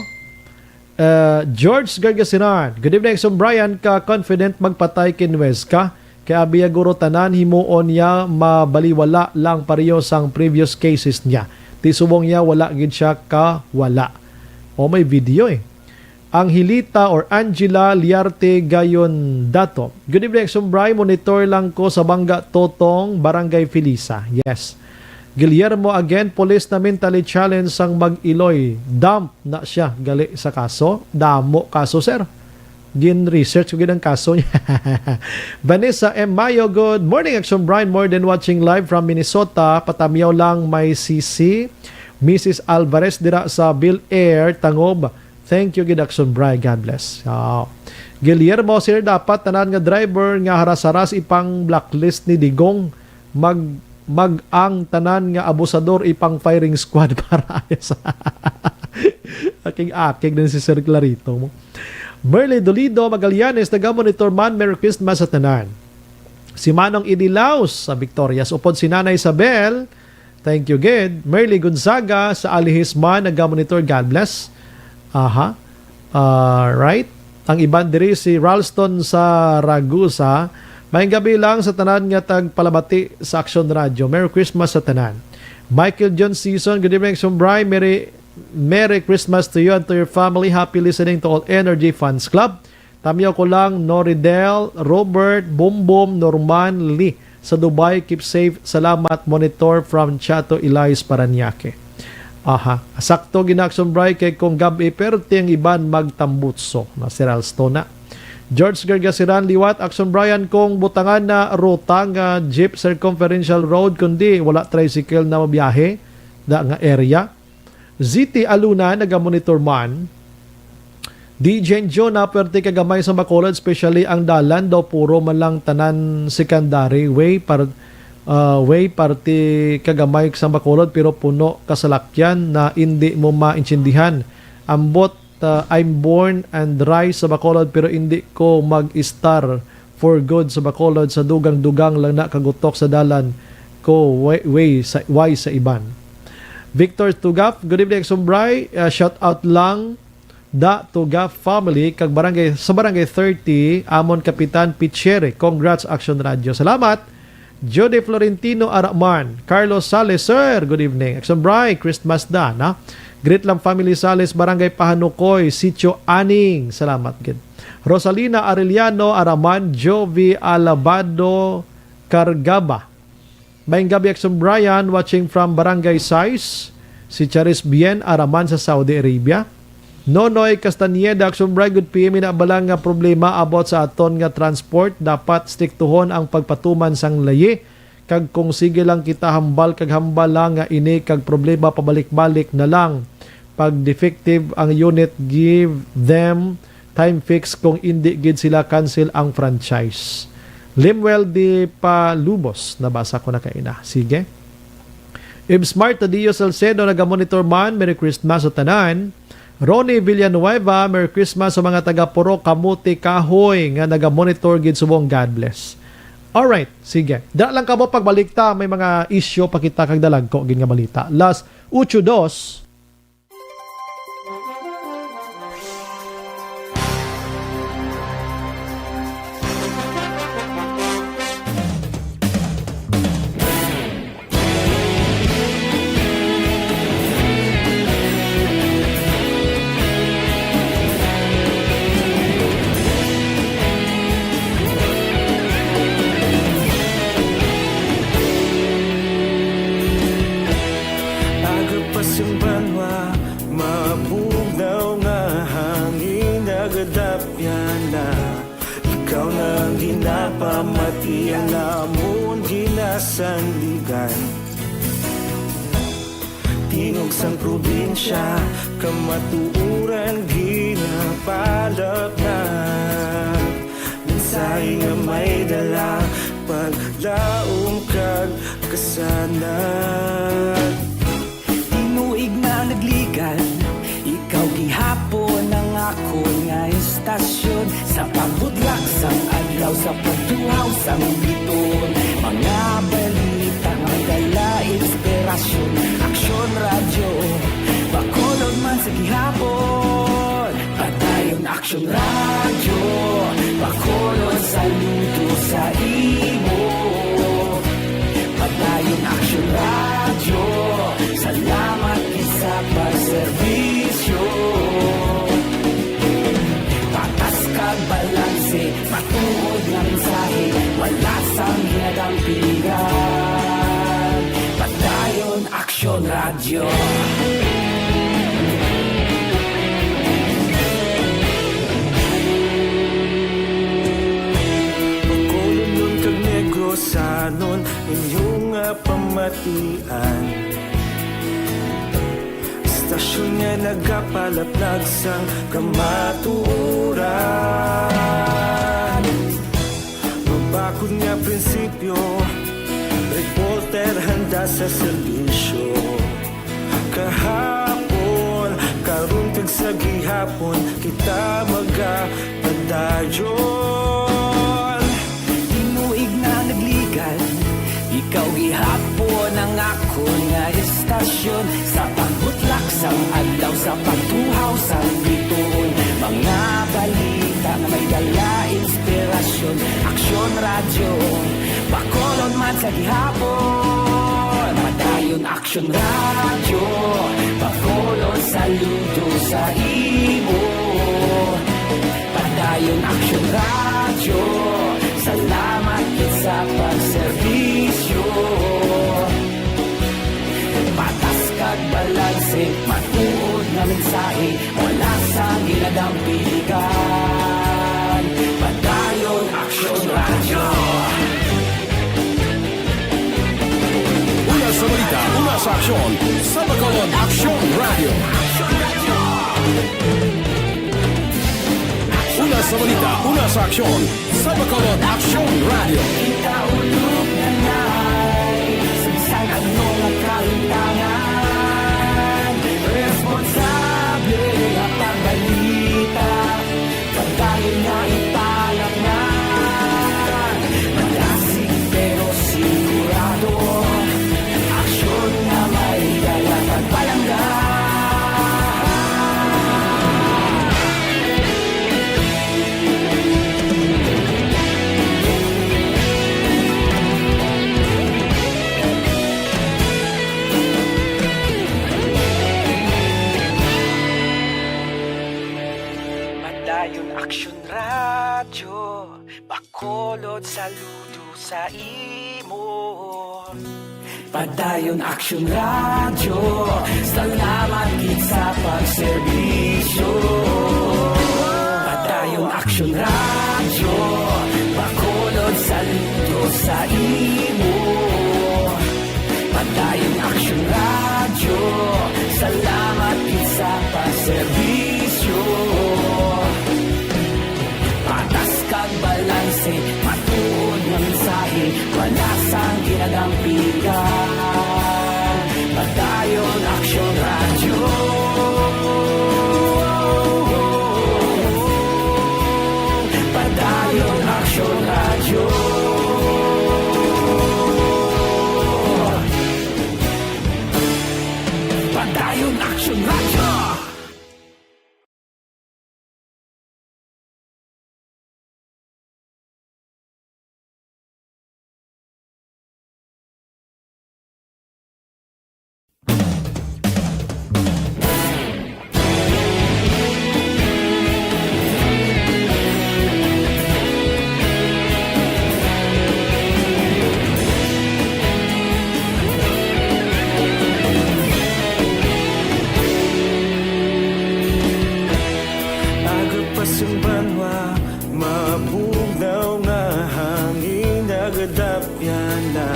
Uh, George Gargasiran, good evening, Action Bri. Ka-confident magpatay kay Nuez ka? Kay abi ya guro tanan himuon niya mabaliwala lang pareho sang previous cases niya. Ti subong niya, wala gid siya ka wala. O, may video eh. Angelita or Angela Liarte Gayon Dato. Good evening, Action Bry. Monitor lang ko sa Bangga Totong, Barangay Felisa. Yes. Guillermo again, police na mentally challenged sang Mag-Iloy. Dump na siya gali sa kaso. Damo kaso, sir. Gin-research ko gid ang kaso niya. Vanessa M. Mayo, good morning, Action Brian. More than watching live from Minnesota. Patamyaw lang, may C C. Missus Alvarez dira sa Bill Air, Tangob. Thank you gid, Action Brian. God bless. Ah. Guillermo, sir, dapat tanan nga driver nga haras-haras ipang blacklist ni Digong. Mag, mag ang tanan nga abusador ipang firing squad para sa akig-akig din si Sir Clarito mo. Merly Dolido Magallanes, nagamonitor man, Merry Christmas sa tanan. Si Manong Idi Laos sa Victorias, upod si Nanay Isabel. Thank you, gid. Merly Gonzaga sa Alihis man, nagamonitor. God bless. Aha. Alright. Ang iban diri si Ralston sa Ragusa. Maayong gabi lang sa tanan nga tagpalabati sa Action Radio. Merry Christmas sa tanan. Michael John Season, good evening, Action Bry. Merry, Merry Christmas to you and to your family. Happy listening to all Energy Fans Club. Tamyaw ko lang, Noridel, Robert, Bumbum, Norman, Lee. Sa Dubai, keep safe. Salamat, monitor from Chato, Elias, Parañaque. Aha. Sakto gid na, Action Bry, kay kung gab-i, perti ang iban magtambutso. Na si Ralston na. George Gargasiran, liwat, Action Brian, kung butangan na ruta nga jeep circumferential road, kundi wala tricycle na mabiyahe da nga area. Z T Aluna, nagamonitor man. D J Jonah, pwerte kagamay sa Bacolod, especially ang dalan daw puro man lang tanan secondary way, par-, ah, way, parte kagamay sa Bacolod, pero puno kasalakyan na indi mo maintindihan. Ambot, ah, I'm born and raised sa Bacolod, pero indi ko mag-star for good sa Bacolod, sa dugang-dugang lang na kagutok sa dalan ko, way, way sa, way sa iban. Victor Tugaf, good evening, Action Bry. Ah, shout out lang da Tugaf family kag barangay, sa barangay thirty, amon Kapitan Picheri. Congrats, Action Radio. Salamat. Jody Florentino Araman, Carlos Sales, sir, good evening. Action Bry, Christmas da, na? Greet lang family Sales, Barangay Pahanukoy, Sitio Aning. Salamat gid. Rosalina Arellano Araman, Jovi Alabado Cargaba. Maayong gabi, Action Brian, watching from Barangay Sais, si Charis Bien Araman sa Saudi Arabia. Nonoy Castañeda, Action Brian, good P M, ina bala nga problema about sa aton nga transport, dapat striktuhon ang pagpatuman sang layi. Kag kung sige lang kita hambal kag hambal lang nga ini kag problema pabalik-balik na lang. Pag defective ang unit, give them time fix, kung indi gid sila, cancel ang franchise. Lemuel de Palubos, nabasa ko na kaina. Sige. Ibsmart Tadio Salcedo, nagamonitor man, Merry Christmas sa tanan. Ronnie Villanueva, Merry Christmas sa mga taga Purok Kamote Kahoy nga nagamonitor gid subong. God bless. Alright, sige. Dira lang kamo, pagbalik ta, may mga isyu pa kita kag dalagko gid nga balita. Las ocho dos. Aga pa sang banwa, mabugnaw nga hangin, nagadapyan na. Ikaw na ang ginapamati, ang amon ginasandigan. Tingog sang probinsya, kamatuoran ginapalapnag. Mensahe nga may dala, paglaom kag kasanag. Tinuig na nagligan, ikaw gihapon ang akon nga istasyon. Sa pagbudlak sang adlaw, sa pagtuhaw sang biton, mga balita nga dala inspirasyon. Aksyon Radyo, Bacolod man sa gihapon. Padayon Aksyon Radyo, Bacolod, saludo sa imo. Padayon Aksyon Radyo, salamat. serbisyo. Patas kag balanse, matuod nga mensahe, wala sang ginadampigan. Padayon Aksyon Radyo. Bacolodnon kag Negrosanon, inyo nga pamatian. Istasyon nga nagapalaplag sang kamatuoran. Mabakod nga prinsipyo, reporter handa sa serbisyo. Kahapon, karon kag sa gihapon, kita magapadayon. Tinuig na nagligan, ikaw gihapon ang akon nga istasyon. Sa pagbutlak sang adlaw, sa pagtuhaw sang bituon, mga balita nga may dala inspirasyon. Aksyon Radyo, Bacolod man sa gihapon. Padayon Aksyon Radyo, Bacolod, saludo sa imo. Padayon Aksyon Radyo, salamat gid sa pagserbisyo. Patas kag balanse, matuod nga mensahe, wala sang ginadampigan. Padayon Aksyon Radyo. Una sa balita, una sa aksyon, sa Bacolod Aksyon Radyo. Una sa balita, una sa aksyon, sa Bacolod Aksyon Radyo. Kita ulog na nay, sa bisan ano nga kahimtangan, responsable nga pagbalita, padayon nga ipalapnan. Madasig pero sigurado, aksyon nga may dala kag palangga. Padayon Aksyon Radyo, Bacolod, saludo sa imo. Padayon Aksyon Radyo, salamat gid sa pagserbisyo. Padayon Aksyon Radyo, Bacolod, saludo sa imo. Padayon Aksyon Radyo, salamat gid sa pagserbisyo. Patas kag balanse, matuod nga mensahe, wala sang ginadampigan. Padayon Aksyon Radyo. Padayon Aksyon Radyo. Padayon Aksyon Radyo. Aga pa sang banwa, mabugnaw nga hangin nagadapyan na.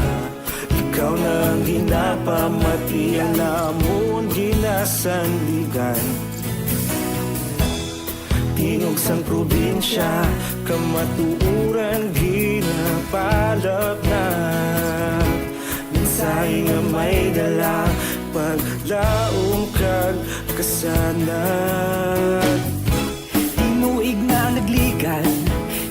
Ikaw na ang ginapamatian namon ginasandigan. Tingog sang probinsya, kamatuoran ginapalapnag. Mensahe nga may dala, paglaom kag kasanag. Tinuig na nagligan,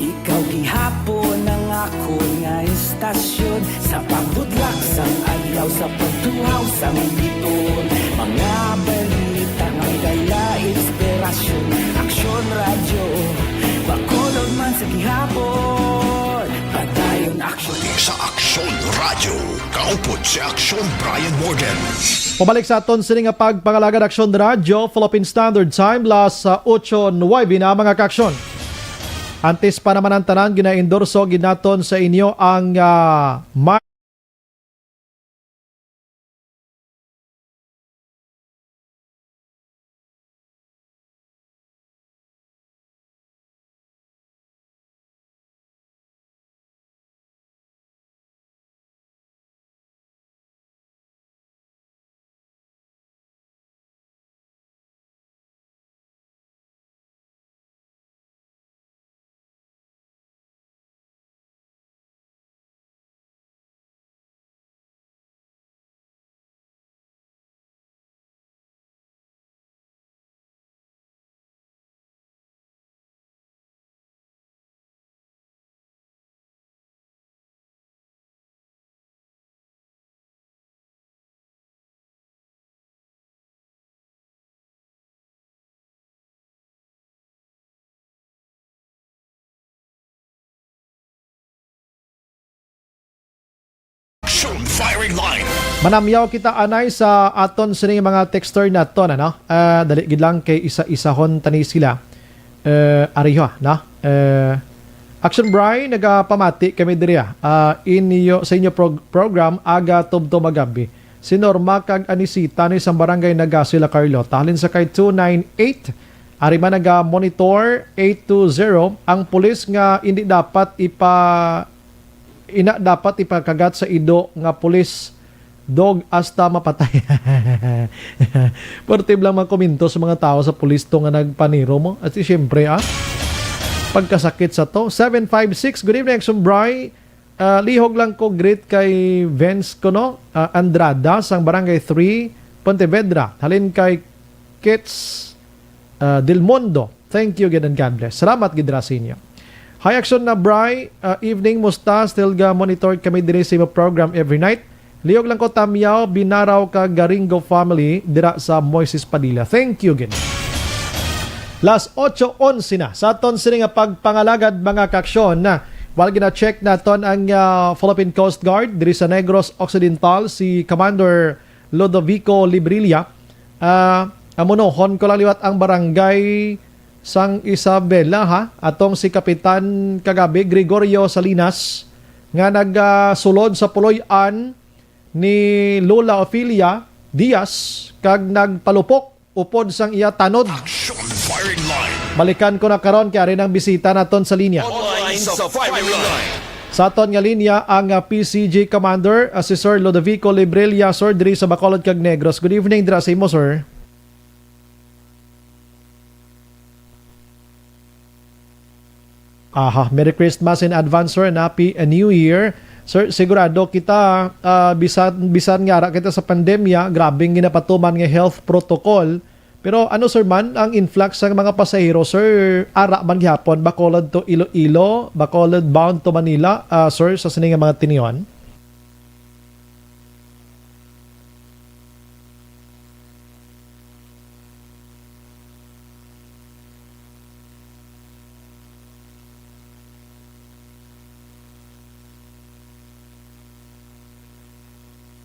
ikaw gihapon ang akon nga istasyon. Sa pagbutlak sang adlaw, sa pagtuhaw sang bituon, mga balita nga may dala inspirasyon. Aksyon Radyo, Bacolod man sa gihapon. Padayon Aksyon. Sa Aksyon Radio, kaupod si Aksyon Brian Morgan. Pabalik sa aton sini nga pagpangalagad, Aksyon Radio, Philippine Standard Time, las, ah, ocho nuwebe na, mga kaaksyon. Antes pa naman ang tanan, ginaendorso gid naton sa inyo ang, ah, ma- Action firing line. Manamyaw kita anay sa aton sini mga texter naton, ano? Ah, dali gid lang kay isa-isahon tani sila. Eh, ariho, no? Eh, Action Bri, nagapamati kami diri, ah. Ah, inyo, sa inyo prog-, program, aga tubtob magabi. Si Norma kag Anisita ni sang barangay Nagasi, La Carlota. Halin sa kay two nine eight, ari man naga-monitor eight two zero, ang pulis nga indi dapat ipa-, ina dapat ipakagat sa ido nga pulis dog hasta mapatay. Pwerte lang magkomento sa mga tao sa pulis to nga nagpaniro mo. At siyempre, ah, pagkasakit sa to. Seven five six, good evening, Action Bri. Ah, lihog lang ko greet kay Vince kuno, ah, Andrada sang Barangay three, Pontevedra. Halin kay Kits, ah, Del Mundo. Thank you again and God bless. Salamat gid ra sa inyo. Hi, Action na Bri. Ah, evening, musta? Still ga monitor kami diri sa imo program every night. Lihog lang ko, Tamyaw, Binaraw, kag Garingo family dira sa Moises Padilla. Thank you gid. Las ocho onse na sa aton sini nga pagpangalagad, mga kaaksyon. While gina-check naton ang, ah, Philippine Coast Guard diri sa Negros Occidental, si Commander Lodovico Librilla, ah, amunohon ko lang liwat ang barangay sang Isabela, ha, atong si Kapitan kagabi, Gregorio Salinas, nga nagasulod sa puloy-an ni Lola Ofelia Diaz kag nagpalupok upod sang iya tanod. Action firing line. Balikan ko na karon kay ari nang bisita naton sa linya. Online sa firing line. Sa aton nga linya ang, ah, P C G Commander, ah, si Sir Lodovico Librilla, sir, diri sa Bacolod kag Negros. Good evening dira sa imo, sir. Aha, Merry Christmas in advance, sir, and Happy New Year. Sir, sigurado kita, ah, bisan, bisan nga ara kita sa pandemya, grabing ginapatuman nga health protocol. Pero ano, sir, man, ang influx sang mga pasahero, sir, ara man gihapon, Bacolod to Iloilo, Bacolod bound to Manila, ah, sir, sa sini nga mga tinion?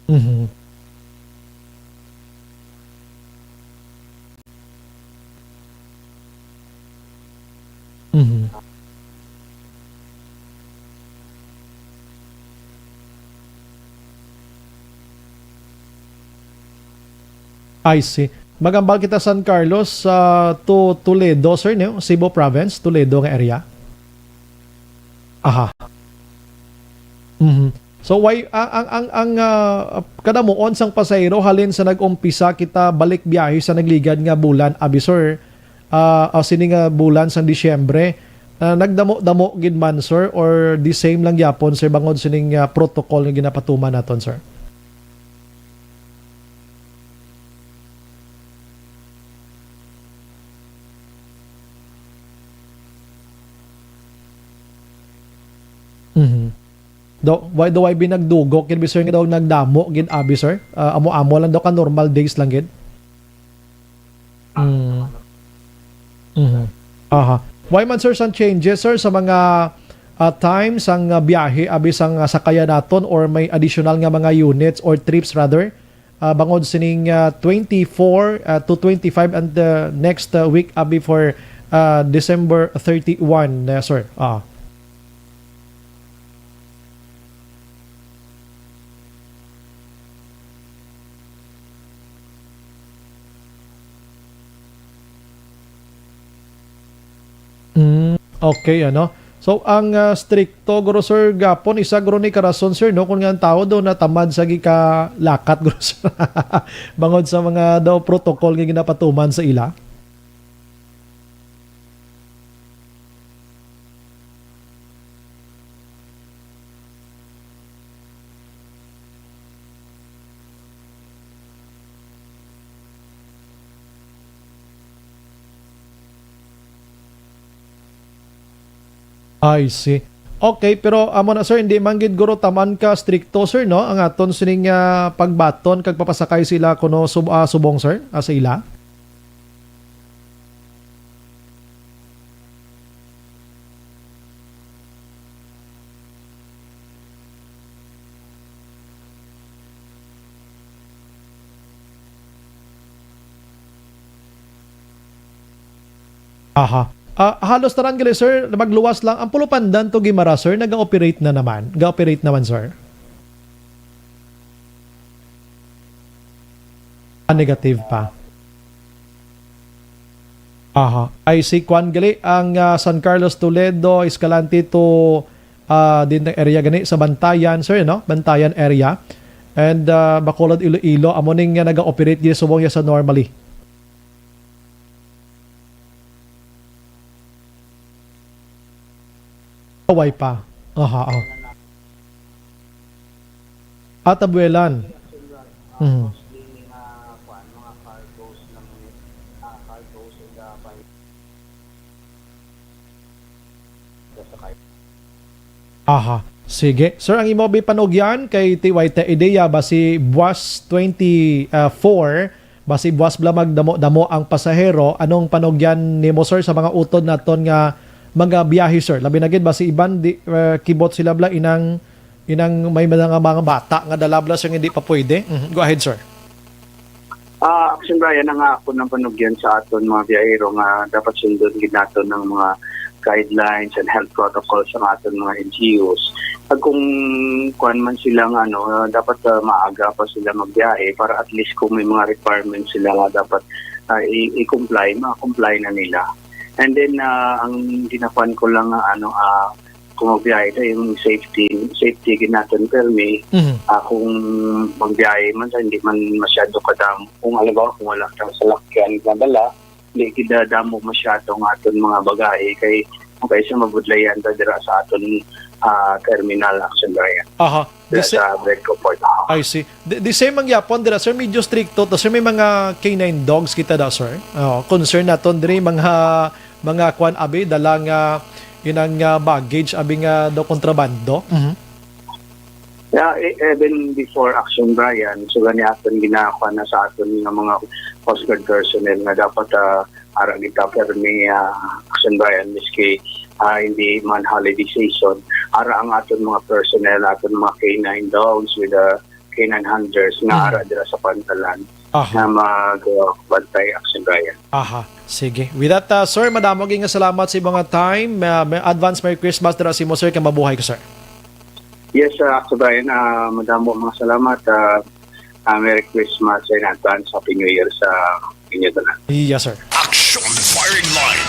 Mhm. Mhm. I see. Magambal kita San Carlos, ah, to Toledo, sir, no? Cebu Province, Toledo nga area. Aha. Mhm. So, why, ang, ang, ang, ang, ah, kadamuon sang pasahero halin sa nag-umpisa kita balik biyahe sa nagligad nga bulan, abi, sir, ah, ah, sini nga bulan sang Disyembre, ah, nagdamo-damo gid man, sir, or the same lang gyapon, sir, bangod sining, ah, protocol nga ginapatuman naton, sir? Mhm. Do, why, do why binagdugo gid, sir, nga daw nagdamo gid, abi, sir? Ah, amo-amo lang daw ka normal days lang gid? Mm. Mhm. Aha. Why man, sir, sang changes, sir, sa mga, ah, time sang, ah, biyahe abi sang, ah, sakayan naton, or may additional nga mga units or trips rather, ah, bangod sining, ah, twenty-four, ah, to twenty-five, and the next, ah, week abi for, ah, December thirty-one, ah, sir. Ah. Mm, okay, ano? So, ang, ah, strikto, guro, sir, gapon, isa, guro, ni karason, sir, no, kung nga ang tao daw natamad sa gikalakat, guro, sir, bangod sa mga daw protocol nga ginapatuman sa ila. I see. Okay, pero amo na, sir, hindi man gid, guro, taman ka strikto, sir, no? Ang aton sining, ah, pagbaton kag papasakay sila kuno sub-, ah, subong, sir, ah, sa ila? Aha. Ah, halos tanan gali, sir, magluwas lang. Ang Pulupandan to Guimaras, sir, naga-operate na naman. Ga-operate naman, sir. Ah, negative pa. Aha. Ay, si kwan gali, ang, ah, San Carlos, Toledo, Escalante to, ah, din ang area gani sa Bantayan, sir, no? Bantayan area. And, ah, Bacolod, Iloilo, amo ning, ah, naga-operate gid subong ya sa normally. Away pa. Aha, oh. At abuelan. Mhm. Aha. Sige. Sir, ang imo bi panugyan kay T Y T ideya ba si buwas twenty-four, basi buwas bala magdamo-damo ang pasahero? Anong panugyan nimo, sir, sa mga utod naton nga mga biyahe, sir? Labi na gid basi iban di, eh, kibot sila bala inang, inang may mga, mga bata nga dala bala, sir, nga hindi pa pwede. Mhm. Go ahead, sir. Ah, Action Brian, ang ako nang panugyan sa aton mga biyahero nga dapat sundon gid naton ang mga guidelines and health protocols sa aton mga N G Os. Pag kung kuwan man sila nga, ano, ah, dapat, ah, maaga pa sila magbiyahe para at least kung may mga requirements sila nga dapat, ah, i-, i-comply, ma-comply na nila. And then, ah, ang ginakuan ko lang nga, ano, ah, kung magbiyahe ta, yung safety, safety gid naton permi. Mhm. Ah, kung magbiyahe man ta, hindi man masyado kadamo. Kung halimbawa, kung wala kang salakyan na dala, hindi gid damo masyado ang aton mga bagahe kay, kay sa mabudlayan ta dira sa aton, ah, terminal, Action Brian. Aha. Dira sa Bread Comfort. I see. The, the same ang yapon dira, sir. Medyo stricto to, sir. May mga canine dogs kita da, sir. Oh, concern naton diri, mga, mga kwan, abi, dala nga inang, ah, baggage, abi nga daw kontrabando. Mhm. Yeah, e-, even before Action Brian, so gani aton ginakuha na sa aton nga mga Coast Guard personnel nga dapat, ah, ara kita permi, ah, Action Brian, miski, ah, hindi man holiday season, ara ang aton mga personnel, aton mga canine dogs with the canine handlers nga Mhm. ara dira sa pantalan Aha. na mag, uh, bantay, Action Brian. Aha. Sige. With that, uh, sir, madamo gyud nga salamat sa imong time. Uh, may advance Merry Christmas dira sa imo, sir, kay mabuhay ka, sir. Yes, uh, Action Brian, uh, madamo mga salamat. Uh, uh, Merry Christmas in advance, Happy New Year sa inyo tanan. Yes, sir. Action Firing Line.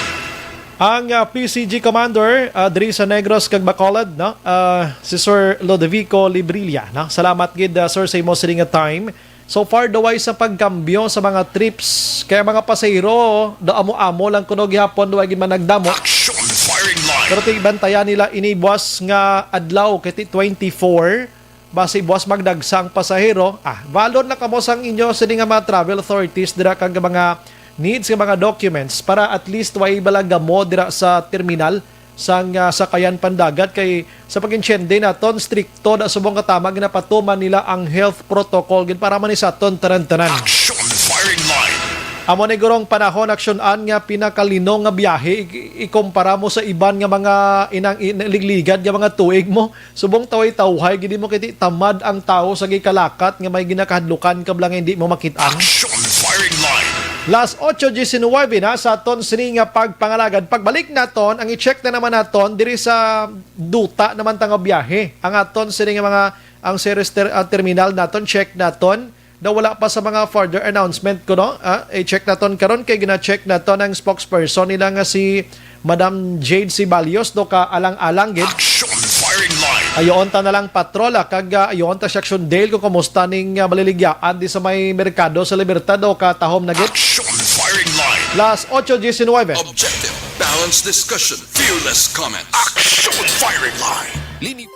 Ang, ah, P C G Commander, ah, diri sa Negros kag Bacolod, no? Ah, si Sir Lodovico Librilla, no? Salamat gid, ah, sir, sa imo sining nga time. So far, daw way sa pagkambyo sa mga trips. Kaya mga pasahero, daw amo-amo lang kuno gihapon, daw way gid man nagdamo. Action Firing Line. Pero ti-, bantayan nila ini buwas nga adlaw, kay ti twenty-four. Basi buwas magdagsa ang pasahero. Ah, valid na kamo sang inyo sini nga mga travel authorities dira kag mga needs nga mga documents para at least way bala gamo dira sa terminal sang, ah, sakayan pandagat, kay sa pag-intiende naton, strikto na subong katama ginapatuman nila ang health protocol gid para man ni sa aton tanan-tanan. Action Firing Line. Amo ni gurong panahon aksyon-an nga pinakalinong nga biyahe, ik-, ikumpara mo sa iban nga mga inang, in-, ligligad nga mga tuig mo. Subong tawhay-tawhay gid mo kay di tamad ang tawo sa gikalakat nga may ginakahadlukan ka bala nga hindi mo makit-an. Action firing line. Las ocho diecinuebe na sa aton sini nga pagpangalagad. Pagbalik naton, ang i-check na naman naton diri sa duta naman ta nga biyahe. Ang aton sini nga mga, ang series ter-, ah, terminal naton, check naton. Daw wala pa sa mga further announcement ko, no? Ah, i-check naton karon kay gina-check naton ang spokesperson nila nga si Madam Jade Ceballos, do ka alang-alang gid. Action firing line. Ayoon ta na lang patrola kag, ah, ayoon ta si Action Dale kung kumusta ning, ah, baliligyaan di sa may merkado sa Libertad, do ka tahom na gid. Action firing line. Las ocho diecinuebe. Objective, balanced discussion, fearless comment. Action firing line. Lini-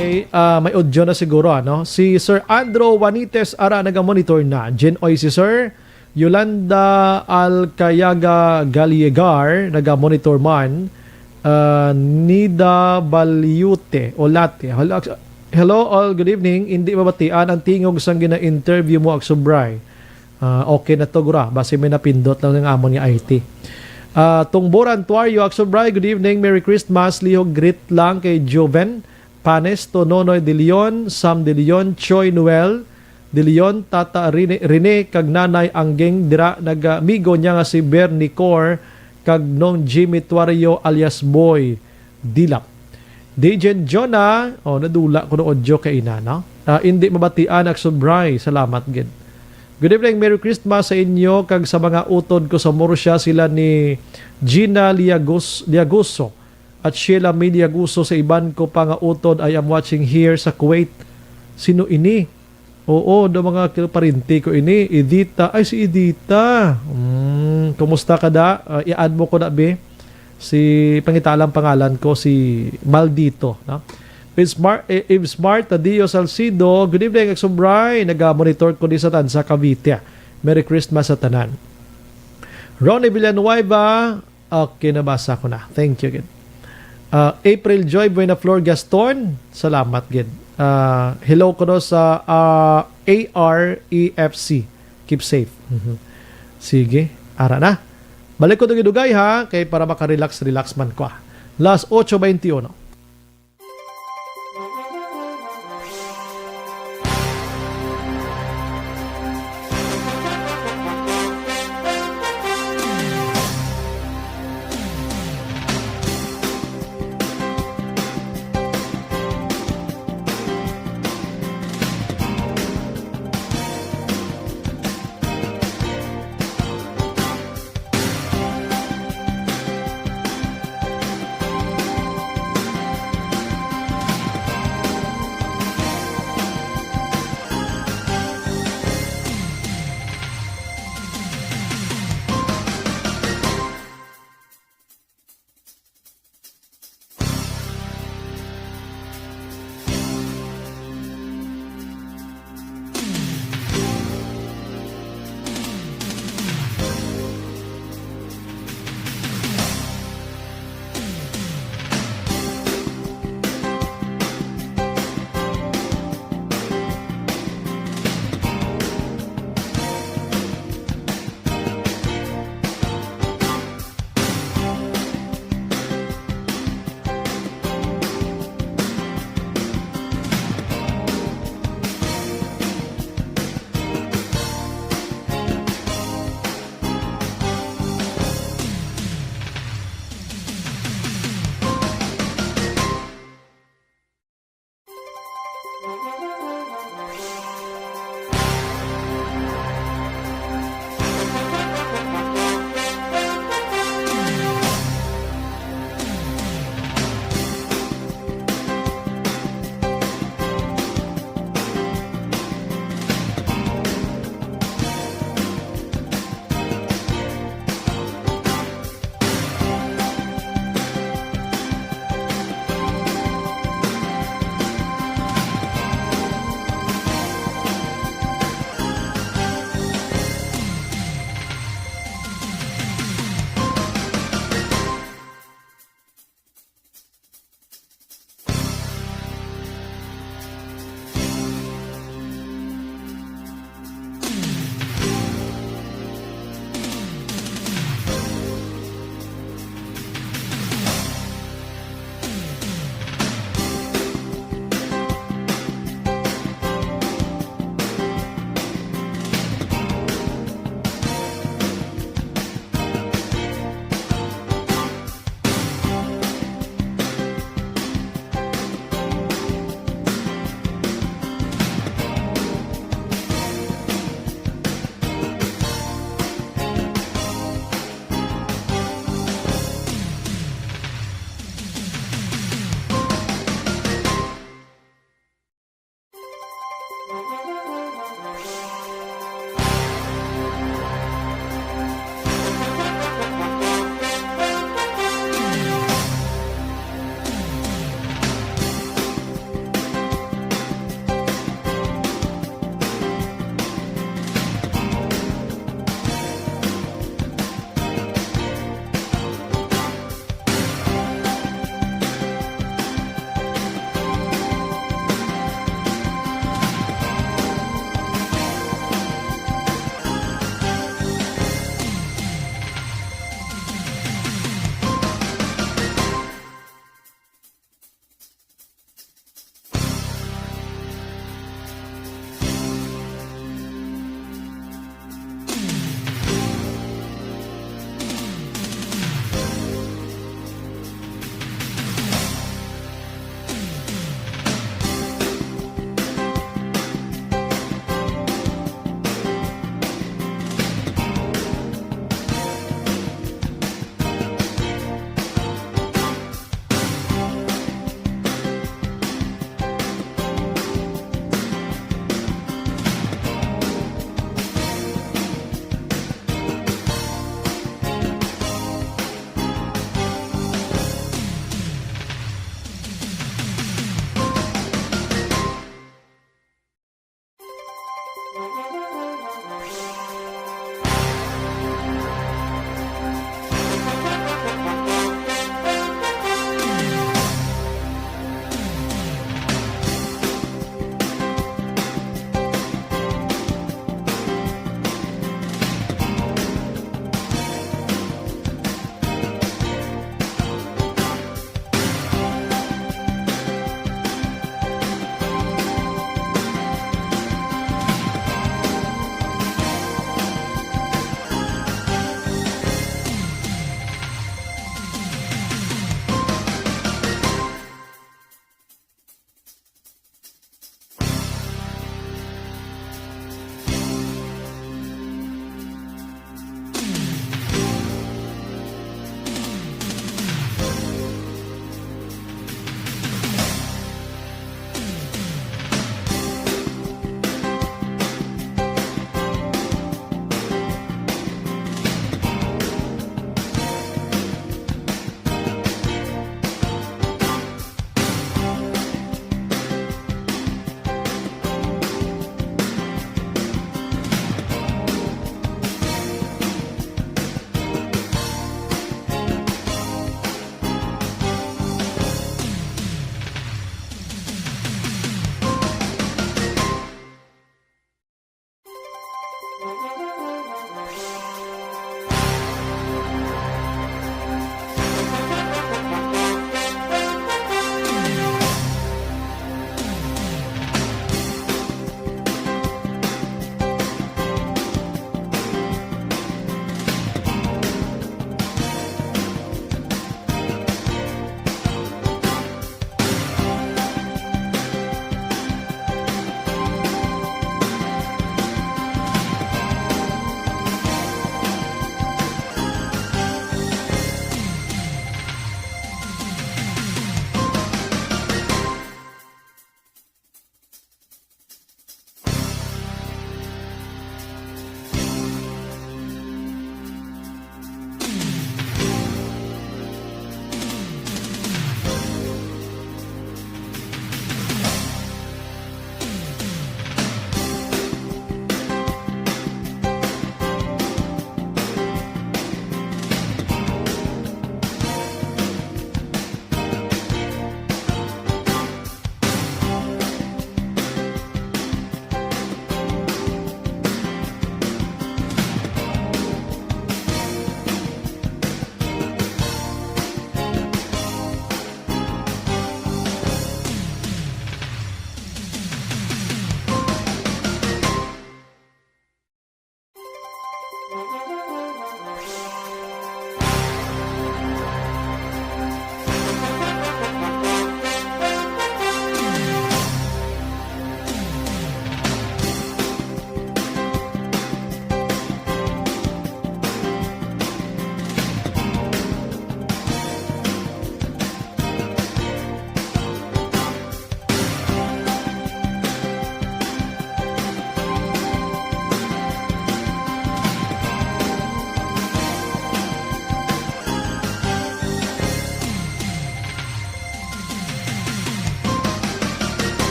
Okay, ah, may audio na siguro, ano? Si Sir Andrew Juanites ara naga-monitor na. Jin Oy si Sir. Yolanda Alcayaga Gallegar, naga-monitor man. Ah, Nida Baliute, Olate. Hello, hello all, good evening. Hindi mabatian ang tingog sang gina-interview mo, Aksubray. Ah, okay na to, gura. Basi may napindot lang ang amon nga I T. Ah, Tungboran Tuario, Aksubray, good evening. Merry Christmas. Lihog greet lang kay Joven Panes, to Nonoy De Leon, Sam De Leon, Choi Noel De Leon, Tata Rene, Rene, kag Nanay Angging, dira nagamigo niya nga si Bernie Cor, kag Nong Jimmy Tuario alias Boy Dilap. Dejen Jonah, oh, nadula ko no audio kay ina, no? Ah, hindi mabatian, Aksubray. Salamat gid. Good evening, Merry Christmas sa inyo kag sa mga utod ko sa Murcia, sila ni Gina Liagus-, Liaguso at Sheila May Liaguso, sa iban ko pa nga utod, I am watching here sa Kuwait. Sino ini? Oo, do mga kil-, parinti ko ini. Edita. Ay, si Edita. Mm, kumusta ka da? Ah, i-add mo ko na, be. Si, pangitalang pangalan ko, si Maldito, no? If Smart, eh, if Smart Tadio Salcido, good evening, Aksubray. Naga-monitor ko di sa Tansa, Cavite. Merry Christmas sa tanan. Ronnie Villanueva, okay, nabasa ko na. Thank you, gid. Ah, April Joy Buenaflor Gaston, salamat, gid. Ah, hello ko no sa, ah, A R E F C. Keep safe. Mhm. Sige, ara na. Balik ko dugay-dugay, ha, kay para maka-relax, relax man ko, ah. Las ocho veintiuno.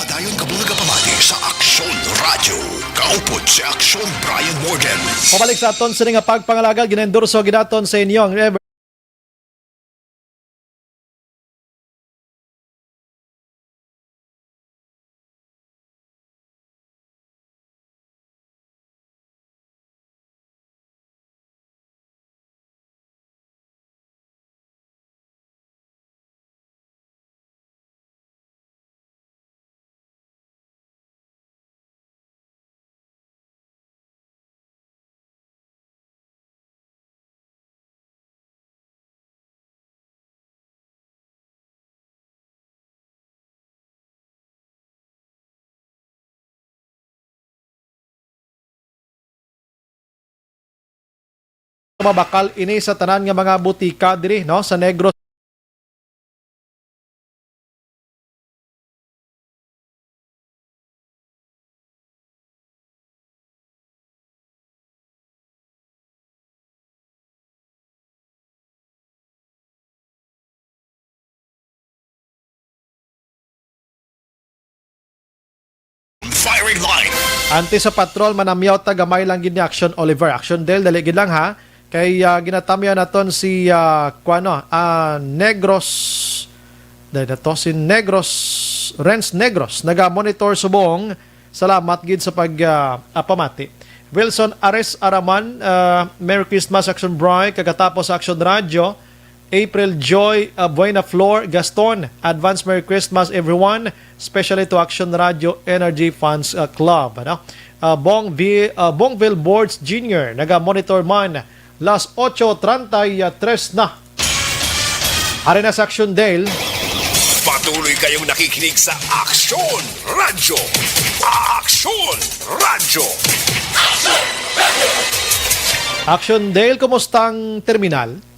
Padayon kamo nagapamati sa Aksyon Radyo. Kaupod si Aksyon Brian Morgan. Pabalik sa aton sini nga pagpangalagad, ginaendorso gid naton sa inyo ang Rev. Mabakal ini sa tanan nga mga butika diri, no, sa Negros. Red line. Antes sa patrol, manamyaw ta gamay lang gid ni Action Oliver. Action Del, dali gid lang ha. Kay, ah, ginatamyaw naton si, ah, kuano, ah, Negros. Dali na to, si Negros, Renz Negros, naga-monitor subong. Salamat gid sa pag, ah, ah, pamati. Wilson Ares Araman, ah, Merry Christmas, Action Bri, kagatapos sa Action Radio. April Joy, uh, Buena Flor Gaston. Advance Merry Christmas, everyone, especially to Action Radio Energy Fans, uh, Club. Ano? Uh, Bong Vi-, uh, Bongville Boards Junior, naga-monitor man. Las ocho treinta y tres na. Ari na sa Action Dale. Patuloy kayong nakikinig sa Action Radio. Action Radio. Action Dale, kumusta ang terminal?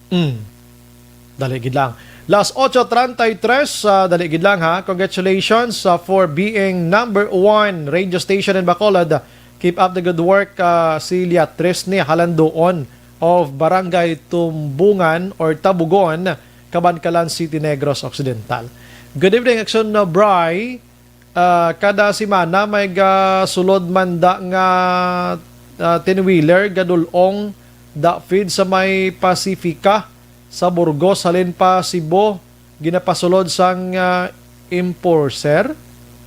Mm. Dali gid lang. Las ocho treinta y tres, ah, dali gid lang ha. Congratulations, ah, for being number one radio station in Bacolod. Keep up the good work, ah, Celia Tresni Halandoon of Barangay Tumbungan or Tabugon, Kabankalan City, Negros Occidental. Good evening, Action, uh, Bri. Ah, kada semana may gasulod man da nga, ah, ten-wheeler gadul-ong da feed sa may Pacifica sa Burgos halin pa Cebu, ginapasulod sang, ah, enforcer,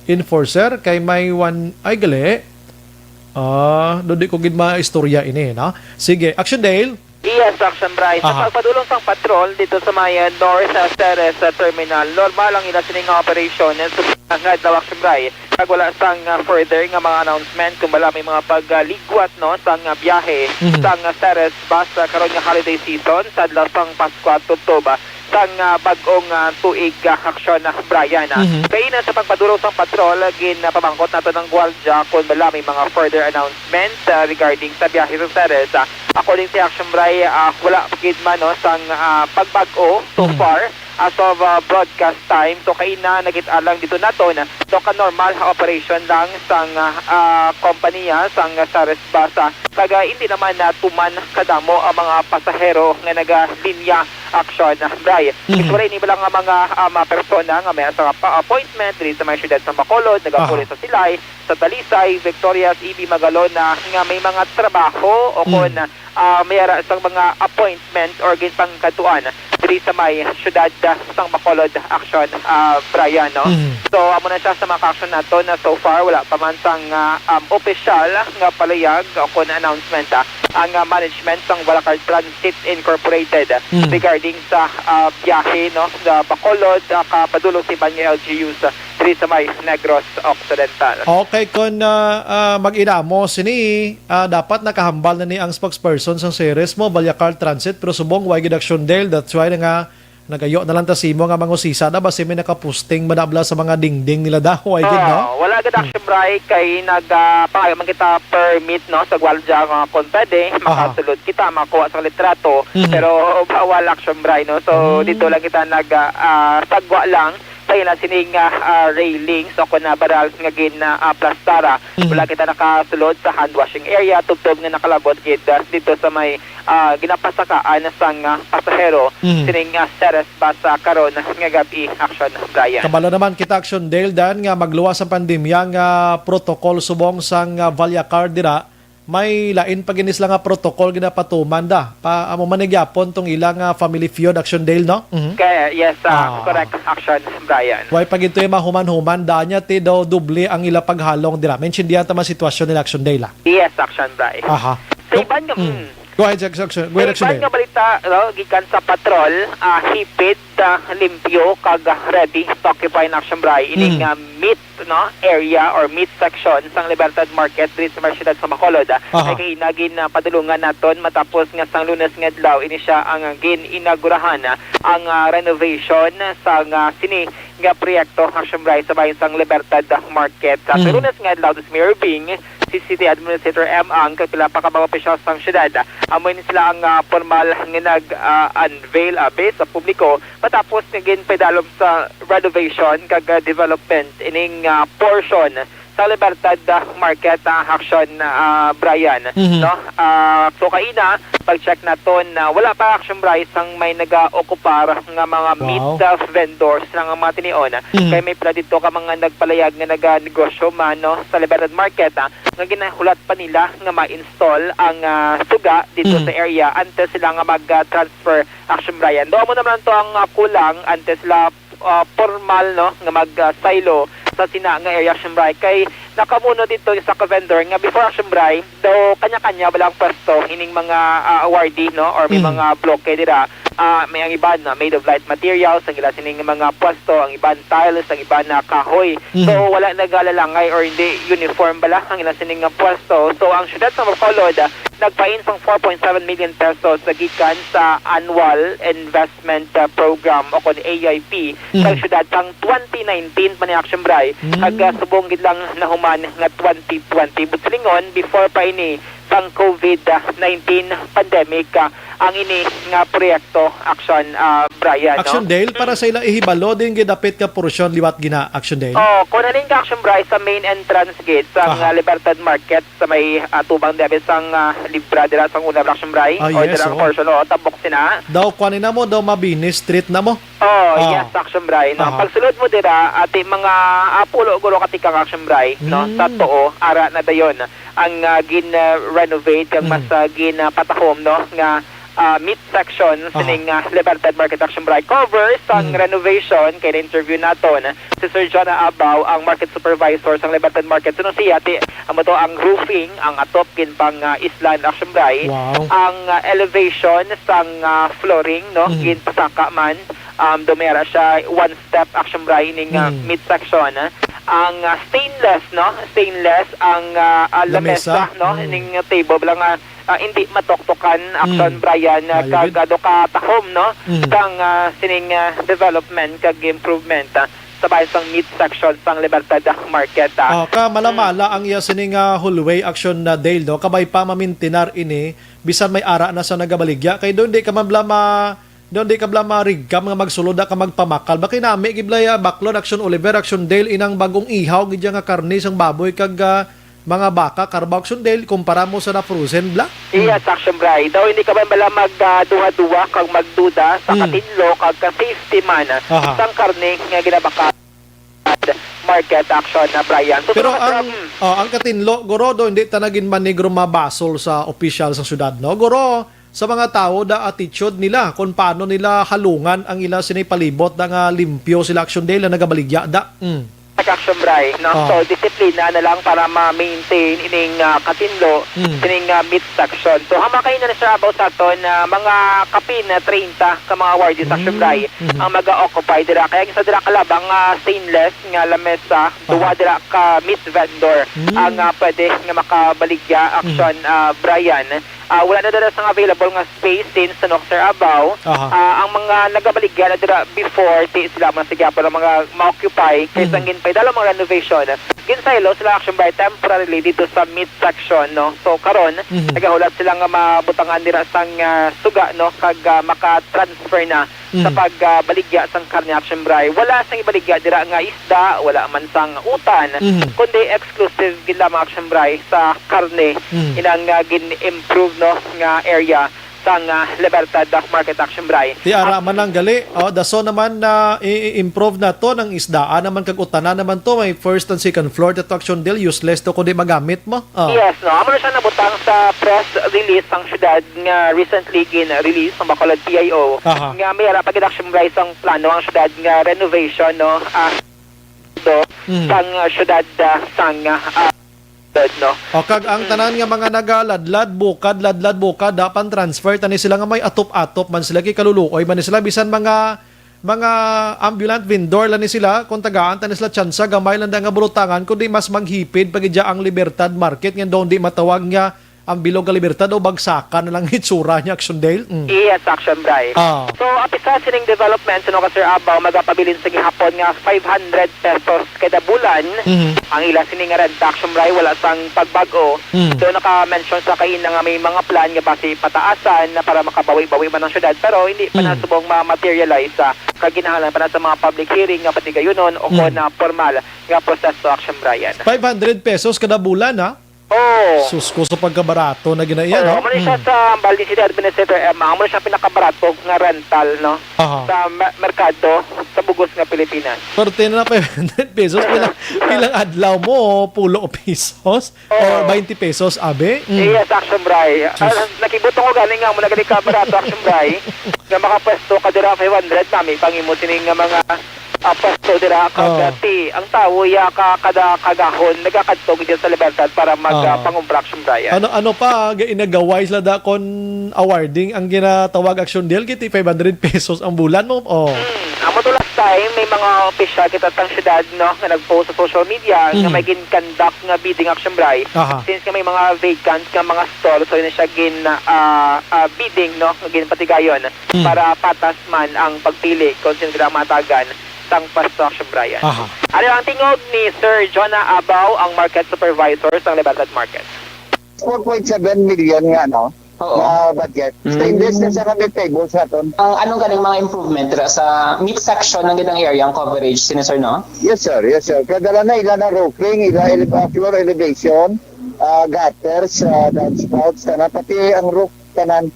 enforcer kay may one, ay gali. Ah, do di ko gid maistorya ini, no? Sige, Action Dale. Yes, Action Bright. Sa Aha. pagpadulong sang patrol dito sa may, ah, North, ah, Ceres, ah, Terminal, normal ang ila sining nga operation. Sa mga adlaw, Action Bright, kag wala sang, ah, further nga mga announcement, kung wala may mga pagligwat, no, sang, ah, biyahe Mhm. sang, ah, Ceres bus, ah, karon nga holiday season, sa adlaw sang Pasko at Tubtob, ah, sang, ah, bag-ong, ah, tuig, ah, Action, ah, Brian, ah. Mhm. Kaina sa pagpadulong sang patrol, ah, ginapamangkot nato ng gwardya kung wala may mga further announcement, ah, regarding sa biyahe sa Ceres, ah. According sa Action Bray, ah, wala pa gid man, no, sang, ah, pagbag-o so Mhm. far as of, ah, broadcast time. So, kaina nakit-an lang dito naton, no, ka-normal nga operation lang sang, ah, ah, kompanya, sang, ah, Ceres Bus, ah, kag, ah, hindi naman natuman kadamo ang mga pasahero nga nagalinya, Action Bray. Mhm. Usually, ini lang ang mga, ah, mga persona nga may sa pa appointment diri sa may siyudad sa Bacolod, nagapuli Aha. sa Silay, sa Talisay, Victorias, E B Magalona, nga may mga trabaho o Mm. kon, ah, may ara sang mga appointment or ginpangkadtuan diri sa may siyudad, ah, sang Bacolod, Action, ah, Brian, no? Mm. So, amo na siya sa mga ka-action nato na so far, wala pa man sang, ah, um, opisyal nga paluyag o kon announcement, ah, ang, ah, management sang Valakar Transit Incorporated Mm. regarding sa, ah, biyahe, no, sa Bacolod, ah, kapadulong sa iban nga L G Us, ah, diri sa may Negros Occidental. Okay, kon, ah, ah, mag-inamo sini, ah, dapat nakahambal na ni ang spokesperson sang Ceres mo, Valakar Transit, pero subong way gid action, Dale. That's why na nga nagayo na lang ta simo nga mangusisa na basi may nakaposting manabla sa mga dingding nila daw, ay gid, no? Ah, wala gid Hmm. action, Bray, kay nag, ah, pangayo man kita permit, no, sa gwardya nga kung pwede, Aha. makasulod kita, makuha sa litrato, Mhm. pero bawal action, Bray, no? So, Mhm. dito lang kita nag, ah, ah, sagwa lang sa ila sining, ah, ah, railings o kung na baral nga gin, ah, ah, plastara. Mhm. Wala kita nakasulod sa hand washing area, tubtob nga nakalabot gid, ah, dito sa may, ah, ginapasakaan sang, ah, pasahero Mhm. sining, ah, Ceres Bus, ah, karon nga gab-i, Action Brian. Kabalo naman kita, Action Dale, dan nga magluwas ang pandemya nga protocol subong sang, ah, Valyacar dira, may lain pa gini sila nga protocol ginapatuman da. Pa, amo man ni gyapon tong ila nga family feud, Action Dale, no? Mhm. Kaya, yes, ah, Ah. correct, Action Brian. Way pa gid to yung mahuman-human, daan niya ti daw doble ang ila paghalong dira. Maintindihan ta man sitwasyon nila, Action Dale, ah. Yes, Action Brian. Aha. Sa Go-, iban nga, mm. mm. Go ahead, Action, Action. Go ahead, Sa Action iban Dale. nga balita, no, gikan sa patrol, ah, hipid, ah, limpyo, kag, ah, ready to occupy na, Action Brian. Ining, Mm. ah, meat, no, area or meat section sang Libertad Market diri sa may siyudad sa Bacolod, ah, Aha. ay kaina gin, ah, padulungan naton matapos nga sang Lunes nga adlaw ini siya ang gin-inaugurahan, ah, ang, ah, renovation sang, ah, sini nga proyekto, Action Brian, sa bahin sang Libertad Market. Sa Mm. Lunes nga adlaw, si Mayor Bing, si City Administrator M Ang, kag pila pa ka mga opisyal sang siyudad, amo ni sila ang, ah, formal nga nag, ah, unveil, abi, sa publiko matapos nga ginpaidalom sa renovation kag, ah, development ining, ah, portion sa Libertad, ah, Market, ah, Action, ah, Brian, Mhm. no? Ah, so kaina, pag-check naton na wala pa, Action Brian, sang may nagaokupar nga mga Wow. meat, ah, vendors nga mga tinion. Mhm. Kay may pila dito ka mga nagpalayag nga naganegosyo man, no, sa Libertad Market, ah, nga ginahulat pa nila nga ma-install ang, ah, suga dito Mhm. sa area antes sila nga mag, ah, transfer, Action Brian. Do mo naman to ang, ah, kulang antes sila ah, pormal, no, nga mag, ah, saylo sa sina nga area, Action Brian. Kay nakamuno dito isa ka vendor nga before, Action Brian, daw kanya-kanya ba lang pwesto ining mga, ah, awardee, no, or may Mm. mga bloke dira. Ah, may ang iban na made of light materials, ang ila sining mga pwesto, ang iban tiles, ang iban na kahoy. Mm. So, wala nagalalangay or hindi uniform bala ang ila sining nga pwesto. So, ang siyudad sa Bacolod, ah, nagpain sang four point seven million pesos sa gikan sa annual investment, ah, program o kon A I P sa Mhm. siyudad sang twenty nineteen pa ni, Action Brian. Mm. Kag, ah, subong gid lang nahuman nga twenty twenty. But silingon, before pa ini sang covid nineteen pandemic, ah, ang ini nga proyekto, Action, ah, Brian, no? Action Dale, para sa ila ihibalo din gid dapit ka porsyon liwat gina, Action Dale. Oh, kung halin ka, Action Brian, sa main entrance gate sa, Aha. ah, Libertad Market, sa may, ah, tubang diri sang, ah, Libra dira sang una, Action Brian, Ah, o yes, dira ang oo. portion, o, tabok sina. Daw, kuan na mo, daw Mabini Street na mo. Oh, Ah. yes, Action Brian, no? Aha. Pagsulod mo dira, ati mga, ah, pulo guro ka tikang, Action Brian, no? Sa Mm. tuo, ara na dayon ang, ah, gin, ah, renovate, ang Mm. mas, ah, gin, ah, patahom, no? Nga, ah, meat section Aha. sining, ah, Libertad Market, Action Brian. Cover sang Mm. renovation, kay na-interview naton si Sir John Abaw, ang market supervisor sang Libertad Market. Suno siya, ti, amo to ang roofing, ang atop gin pang, ah, islan, Action Brian. Wow. Ang, ah, elevation sang, ah, flooring, no, Mhm. gin pasaka man. Um, do may ara siya one step, Action Brian, ning, ah, Mhm. meat section, ah. Ang, ah, stainless, no, stainless ang, ah, ah, Lamesa. lamesa, no, Mhm. ning table lang, ah, ah, hindi matoktokan, Action Mm. Brian, ah, Maayo kag gid. ado ka tahom, no, Mm. sang, ah, sining, ah, development kag improvement, ah, sa bahin sang meat section sang Libertad, ah, Market, ah. Oh, ka mala-mala Mm. ang iya sining, ah, hallway, Action, ah, Dale, no? Kabay pa mamintinar ini, bisan may ara na sa nagabaligya. Kay doon di ka man bala ma-, doon di ka bala marigkam nga magsulod na ka magpamakal. Bakay nami gid bala ya, Baclon, Action Oliver, Action Dale, inang bagong ihaw gid ya nga karne sang baboy kag, ah, mga baka, karbaw, Action Dale, kumpara mo sa na-frozen bala? Yes, Action Brian. Daw hindi ka man bala mag, ah, duha-duha kag magduda sa Mm. katinlo kag ka safety man Aha. sang karne nga ginabakal Market, Action, ah, Brian. So, Pero sa ang, mm. oh, ang katinlo, guro, do, hindi ta na gin manigro mabasol sa opisyal sa syudad, no? Guro, sa mga tawo, da attitude nila, kung paano nila halungan ang ila sini palibot, da nga limpyo sila, Action Dale, na nagabaligya, da. Mm. Action Brian, no? Oh. So, disiplina na lang para ma-maintain ining, ah, katinlo, Mm. sining, ah, meat section. So, hamakay na ni Sir Abaw sa aton, ah, mga kapin na treinta ka mga awardees, Action Mm. Brian, Mhm. ang mag-occupy dira. Kaya isa dira ka labang, ah, stainless nga lamesa, Aha. duwa dira ka meat vendor Mm. ang, ah, pwede nga makabaligya, Mm. Action, ah, Brian. Ah, wala na dira sang available nga space since, ano, Sir Abaw. Aha. Ah, ang mga nagabaligya na dira before, ti sila man sa gyapon ang mga ma-occupy kay Mhm. sang ginpaidala mga renovation. Ginsaylo sila, Action Brian, temporarily dito sa meat section, no? So, karon, Mhm. nagahulat sila nga mabutangan dira sang, ah, suga, no? Kag, ah, maka-transfer na sa Mm. pagbaligya sang karne, Action Brian. Wala sang ibaligya dira nga isda, wala man sang utan, Mhm. kundi exclusive gid lamang, Action Brian, sa karne Mm. inang, ah, gin-improve, no, nga area sang, ah, Libertad Market, Action Brian. Ti ara man ang gali. Oh, dason naman na i-, i-improve na to, nang isdaan naman kag utanan naman to. May first and second floor to, Action Dale. Useless to kung di magamit mo. Oh. Yes, no. Amo na siya nabutang sa press release sang syudad nga recently gin-release sang Bacolod P I O Aha. nga may ara pa gid, Action Brian, sang plano ang syudad nga renovation, no, ah, do, Mhm. sang, ah, syudad, ah, sang, ah, ah, no. O, kag ang Mm. tanan nga mga nagaladlad, bukad, ladlad, bukad, dapan transfer, tani sila nga may atop-atop man sila, kay kaluluoy man ni sila, bisan mga mga ambulant vendor lang ni sila, kung tagaan ta ni sila tsansa, gamay lang da nga burutangan, kundi mas maghipid pa gid dya ang Libertad Market, nga daw di matawag nga Ang bilog nga Libertad o bagsakan na lang hitsura niya, Action Dale? Mm. Yes, Action Bray. Ah. So, apisar sining development, suno ka Sir Abaw, magapabilin sa gihapon nga five hundred pesos kada bulan. Mhm. Ang ila sini nga renta, Action Bray, wala sang pagbag-o. Mm. So, naka-mention sa kaina nga may mga plan nga basi pataasan na para makabawi-bawi man ang syudad, pero hindi pa na Mm. subong ma-materialize sa kaginahanglan pa na sa mga public hearing nga patigayunon o Mm. kon na formal nga proseso, Action Bray. Five hundred pesos kada bulan, ha? Oh. Sus ko sa pagkabarato na ginaiya, Oo, no? amo ni siya Mm. sa Baldi City Administrator Emma, amo ni siya pinakabarato nga rental, no? Aha. Sa ma- merkado sa bugos nga Pilipinas. Swerte na five hundred pesos. Pilang, pilang adlaw mo, pulo pesos? Or Oo. twenty pesos, abi? Mm. Yes, Action Bray. Ah, Sus. nakibutong ko gani nga amo na gani kabarato, Action Bray, nga makapwesto ka dira five hundred, mami, pangimo sining nga mga ah, pwesto dira kag Oh. ah, ti ang tawo ya ka kada kagahon nagakadto gid sa Libertad para mag Oh. ah, pangumpra, Action Bray. Ano ano pa ga inagaway sila da kon awarding ang ginatawag, Action Dale, kiti five hundred pesos ang bulan mo? Oh. Hmm, amo to last time may mga opisyal kita sang syudad, no, nga nag-post sa social media nga Mhm. may gin-conduct nga bidding, Action Bray. Aha. Since nga may mga vacant nga mga stall, so yun siya gin ah, ah, bidding, no, nga ginpatigayon Hmm. para patas man ang pagpili kung sino gid ang matagan sang pwesto, Action Bray. Aha. Ano ang tingog ni Sir Jonah Abaw, ang market supervisor sang Libertad Market? four point seven million nga ano, Oo. nga budget. Mm. Stainless na siya nga may tables naton. Ang anong ganing mga improvement dira sa meat section ng gitang area ang coverage, sini sir, no? Yes sir, yes sir. Kadala na ila na roofing, ila ele- uh, floor elevation, uh, gutters, uh, downspouts, tanan, pati ang roof tanan.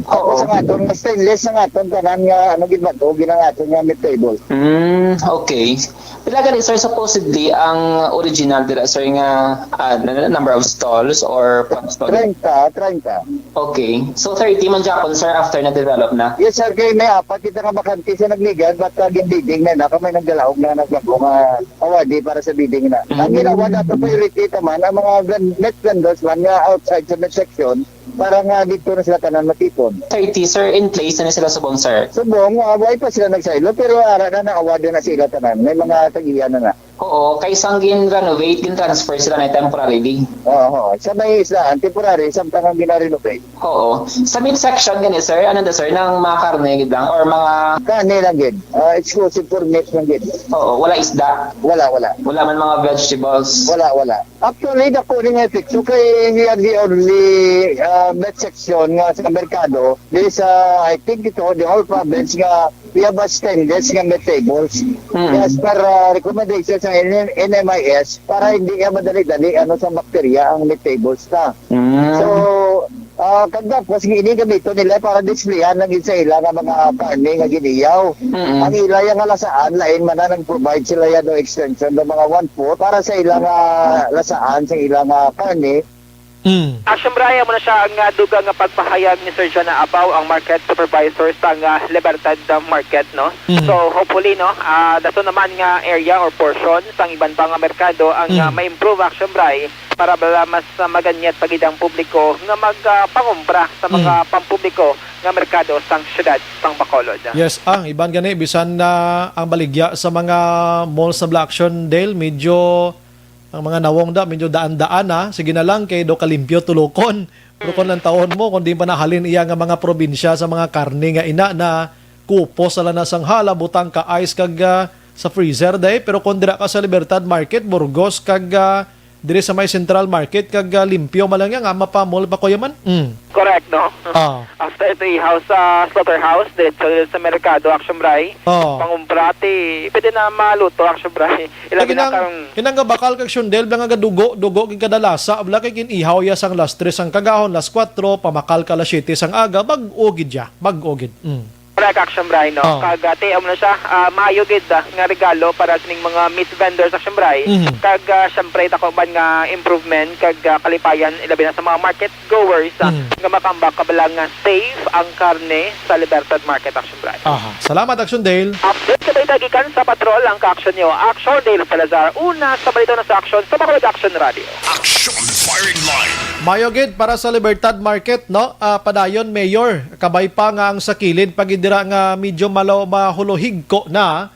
Tapos Oo. Ang aton nga stainless ang aton tanan nga ano gid ba to, ginang aton nga meat table. Mm, okay. Pila gani sir supposedly ang original dira sir nga ah, n- number of stalls or pag-stall? Treinta, treinta. Okay. So thirty man gyapon sir after na-develop na? Yes sir, kay may apat kita nga bakante sa Nagligad, but uh, ginbidding na na kami nagdalaog na nagbago nga awardee para sa bidding na. Ang Mm. ginawa nato priority naman ang mga ven- meat vendors man nga outside sa meat section para nga dito na sila tanan matipon. Thirty sir, in place na ni sila subong sir? Subong, uh, wala pa sila nagsaylo, pero ara na na-award na sila tanan. May mga tagihan na na. Oo, kay sang gin-renovate, gin-transfer sila na temporarily. Oo, sa may islaan, temporary, samtang ang ginarenovate. Oo. Sa meat section gani sir, ano na sir, nang mga karne gid lang or mga Kani lang gid, ah, exclusive for meat lang gid. Oo, wala isda. Wala, wala. Wala man mga vegetables. Wala, wala. Actually, dako ni nga epekto kay we are the only uh, meat section nga sa merkado. Di sa, I think ito, the whole province nga we have a stainless nga meat tables. Mm. As per uh, recommendation sa N- N M I S, para hindi nga madali-dali ano sa bakterya ang meat tables ta. Mm. So, ah, kag tapos ini gamiton nila para displayan lang gid sa ila nga mga karne nga giniyaw. Mm-mm. Ang ila yang nga lasaan lain man na nag-provide sila ya do extension do mga one foot para sa ila nga lasaan sa ila nga karne. Mm. Action Bray, amo na siya ang ah, dugang nga pagpahayag ni Sir John Abaw, ang market supervisor sa nga Libertad ah, Market, no? Mhm. So hopefully, no, ah, dason naman nga area or portion sang iban pa nga merkado ang ah, Mhm. ma-improve, Action Bray, para bala mas ah, maganyat pa gid ang publiko nga magpangumpra sa mga Mhm. pampubliko nga merkado sang siyudad sang Bacolod. Yes, ang iban gani bisan na ang baligya sa mga malls na bala, Action Dale, medyo ang mga nawong da, medyo daan-daan na. Sige na lang kay do kalimpyo tulokon. Pero kung lantawon mo, kung di pa nahalin iya nga mga probinsya sa mga karne nga ina na kupos sala na sang hala, butang ka ice kag ah, sa freezer day. Pero kung dira ka sa Libertad Market, Burgos kag ah, diri sa may Central Market kag ah, limpyo man lang nga mapa-mall pa kuya man. Mm. Correct, no? Ah. After ito ihaw sa slaughterhouse, diretso sa merkado, Action Bray. Oh. Pangumpra, ti, pwede na maluto, Action Bray. Ilabi na Kinang, karong kinang nga bakal kag sundel, nga gadugo, dugo gid kada lasa, abla kay gin-ihaw ya sang las tres ang kagahon, las kuwatro, pamakal ka las siyete sang aga, bag-o gid ya, bag-o gid. Mm. Correct, Action Bray, no? Oh. Kag ati, amo na siya, ah, maayo gid ah, nga regalo para sining mga meat vendors, Action Bray. Mhm. Kag ah, syempre, dako man nga improvement kag ah, kalipayan, ilabi na sa mga market goers ah, Mhm. nga makambak kabala nga safe ang karne sa Libertad Market, Action Bray. Aha. Salamat, Action Dale. Update ka ba gikan sa patrol ang ka-action niyo? Action Dale Salazar, una sa balita na sa action sa Bacolod Action Radio. Action Firing Line. Mayo gid para sa Libertad Market, no? Ah, padayon, Mayor, kabay pa nga ang sa kilid pa gid dira nga medyo malo mahuluhigko na,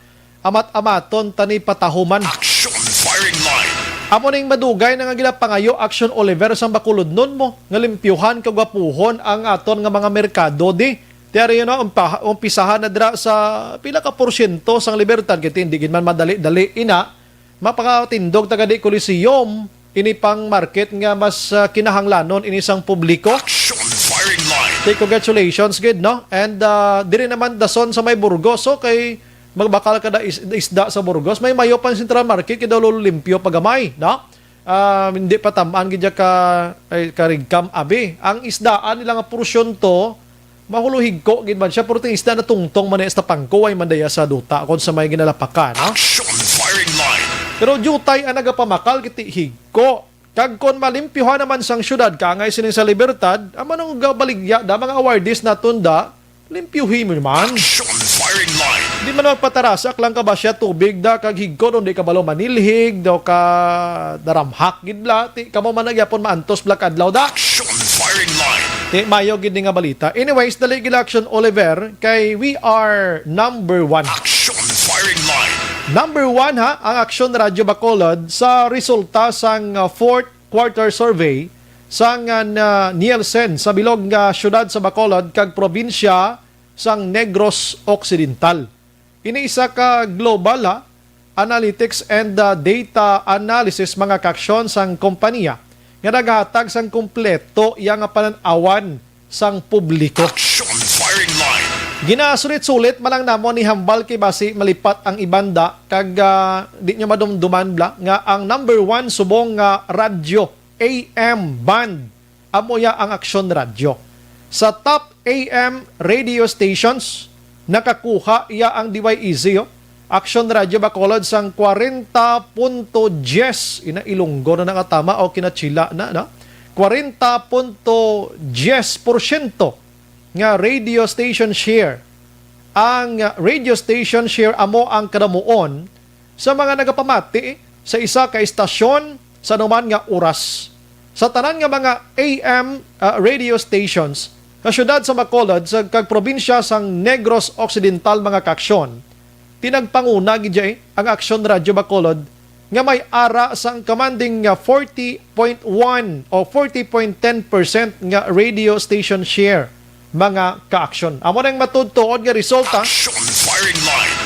amat-amaton tani patahuman. Action Firing Line. Amo ning madugay na nga ginapangayo, Action Oliver, sang Bacolodnon mo, nga limpyuhan kag gwapuhon ang aton nga mga merkado di. Ti ari, no, umpa-, umpisahan na dira sa pila ka porsyento sang Libertad, kay hindi gid man madali-dali ina. Mapakatindog ta gani Coliseum, ini pang market nga mas, ah, kinahanglanon ini sang publiko. Action firing line. Ti, congratulations gid, no? And, ah, diri naman dason sa may Burgos, so kay magbakal ka da is-, isda sa Burgos, may mayo pang Central Market, kay daw lolo limpyo pagamay, no? Ah, hindi pa tam-an gid ya ka, ay, karigkam abi. Ang isdaan nila nga porsyon to, mahulo higko gid man siya, pero ting isda na tungtong man sa pangko, ay man daya sa duta, kon sa may ginalapakan, no? Action firing line. Pero diutay ang nagapamakal, kiti higko. Kag kon malimpyuhan naman sang syudad, kaangay sining sa Libertad, amo nang gabaligya da, mga awardees naton da, limpyuhi mo naman. Action firing line. Di man magpatarasak lang ka ba siya tubig da, kag higko, di kabalo manilhig, daw ka daramhak gid bla, ti kamo man nagyapon maantos bla kadlaw da. Action firing line. Ti mayo gid ni nga balita. Anyways, dali gid, Action Oliver, kay we are number one. Action firing line. Number one, ha, ang Action Radyo Bacolod sa resulta sang, uh, fourth quarter survey sang, uh, na-, Nielsen sa bilog nga syudad sa Bacolod kag probinsya sang Negros Occidental. Ini isa ka global, ha, analytics and, uh, data analysis, mga kaaksyon, sang kompanya nga nagahatag sang kompleto iya nga panan-awan sang publiko. Action firing line. Ginasulit-sulit man lang namon ni hambal kay basi malipat ang iban da kag, ah, di nyo madumduman bla nga ang number one subong nga radyo, A M band, amo ya ang Aksyon Radyo. Sa top A M radio stations, nakakuha iya ang D Y E Z, oh. Aksyon Radyo Bacolod sang kwarenta punto diyes, ina, Ilonggo na nakatama o kinachila na, no? Kwarenta punto diyes porsyento nga radio station share. Ang radio station share amo ang kadamuon sa mga nagapamati sa isa ka istasyon sa anuman nga oras. Sa tanan nga mga A M, ah, radio stations sa siyudad sa Bacolod sa, kag probinsya sang Negros Occidental, mga kaaksyon, tinagpanguna gid ang Aksyon Radyo Bacolod nga may ara sang commanding nga forty point one o forty point ten percent nga radio station share, mga kaaksyon. Amo na ang matuod-tuod nga resulta. Action firing line.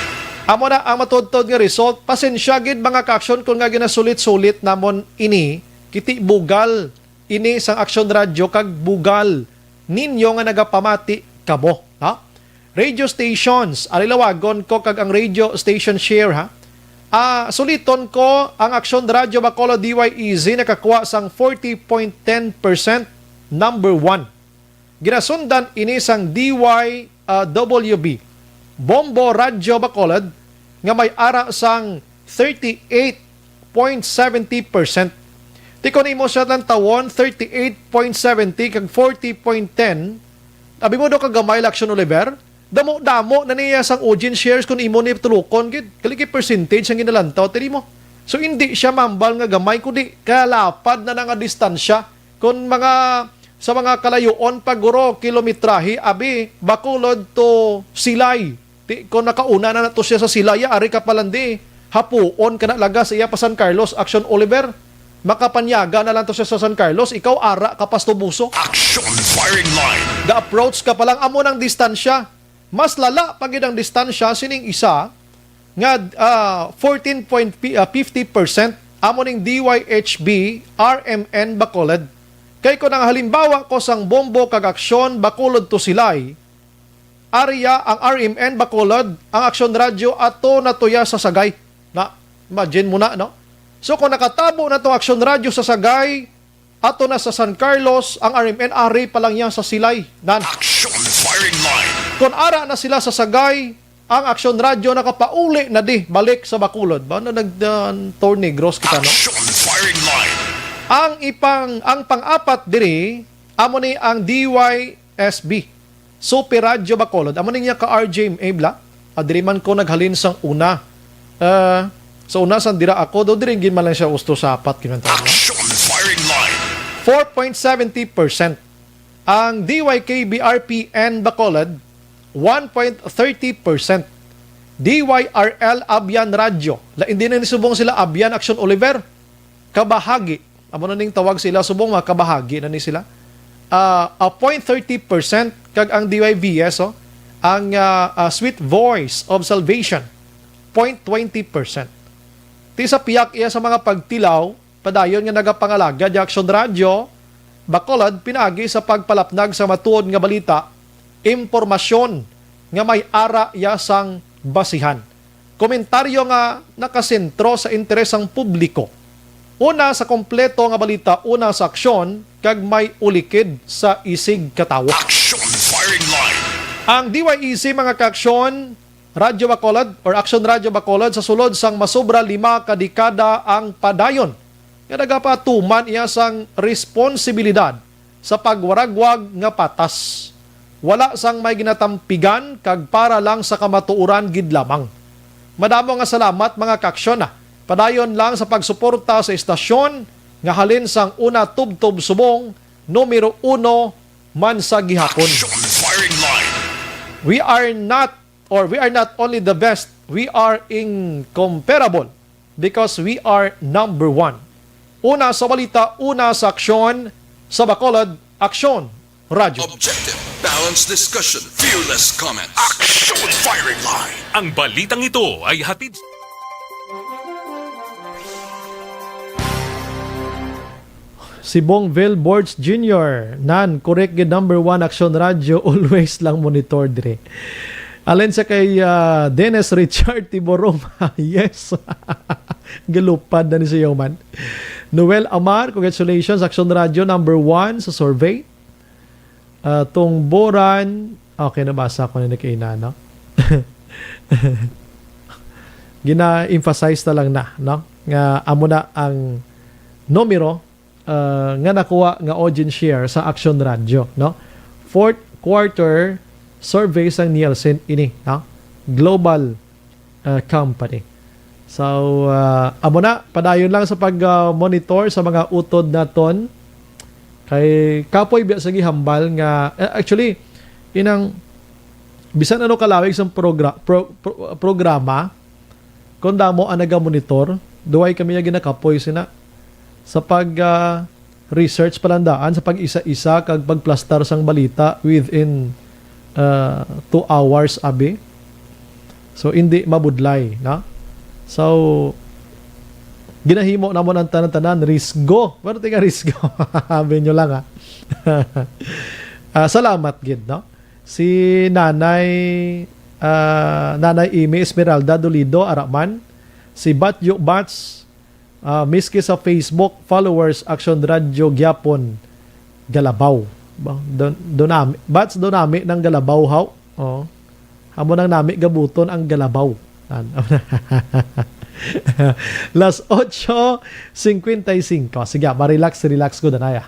Amo na ang matuod-tuod nga result. Pasensya gid, mga kaaksyon, kung nga ginasulit-sulit namon ini, kiti bugal ini sang Aksyon Radyo kag bugal ninyo nga nagapamati kamo, ha? Radio stations, ari lawagon ko kag ang radio station share, ha? Ah, suliton ko ang Aksyon Radyo Bacolod D Y E Z nakakuha sang forty point ten percent, number one. Ginasundan ini sang D Y, ah, W B. Bombo Radyo Bacolod nga may ara sang thirty-eight point seventy percent. Ti kon imo siya lantawon, thirty-eight point seventy kag forty point ten, abi mo daw kagamay, Action Oliver? Damo-damo na niya sang audience shares kung imo ni tulukon gid. Kali kay percentage ang ginalantaw, tiri mo. So, hindi siya mambal nga gamay, kundi kalapad na na nga distansya. Kung mga, sa mga kalayoon pa guro, kilometrahe, abi, Bacolod to Silay. Ti, kung nakauna na, na to siya sa Silay, ari ka pa lang di, hapuon ka na laga sa iya pa San Carlos, Action Oliver. Makapanyaga na lang to siya sa San Carlos, ikaw ara ka pa sa Toboso. Action firing line. Ga-approach ka pa lang, amo nang distansya. Mas lala pa gid ang distansya sining isa nga, ah, fourteen point fifty percent, amo ning D Y H B R M N Bacolod. Kay kung ang halimbawa ko sang Bombo kag Aksyon Bacolod to Silay, ari ya ang R M N Bacolod, ang Aksyon Radyo ato na to ya sa Sagay. Na, imagine mo na, no? So, kung nakatabo na tong Aksyon Radyo sa Sagay, ato na sa San Carlos, ang R M N ari pa lang yan sa Silay. Nan. Action firing line. Kung ara na sila sa Sagay, ang Aksyon Radyo nakapauli na di balik sa Bacolod. Ba na nag, uh, tour Negros kita, no? Action firing line. Ang ipang, ang pang-apat diri, amo ni ang D Y S B. Super Radyo Bacolod. Amo ni niya ka R J M A bla. Ah, diri man ko naghalin sang una. Ah, sa una sang dira ako, do diri gid man lang siya usto sa apat kinantay mo. Action firing line. Four point seventy percent. Ang D Y K B R P N Bacolod, one point thirty percent. D Y R L Abyan Radyo. La, hindi na ni subong sila Abyan, Action Oliver. kabahagi. Amo na ning tawag sila subong, mga kabahagi na ni sila. Ah, a point thirty percent, kag ang D Y V S, oh, ang, ah, ah, Sweet Voice of Salvation, point twenty percent. Ti sa pihak iya sa mga pagtilaw, padayon nga nagapangalagad ang Aksyon Radyo Bacolod pinaagi sa pagpalapnag sa matuod nga balita, impormasyon nga may ara iya sang basihan, komentaryo nga nakasentro sa interes sang publiko. Una sa kompleto nga balita, una sa aksyon, kag may ulikid sa isig ka tawo. Action Firing Line. Ang D Y E C, mga kaaksyon, Radyo Bacolod or Aksyon Radyo Bacolod sa sulod sang masobra lima ka dekada ang padayon nga nagapatuman iya sang responsibilidad sa pagwaragwag nga patas, wala sang may ginatampigan kag para lang sa kamatuoran gid lamang. Madamo nga salamat, mga kaaksyon, ah. Padayon lang sa pagsuporta sa istasyon nga halin sang una tubtob subong numero uno man sa gihapon. Action Firing Line. We are not, or we are not only the best, we are incomparable because we are number one. Una sa balita, una sa aksyon, sa Bacolod, Aksyon Radyo. Objective, balanced discussion, fearless comments. Action Firing Line. Ang balitang ito ay hatid Si Bongville Borge Junior, nan, correct gid, number one, Aksyon Radyo, always lang monitor dire. Alen sa kay, ah, Dennis Richard Tiboroma. Yes. Galupad na ni siya man. Noel Amar, congratulations, Aksyon Radyo, number one sa survey. Ah, Tungboran, okay, nabasa ko na ni kaina, no? Gina-emphasize na lang na, no? Nga amo na ang numero, ah, nga nakuha nga audience share sa Aksyon Radyo, no? Fourth quarter survey sang Nielsen ini, no? Global, ah, company. So, ah, amo na, padayon lang sa pag, ah, monitor sa mga utod naton. Kay kapoy biya sa gihambal nga, eh, actually, inang bisan ano kalawig sang progra-, pro-, pro-, programa, kung damo ang nagamonitor, duway kami nga ginakapoy sina sa pag, ah, research pa lang daan, sa pag-isa-isa kag pagplastar sang balita within, ah, two hours, abi. So, hindi mabudlay, no? So, ginahimo namon ang tanan-tanan, risgo. Pero tinga risgo. Abi nyo lang, ha? Ah, salamat gid, no? Si Nanay, ah, Nanay Amy Esmeralda Dolido, ara man. Si Batyo Bats, ah, miski sa Facebook followers, Aksyon Radyo gyapon galabaw. Ba, don, donami, Bats, donami ng galabaw, haw? Oh. Amo nang nami gabuton ang galabaw. An-, Las ocho cincuenta y cinco. Sige, ma-relax, relax ko, danaya.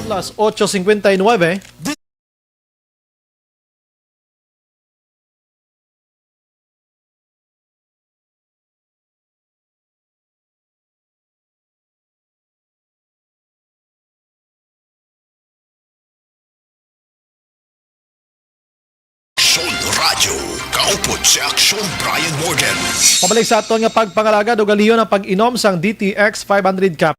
Las ocho cincuenta y nueve. Aksyon Radyo, kaupod si Aksyon Brian Morgan. Pabalik sa aton nga pagpangalagad, ugalion ang pag-inom sang D T X five hundred Cap.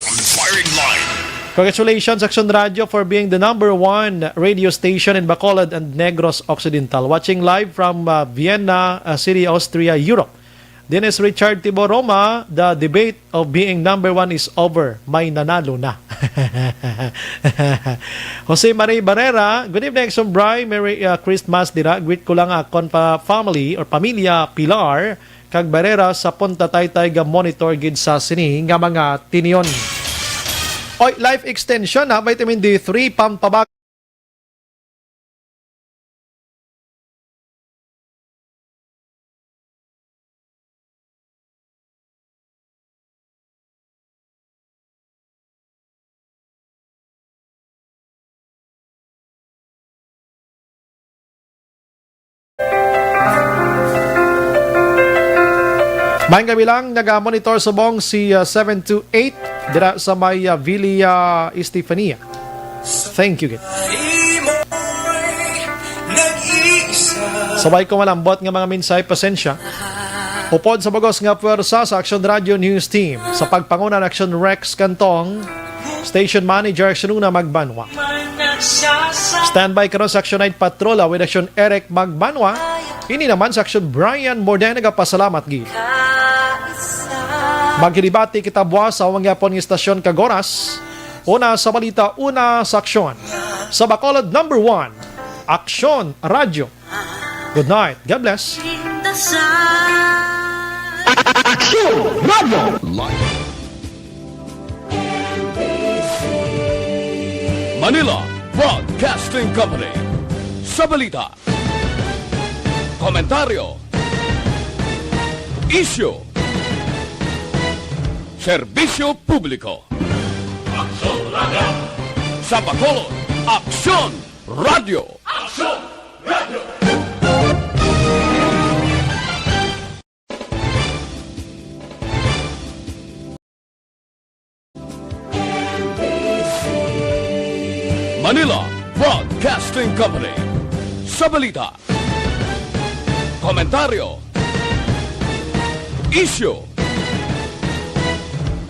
On the firing line. Congratulations, Action Radio, for being the number one radio station in Bacolod and Negros Occidental. Watching live from, uh, Vienna, uh, City, Austria, Europe. Dennis Richard Tibo Roma, the debate of being number one is over. May nanalo na. Jose Marie Barrera, good evening, Action Bri. Merry, uh, Christmas dira. Greet ko lang akon pa family or pamilya Pilar kag Barrera sa Punta Taytay, ga monitor gid sa sini nga mga tinion. Oy, life extension ha, vitamin D three, pampabag. Maayong gabi lang, naga-monitor subong si, uh, seven two eight dira sa may, uh, Villa Estefania. Thank you, gid. Sabay ko malambot nga mga mensahe, pasensya. Upod sa bugos nga puwersa sa Action Radio News Team, sa pagpanguna ni Action Rex Cantong, Station Manager Action Una Magbanwa. Standby karon sa Action Night Patrola with Action Eric Magbanwa. Ini naman sa Action Brian Morden, nagapasalamat gid. Maghilibati kita buwas sa among gihapon nga istasyon kag oras. Una sa balita, una sa aksyon. Sa Bacolod number one, Aksyon Radio. Good night. God bless. Aksyon Radio. Manila Broadcasting Company. Sa balita, komentaryo, isyu, serbisyo publiko. Aksyon Radio. Sa Bacolod, Aksyon Radio. Aksyon Radio. Manila Broadcasting Company. Sa balita, komentaryo, isyu,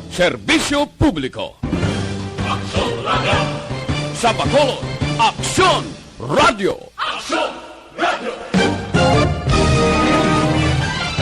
serbisyo publiko. Aksyon Radio. Sa Bacolod, Aksyon Radio. Aksyon